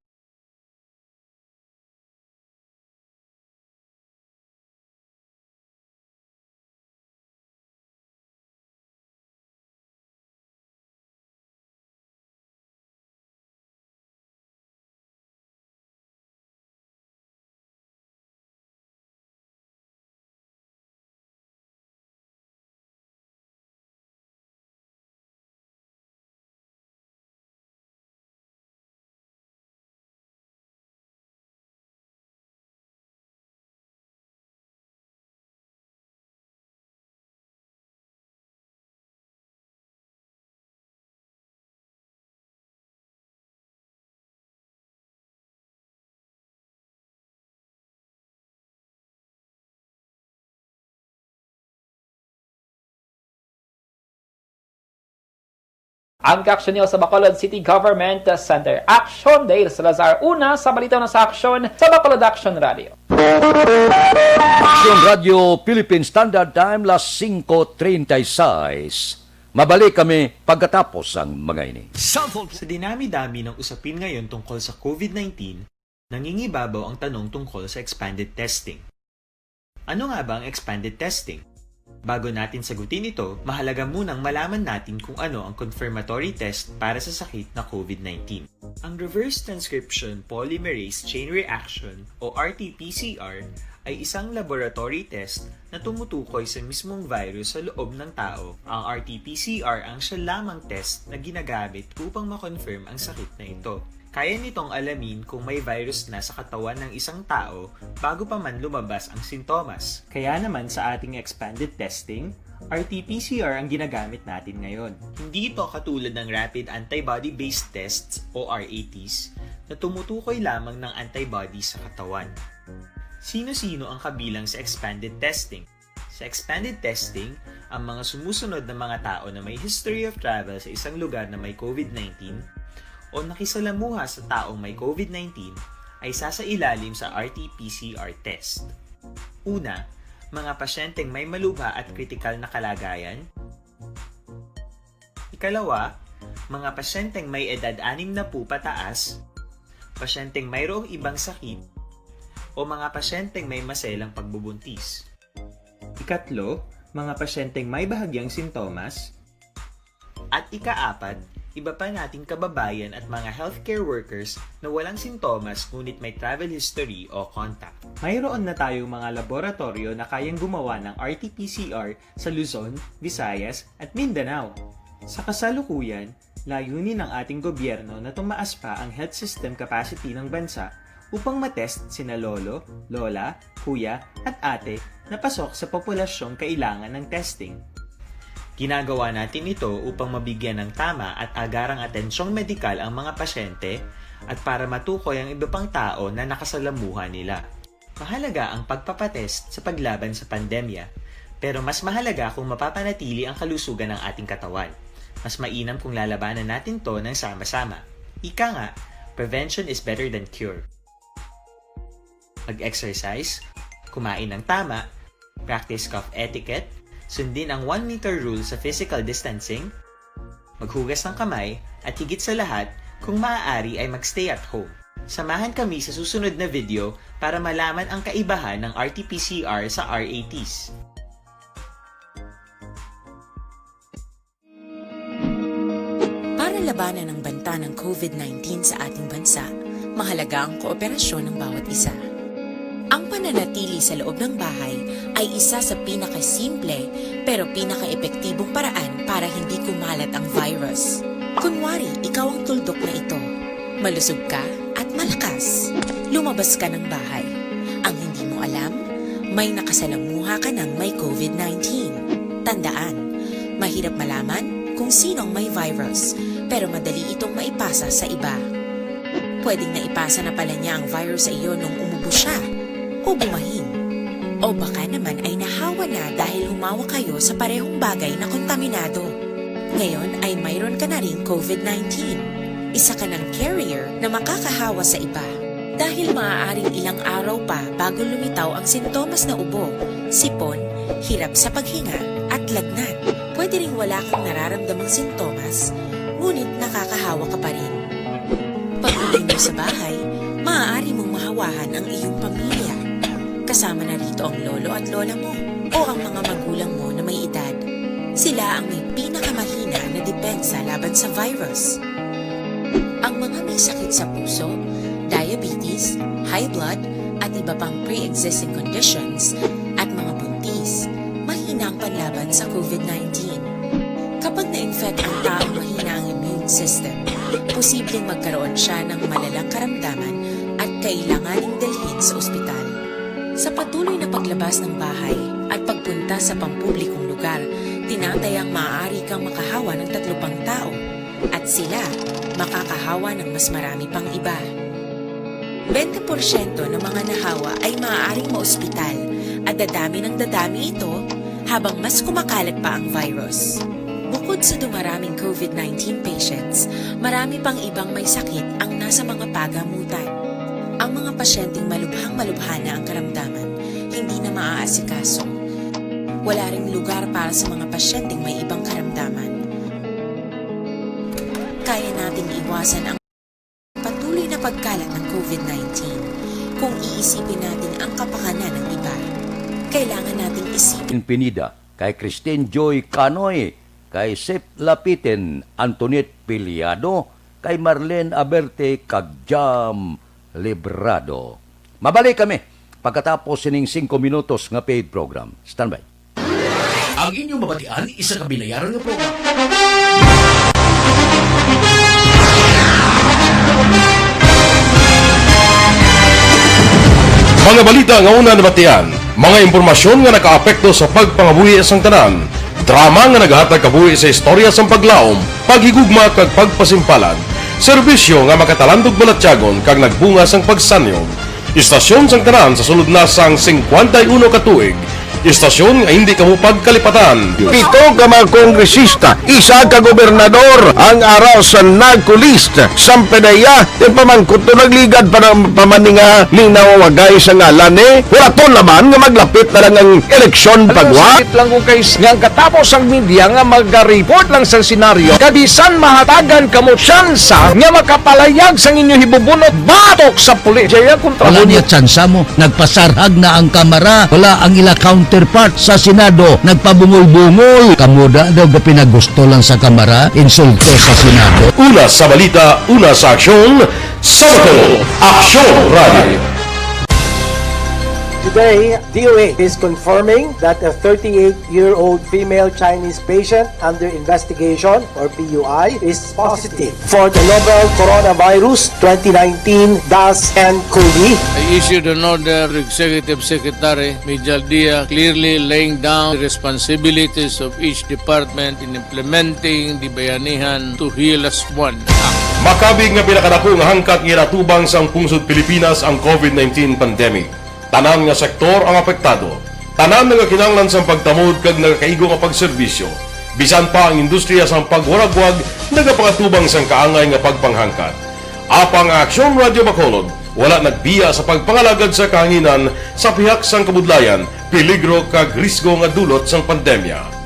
Ang Action News sa Bacolod City Government Center. Action Dale Salazar, una sa balita na sa Action sa Bacolod Action Radio. Action Radio Philippine Standard Time, las singko treinta y seis. Mabalik kami pagkatapos ang mga ini. Sa dinami-dami ng usapin ngayon tungkol sa COVID nineteen, nangingibabaw ang tanong tungkol sa expanded testing. Ano nga ba ang expanded testing? Bago natin sagutin ito, mahalaga munang malaman natin kung ano ang confirmatory test para sa sakit na COVID nineteen. Ang reverse transcription polymerase chain reaction o R T P C R ay isang laboratory test na tumutukoy sa mismong virus sa loob ng tao. Ang R T P C R ang siya lamang test na ginagamit upang ma-confirm ang sakit na ito. Kaya nitong alamin kung may virus na sa katawan ng isang tao bago pa man lumabas ang sintomas. Kaya naman sa ating expanded testing, R T P C R ang ginagamit natin ngayon. Hindi ito katulad ng rapid antibody-based tests o R A Ts na tumutukoy lamang ng antibody sa katawan. Sino-sino ang kabilang sa expanded testing? Sa expanded testing, ang mga sumusunod na mga tao na may history of travel sa isang lugar na may COVID nineteen o nakisalamuha sa taong may COVID nineteen ay sasailalim sa R T P C R test. Una, mga pasyenteng may malubha at kritikal na kalagayan. Ikalawa, mga pasyenteng may edad anim na po pataas, pasyenteng mayroong ibang sakit, o mga pasyenteng may maselang pagbubuntis. Ikatlo, mga pasyenteng may bahagyang sintomas. At ikaapat, iba pa nating kababayan at mga healthcare workers na walang sintomas ngunit may travel history o contact. Mayroon na tayong mga laboratoryo na kayang gumawa ng R T P C R sa Luzon, Visayas, at Mindanao. Sa kasalukuyan, layunin ng ating gobyerno na tumaas pa ang health system capacity ng bansa upang matest sina lolo, lola, kuya, at ate na pasok sa populasyong kailangan ng testing. Ginagawa natin ito upang mabigyan ng tama at agarang atensyong medikal ang mga pasyente at para matukoy ang iba pang tao na nakasalamuha nila. Mahalaga ang pagpapatest sa paglaban sa pandemya, pero mas mahalaga kung mapapanatili ang kalusugan ng ating katawan. Mas mainam kung lalabanan natin 'to ng sama-sama. Ika nga, prevention is better than cure. Mag-exercise, kumain ng tama, practice cough etiquette, sundin ang one meter rule sa physical distancing, maghugas ng kamay, at higit sa lahat, kung maaari ay mag-stay at home. Samahan kami sa susunod na video para malaman ang kaibahan ng R T P C R sa R A Ts. Para labanan ang banta ng COVID nineteen sa ating bansa, mahalaga ang kooperasyon ng bawat isa. Ang pananatili sa loob ng bahay ay isa sa pinakasimple pero pinakaepektibong paraan para hindi kumalat ang virus. Kunwari, ikaw ang tuldok na ito. Malusog ka at malakas. Lumabas ka ng bahay. Ang hindi mo alam, may nakasalamuha ka ng may COVID nineteen. Tandaan, mahirap malaman kung sino ang may virus, pero madali itong maipasa sa iba. Pwedeng naipasa na pala niya ang virus sa iyo nung umubo siya o bumahin. O baka naman ay nahawa na dahil humawa kayo sa parehong bagay na kontaminado. Ngayon ay mayroon ka na ring COVID nineteen. Isa ka ng carrier na makakahawa sa iba. Dahil maaaring ilang araw pa bago lumitaw ang sintomas na ubo, sipon, hirap sa paghinga, at lagnat. Pwede ring wala kang nararamdamang sintomas, ngunit nakakahawa ka pa rin. Pag-uwi mo sa bahay, maaari mong mahawahan ang iyong pamilya. Kasama na rito ang lolo at lola mo o ang mga magulang mo na may edad. Sila ang may pinakamahina na depensa laban sa virus. Ang mga may sakit sa puso, diabetes, high blood, at iba pang pre-existing conditions, at mga buntis, mahina ang panlaban sa COVID nineteen. Kapag na-infect ang taong mahina ang immune system, posibleng magkaroon siya ng malalang karamdaman at kailanganing dalhin sa ospital. Sa patuloy na paglabas ng bahay at pagpunta sa pampublikong lugar, tinatayang maaari kang makahawa ng tatlo pang tao at sila makakahawa ng mas marami pang iba. Bente porsyento ng mga nahawa ay maaaring maospital at dadami ng dadami ito habang mas kumakalat pa ang virus. Bukod sa dumaraming COVID nineteen patients, marami pang ibang may sakit ang nasa mga pagamutan. Ang mga pasyenteng malubhang-malubha na ang karamdaman, hindi na maaasikaso. Wala ring lugar para sa mga pasyenteng may ibang karamdaman. Kaya nating iwasan ang patuloy na pagkalat ng COVID nineteen kung iisipin natin ang kapakanan ng iba. Kailangan nating isipin Pinida, kay Christine Joy Canoy, kay Sep Lapiten, Antoinette Piliado, kay Marlene Aberte, kag Jam Librado. Mabalik kami pagkatapos sining singko minutos nga paid program. Standby. Ang inyong mabatian, isa ka binayaran nga programa. Mga balita nga una nabatian, mga impormasyon nga nakaapekto sa pagpangabuhi sang tanan, drama nga nagahatag kabuhi sa istorya sang paglaom, paghigugma kag pagpasimpalan, serbisyo nga makatalandog balatyagon kag nagbunga sang pagsanyog. Istasyon sang tanan sa sulod na sang singkwenta y uno ka tuig, Istasyon nga hindi kamo pagkalipatan. Pito ka mga kongresista, isa ka gobernador ang ara sa NAGCO list. Sampanaya, ti pamangkot to nagligad pa ng pamaninga ni nawawagay sa ngalan ni Huraton naman nga maglapit na lang ang eleksyon pagwa. Sakit lang kung kay nga ang katapos ang media nga mag-report lang sa senaryo, kabisan mahatagan kamo tsansa nga makapalayag sang inyo hibubunot batok sa pulis. Jaya kontra Wala mo. Niya tsansa mo. Nagpasarhag na ang Kamara, wala ang ila counterpart sa Senado. Nagpabungol-bungol. Kamo da daw gapinagusto lang sa Kamara, insulto sa Senado. Una sa balita, una sa aksyon, sa Bacolod, Aksyon Radio. Today, D O H is confirming that a thirty-eight-year-old female Chinese patient under investigation, or P U I, is positive for the novel coronavirus twenty nineteen dash N cov. I issued an order to Executive Secretary Mijal Dia, clearly laying down the responsibilities of each department in implementing the Bayanihan to Heal Us One Act. Makabig nga pinakadako nga hangkat nga ginatubang sang pungsod Pilipinas ang covid nineteen pandemic. Tanan nga sektor ang apektado. Tanan nagakinahanglan sang pagtamod kag nagakaigo nga pagserbisyo. Bisan pa ang industriya sang pagwaragwag nagapangatubang sang kaangay nga pagpanghangkat. Apang ang Aksyon Radio Bacolod wala nagbiya sa pagpangalagad sa kahanginan sa pihak sang kabudlayan, peligro kag risgo nga dulot sang pandemya.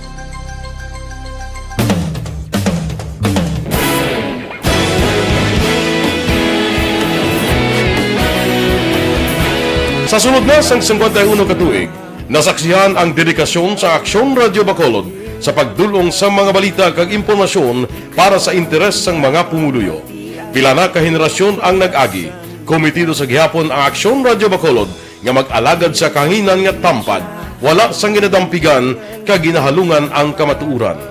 Sa sulod na sang singkwenta y uno ka tuig, nasaksihan ang dedikasyon sa Aksyon Radio Bacolod sa pagdul-ong sa mga balita kag impormasyon para sa interes sang mga pumuluyo. Pila na ka henerasyon ang nag-agi. Komitido sa gihapon ang Aksyon Radio Bacolod nga mag-alagad sa kahanginan nga tampad, wala sang ginadampigan kag ginahalungan ang kamatuoran.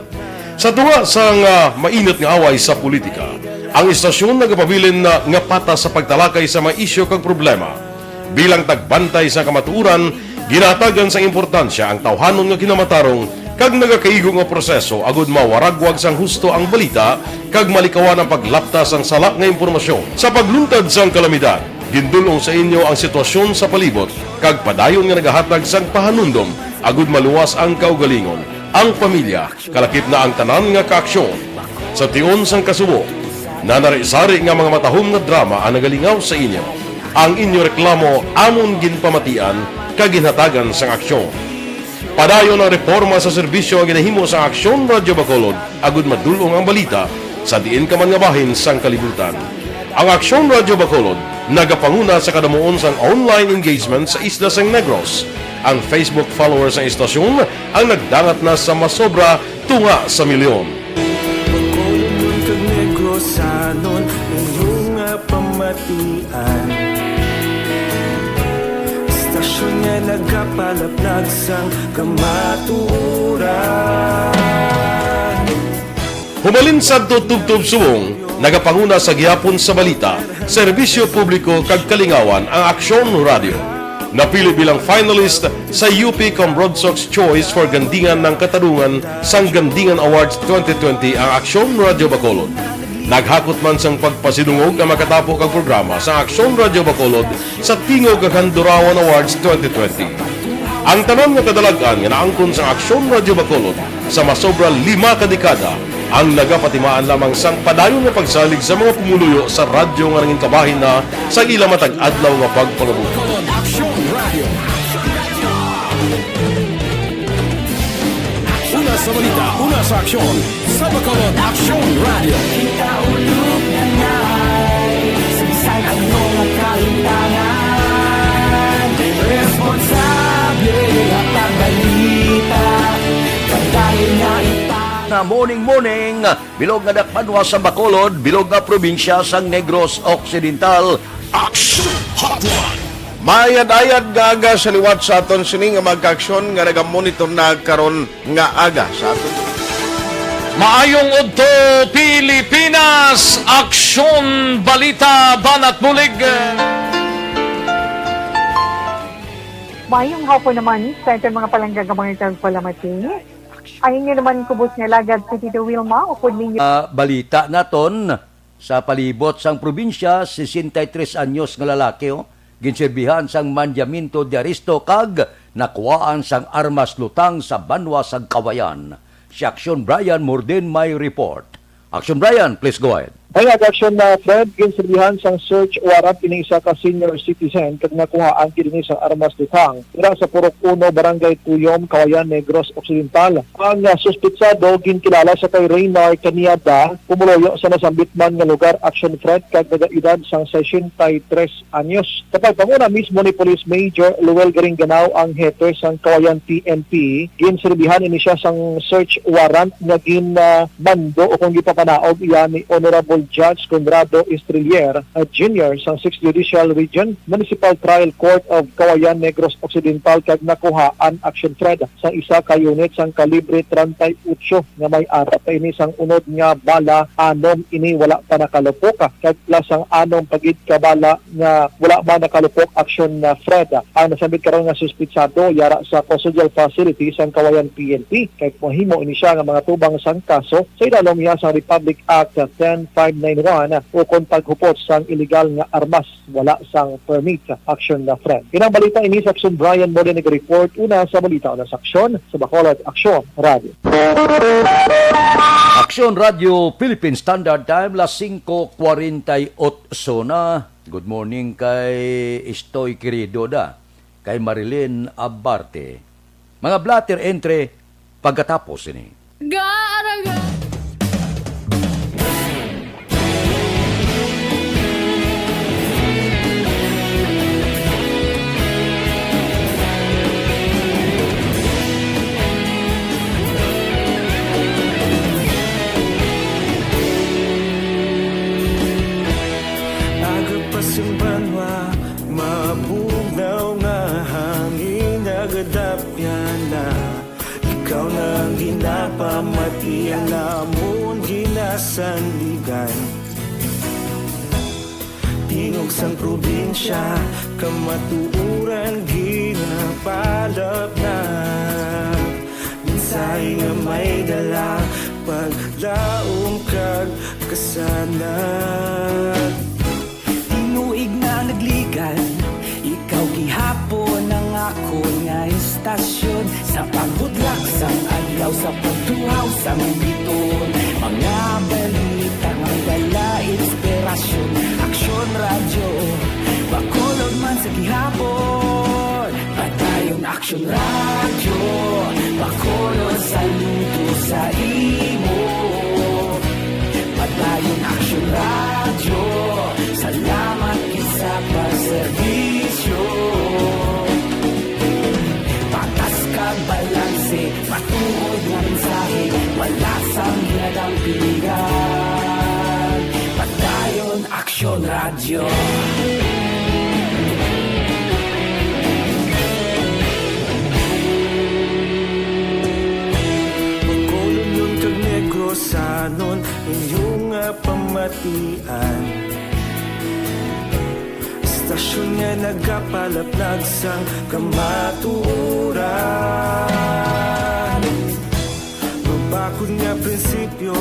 Sa tunga sang, ah, mainit nga away sa politika, ang istasyon nagapabilin na nga patas sa pagtalakay sa mga isyu kag problema. Bilang tagbantay sa kamatuoran, ginahatagan sang importansya ang tawhanon nga kinamatarong kag nagakaigo nga proseso agud mawaragwag sang husto ang balita kag malikawan ang paglapta sang sala nga impormasyon. Sa pagluntad sang kalamidad, gindul-ong sa inyo ang sitwasyon sa palibot kag padayon nga nagahatag sang pahanumdom agud maluwas ang kaugalingon, ang pamilya, kalakip na ang tanan nga kaaksyon. Sa tion sang kasubo, nanari-sari nga mga matahom nga drama ang nagalingaw sa inyo. Ang inyo reklamo amon ginpamatian kag ginhatagan sang aksyon. Padayon ang reporma sa serbisyo nga ginahimo sa Aksyon Radyo Bacolod agud madul-ong ang balita sa diin ka man nga bahin sang kalibutan. Ang Aksyon Radyo Bacolod nagapanguna sa kadamuon sang online engagement sa isla sang Negros. Ang Facebook followers sang istasyon ang nagdangat na sa masobra tunga sa milyon. Bacolodnon kag Negrosanon, inyo nga pamatian. Istasyon nga nagapalaplag sang kamatuoran. Hubalin sadto tubtob subong, nagapanguna sa gihapon sa balita, serbisyo publiko kag kalingawan ang Aksyon Radyo. Napili bilang finalist sa U P Comrodsocs Choice for Gandingan ng Katarungan sang Gandingan Awards twenty twenty ang Aksyon Radyo Bacolod. Naghakot man sang pagpasidungog ang makatapo kag programa sa Aksyon Radyo Bacolod sa Tingog kag Handurawan Awards twenty twenty. Ang tanan nga kadalag-an nga naangkon sang Aksyon Radyo Bacolod sa masobra lima ka dekada ang nagapatimaan lamang sang padayon nga pagsalig sa mga pumuluyo sa radyo nga nangin kabahin na sa ila matag adlaw nga pagpangabuhi. Aksyon Radio. Una sa balita, una sa aksyon, sa Bacolod Aksyon Radio. Kita ulog na ngay, sa bisan ano nga kalimtangan, responsable, hatag balita, padayon nga ita. Na morning, morning. Bilog nga dakbanwa sa Bacolod, bilog nga probinsya sang Negros Occidental. Action Hotline. Mayad-ayad nga aga sa liwat sa aton sini nga mga kaaksyon nga nagamonitor na karon nga aga sa aton. Maayong udto, Pilipinas! Aksyon, balita, banat, bulig. Maayong hapon naman sa aton mga palangga nga mga tagpalamati. Ang inyo naman kubos nga lagad si Tito Wilma, upod ninyo. Ah, balita naton, sa palibot sang probinsya, sesenta y tres anyos nga lalaki, oh, ginserbihan sang mandamiento de arresto kag nakuhaan sang armas lutang sa banwa sang Kawayan. Si Aksyon Brian Mordin may report. Aksyon Brian, please go ahead. Ay, ag-aksyon na Fred, ginserbihan sang search warrant ini isa ka senior citizen kag nakuhaan gid ini sang armas lutang dira sa Purok Uno, Barangay Tuyom, Kawayan, Negros Occidental. Ang, ah, suspitsado ginkilala sa kay Reynard Caniada, pumuluyo sa nasambit man nga lugar, Aksyon Fred, kag nagaedad sang sesenta y tres anyos. Sa pagpanguna mismo ni Police Major Luel Garingganao, ang hepe sang Kawayan P N P, ginserbihan ini siya sang search warrant nga ginmando o kung gipapanaog iya ni Honorable Judge Conrado Estrellier, uh, Junior sang Sixth Judicial Region, Municipal Trial Court of Kawayan, Negros Occidental, kag nakuhaan, Aksyon Fred, sang isa ka unit sang kalibre treinta y ocho nga may ara pa ini sang unod nga bala, anom ini wala pa nakalupok, kag plus ang anom pa gid ka bala nga wala man nakalupok, Aksyon, ah, Fred. Ang nasambit karon nga suspitsado yara sa custodial facility sang Kawayan P N P, kay mahimo ini siya nga mga tubang sang kaso sa ilalom niya sang Republic Act ten five nine one, ukon paghupot sang iligal nga armas wala sang permit, Aksyon, ah, Fred. Inang balita ini sa Aksyon Brian Mole nag-report, una sa balita, una sa aksyon, sa Bacolod Aksyon Radio. Aksyon Radio Philippine Standard Time, las singko kwarenta y otso na. Good morning kay Istoy Querido da, kay Marilyn Abarte. Mga blotter entre pagkatapos ini. Gaaraga. Aga pa sing banwa, mabugnaw nga hangin nagadapyan na. Ikaw na ang ginapamatian namon ginasandigan. Tingog sang probinsya, kamatuoran ginapalapnag. Mensahe nga may dala, paglaom kag kasanag. Tinuig na nagligan, ikaw gihapon ang akon nga istasyon. Sa pagbudlak sang adlaw, sa pagtuhaw sang bituon, mga balita nga dala inspirasyon. Aksyon Radyo, Bacolod man sa gihapon. Padayon Aksyon Radyo, Bacolod, saludo sa imo. Padayon Aksyon Radyo, salamat gid sa pagserbisyo. Patas kag balanse, matuod nga mensahe, wala sang ginadampingan. Padayon Aksyon Radyo. Bacolodnon kag Negrosanon, inyo nga pamatian. Istasyon nga nagapalaplag sang kamatuoran. Mabakod nga prinsipyo,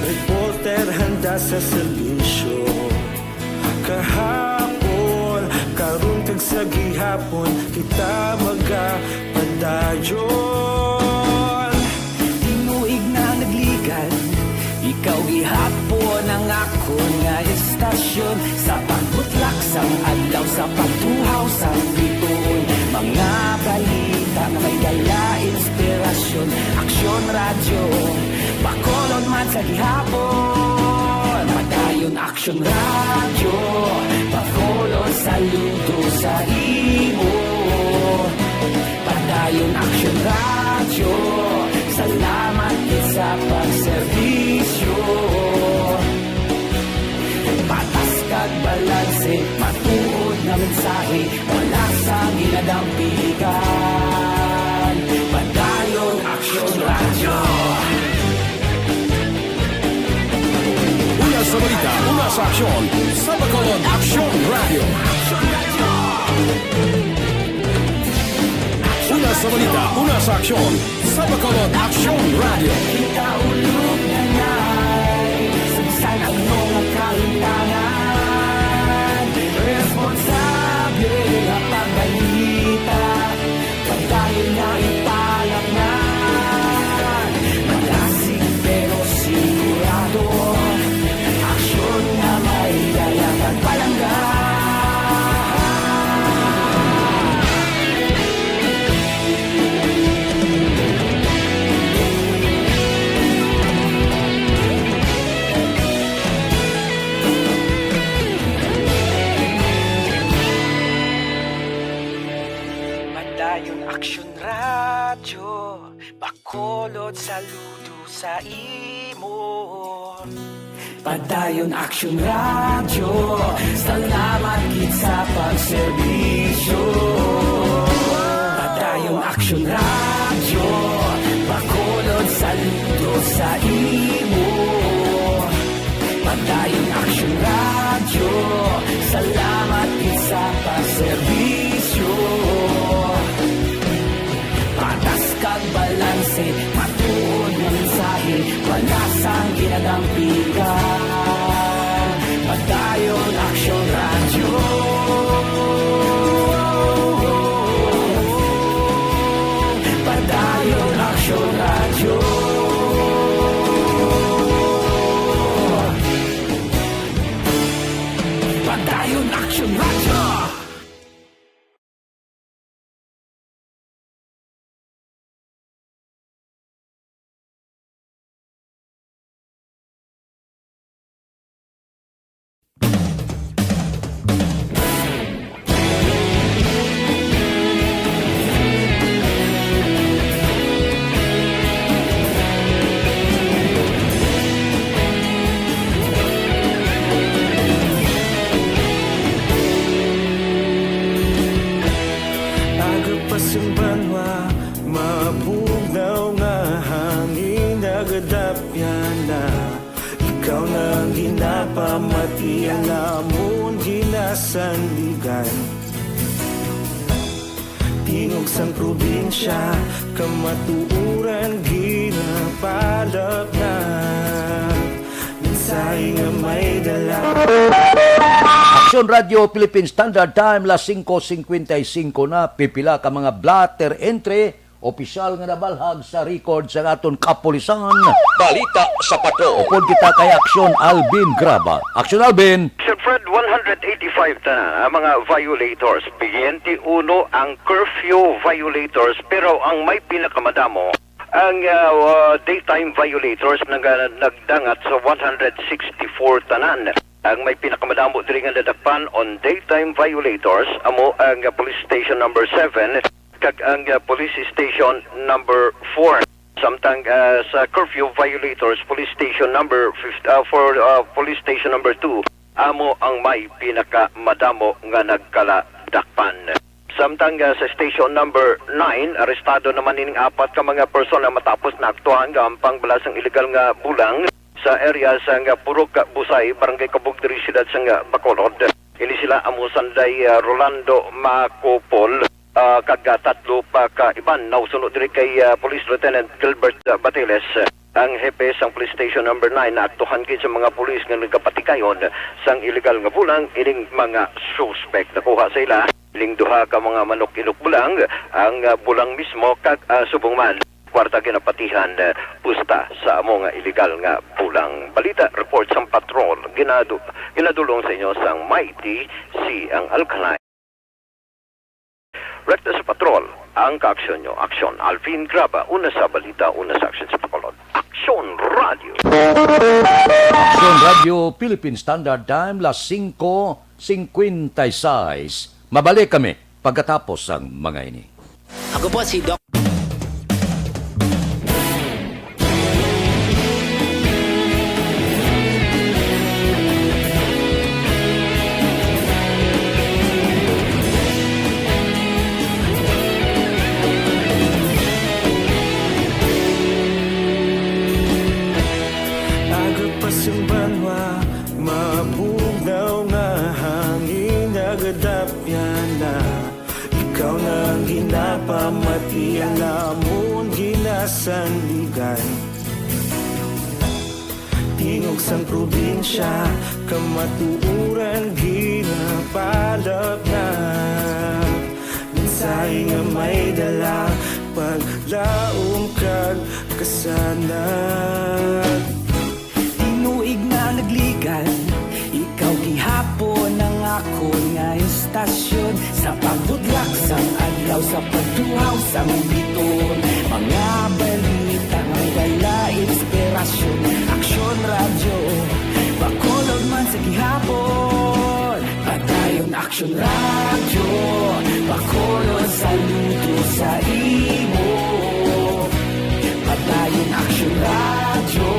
reporter handa sa serbisyo. Kahapon, karon kag sa gihapon, kita magapadayon. Tinuig na nagligan, ikaw gihapon ang akon nga istasyon. Sa pagbutlak sang adlaw, sa pagtuhaw sang bituon, mga balita nga may dala inspirasyon. Aksyon Radyo, Bacolod man sa gihapon. Padayon Aksyon Radyo, Bacolod, saludo sa imo. Padayon Aksyon Radyo, salamat gid sa pagserbisyo. Patas kag balanse, matuod nga mensahe, wala sang ginadampingan. Padayon Aksyon Radyo. Una sa balita, una sa aksyon, sa Bacolod Aksyon Radyo. Una sa balita, una sa aksyon, sa Bacolod Aksyon Radyo. Kita ulog na nay, sa bisan ano nga kahimtangan, responsable nga pagbalita. Radyo Bacolod, saludo sa imo. Padayon Action Radyo, salamat gid sa pagserbisyo. Padayon Action Radyo, Bacolod, saludo sa imo. Padayon Action Radyo, salamat gid sa pagserbisyo. Patas kag balanse, matuod nga mensahe, wala sang ginadampigan. Padayon Action Radyo. Padayon Action Radyo. Padayon Action Radyo. Aga pa sang banwa, mabugnaw nga hangin nagadapyan na. Ikaw na ang ginapamati, ang amon ginasandigan. Tingog sang probinsya, kamatuoran ginapalapnag. Mensahe nga may dala. Aksyon Radyo Philippine Standard Time, las singko singkwenta y singko na, pipila ka mga blotter entry, opisyal nga nabalhag sa record sa aton kapulisan. Balita sa Patrol. Upod kita kay Aksyon Alvin Graba. Aksyon Alvin! Sir Fred, one hundred eighty-five tanan ang mga violators. Biyente uno ang curfew violators, pero ang may pinakamadamo ang, ah, uh, daytime violators nag-, nagdangat sa one hundred sixty-four tanan. Ang may pinakamadamo diri nga nadakpan on daytime violators amo ang, ah, Police Station Number seven kag ang, ah, Police Station Number four. Samtang, ah, sa curfew violators, Police Station Number fifty, ah, for, ah, Police Station Number two amo ang may pinakamadamo nga nagkaladakpan. Samtang, ah, sa Station Number nine, arestado naman ining apat ka mga persona matapos naaktuhan nga ang pangbala sang iligal nga bulang sa area sang, ah, Purok Busay, Barangay Kabug, diri siyudad sang, ah, Bacolod. Ini sila amo sanday, ah, Rolando Macopol, ah, kag, ah, tatlo pa ka iban. Nausuno diri kay, ah, Police Lieutenant Gilbert, ah, Batiles, ang hepe sang Police Station Number nine, naaktuhan gid sa mga pulis nga nagapatikayon sang iligal nga bulang ining mga suspek. Nakuha sa ila ning duha ka mga manok inukbo lang ang, ah, bulang mismo kag, ah, subong man kwarta ginapatihan, ah, pusta sa amo nga iligal nga bulang. Balita report sang patrol, ginadu-, ginadul-ong sa inyo sang Mighty C ang Alkanay. Rekta sa patrol, ang kaaksyon nyo, aksyon. Alvin Graba, una sa balita, una sa aksyon sa Bacolod. Aksyon Radio. Aksyon Radio, Philippine Standard Time, las singko singkwenta y seis. Mabalik kami pagkatapos sang mga ini. Ako po si Doc. Aga pa sang banwa, mabugnaw nga hangin nagadapyan na. Ikaw na ang ginapamati, ang amon ginasandigan. Tingog sang probinsya, kamatuoran ginapalapnag. Mensahe nga may dala, paglaom kag kasanag. Tinuig na nagligan, ikaw gihapon ang akon nga istasyon. Sa pagbudlak sang adlaw, sa pagtuhaw sang biton, mga balita may dala inspirasyon. Aksyon Radyo, Bacolod man sa gihapon. Padayon Aksyon. Aksyon Radyo, Bacolod, saludo sa imo. Padayon Aksyon Radyo,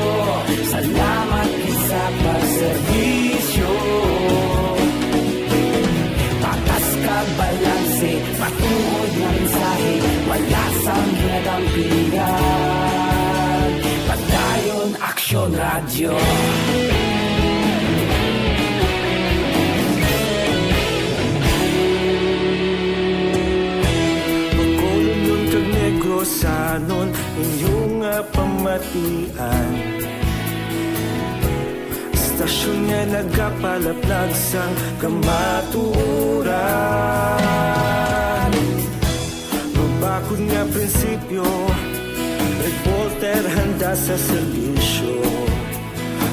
salamat gid sa pagserbisyo. Patas kag balanse, matuod nga mensahe, wala sang ginadampingan. Padayon Aksyon Radyo. Bacolodnon kag Negrosanon, inyo nga pamatian. Istasyon nga nagapalaplag sang kamatuoran. Mabakod nga prinsipyo, reporter handa sa serbisyo.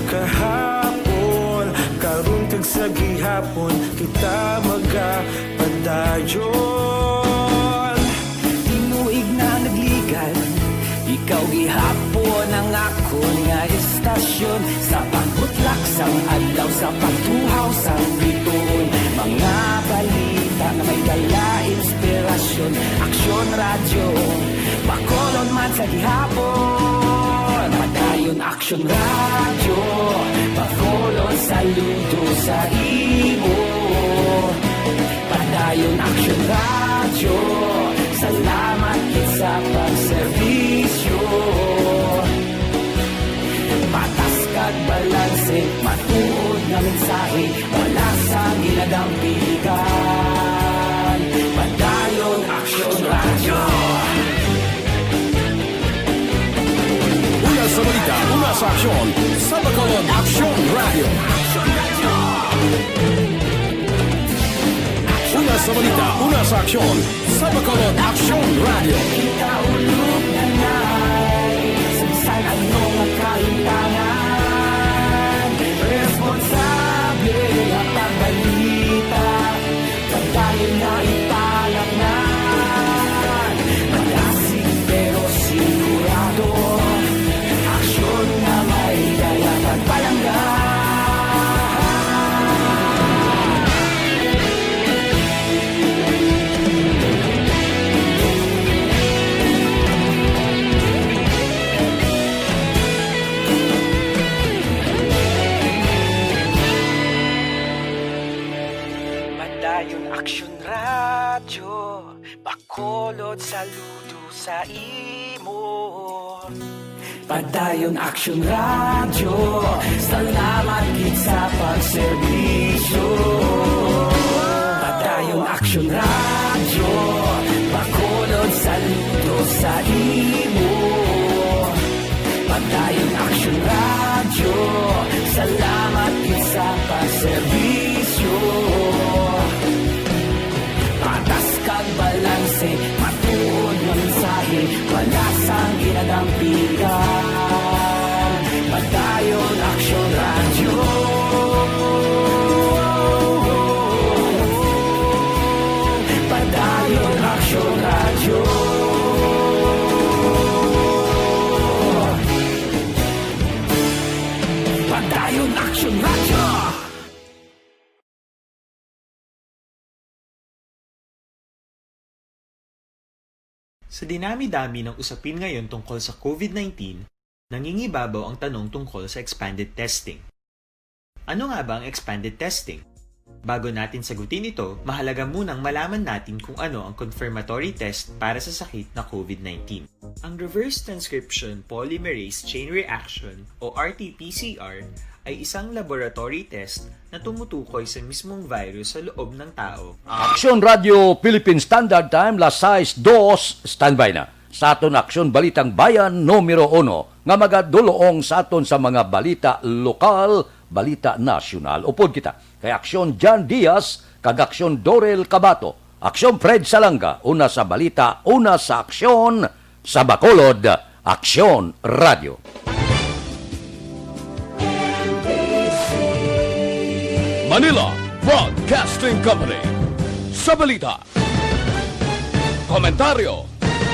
Kahapon, karon kag sa gihapon, kita magapadayon. Tinuig na nagligan, ikaw gihapon ang akon nga istasyon. Sa pagbutlak sang adlaw, sa pagtuhaw sang bituon, mga balita nga may dala inspirasyon. Aksyon Radyo, Bacolod man sa gihapon. Padayon Aksyon Radyo, Bacolod, saludo sa imo. Padayon Aksyon Radyo, salamat gid sa pagserbisyo. Patas kag balanse, matuod nga mensahe, wala sang ginadampigan. Padayon Aksyon Radyo. Una sa balita, una sa aksyon, sa Bacolod Aksyon Radyo. Una sa balita, una sa aksyon, sa Bacolod Aksyon Radyo. Kita ulog na nai, sa bisan ano nga kahintangan, responsable nga pagbalita, pagdayon na ipalaknan. Malasig pero sigurado, aksyon nga may dala pagpalangga. Padayon Aksyon Radyo, Bacolod, saludo sa imo. Padayon Aksyon Radyo, salamat gid sa pagserbisyo. Padayon Aksyon Radyo, Bacolod, saludo sa imo. Padayon Aksyon Radyo, salamat gid sa pagserbisyo. Patas kag balanse, matuod nga mensahe, wala sang ginadampigan. Padayon Aksyon Radyo. Padayon Aksyon Radyo. Padayon Aksyon Radyo. Sa dinami-dami ng usapin ngayon tungkol sa covid nineteen, nangingibabaw ang tanong tungkol sa expanded testing. Ano nga ba ang expanded testing? Bago natin sagutin ito, mahalaga munang malaman natin kung ano ang confirmatory test para sa sakit na covid nineteen. Ang reverse transcription polymerase chain reaction o R T P C R ay isang laboratory test na tumutukoy sa mismong virus sa loob ng tao. Aksyon Radyo Philippine Standard Time, las sais dos, standby na. Sa aton Aksyon Balitang Bayan numero uno, nga magadulong sa aton sa mga balita lokal, balita nasyonal. Upod kita kay Aksyon Jan Diaz kag Aksyon Dorel Cabato. Aksyon Fred Salanga, una sa balita, una sa aksyon, sa Bacolod, Aksyon Radyo. Manila Broadcasting Company. Sa balita, komentaryo,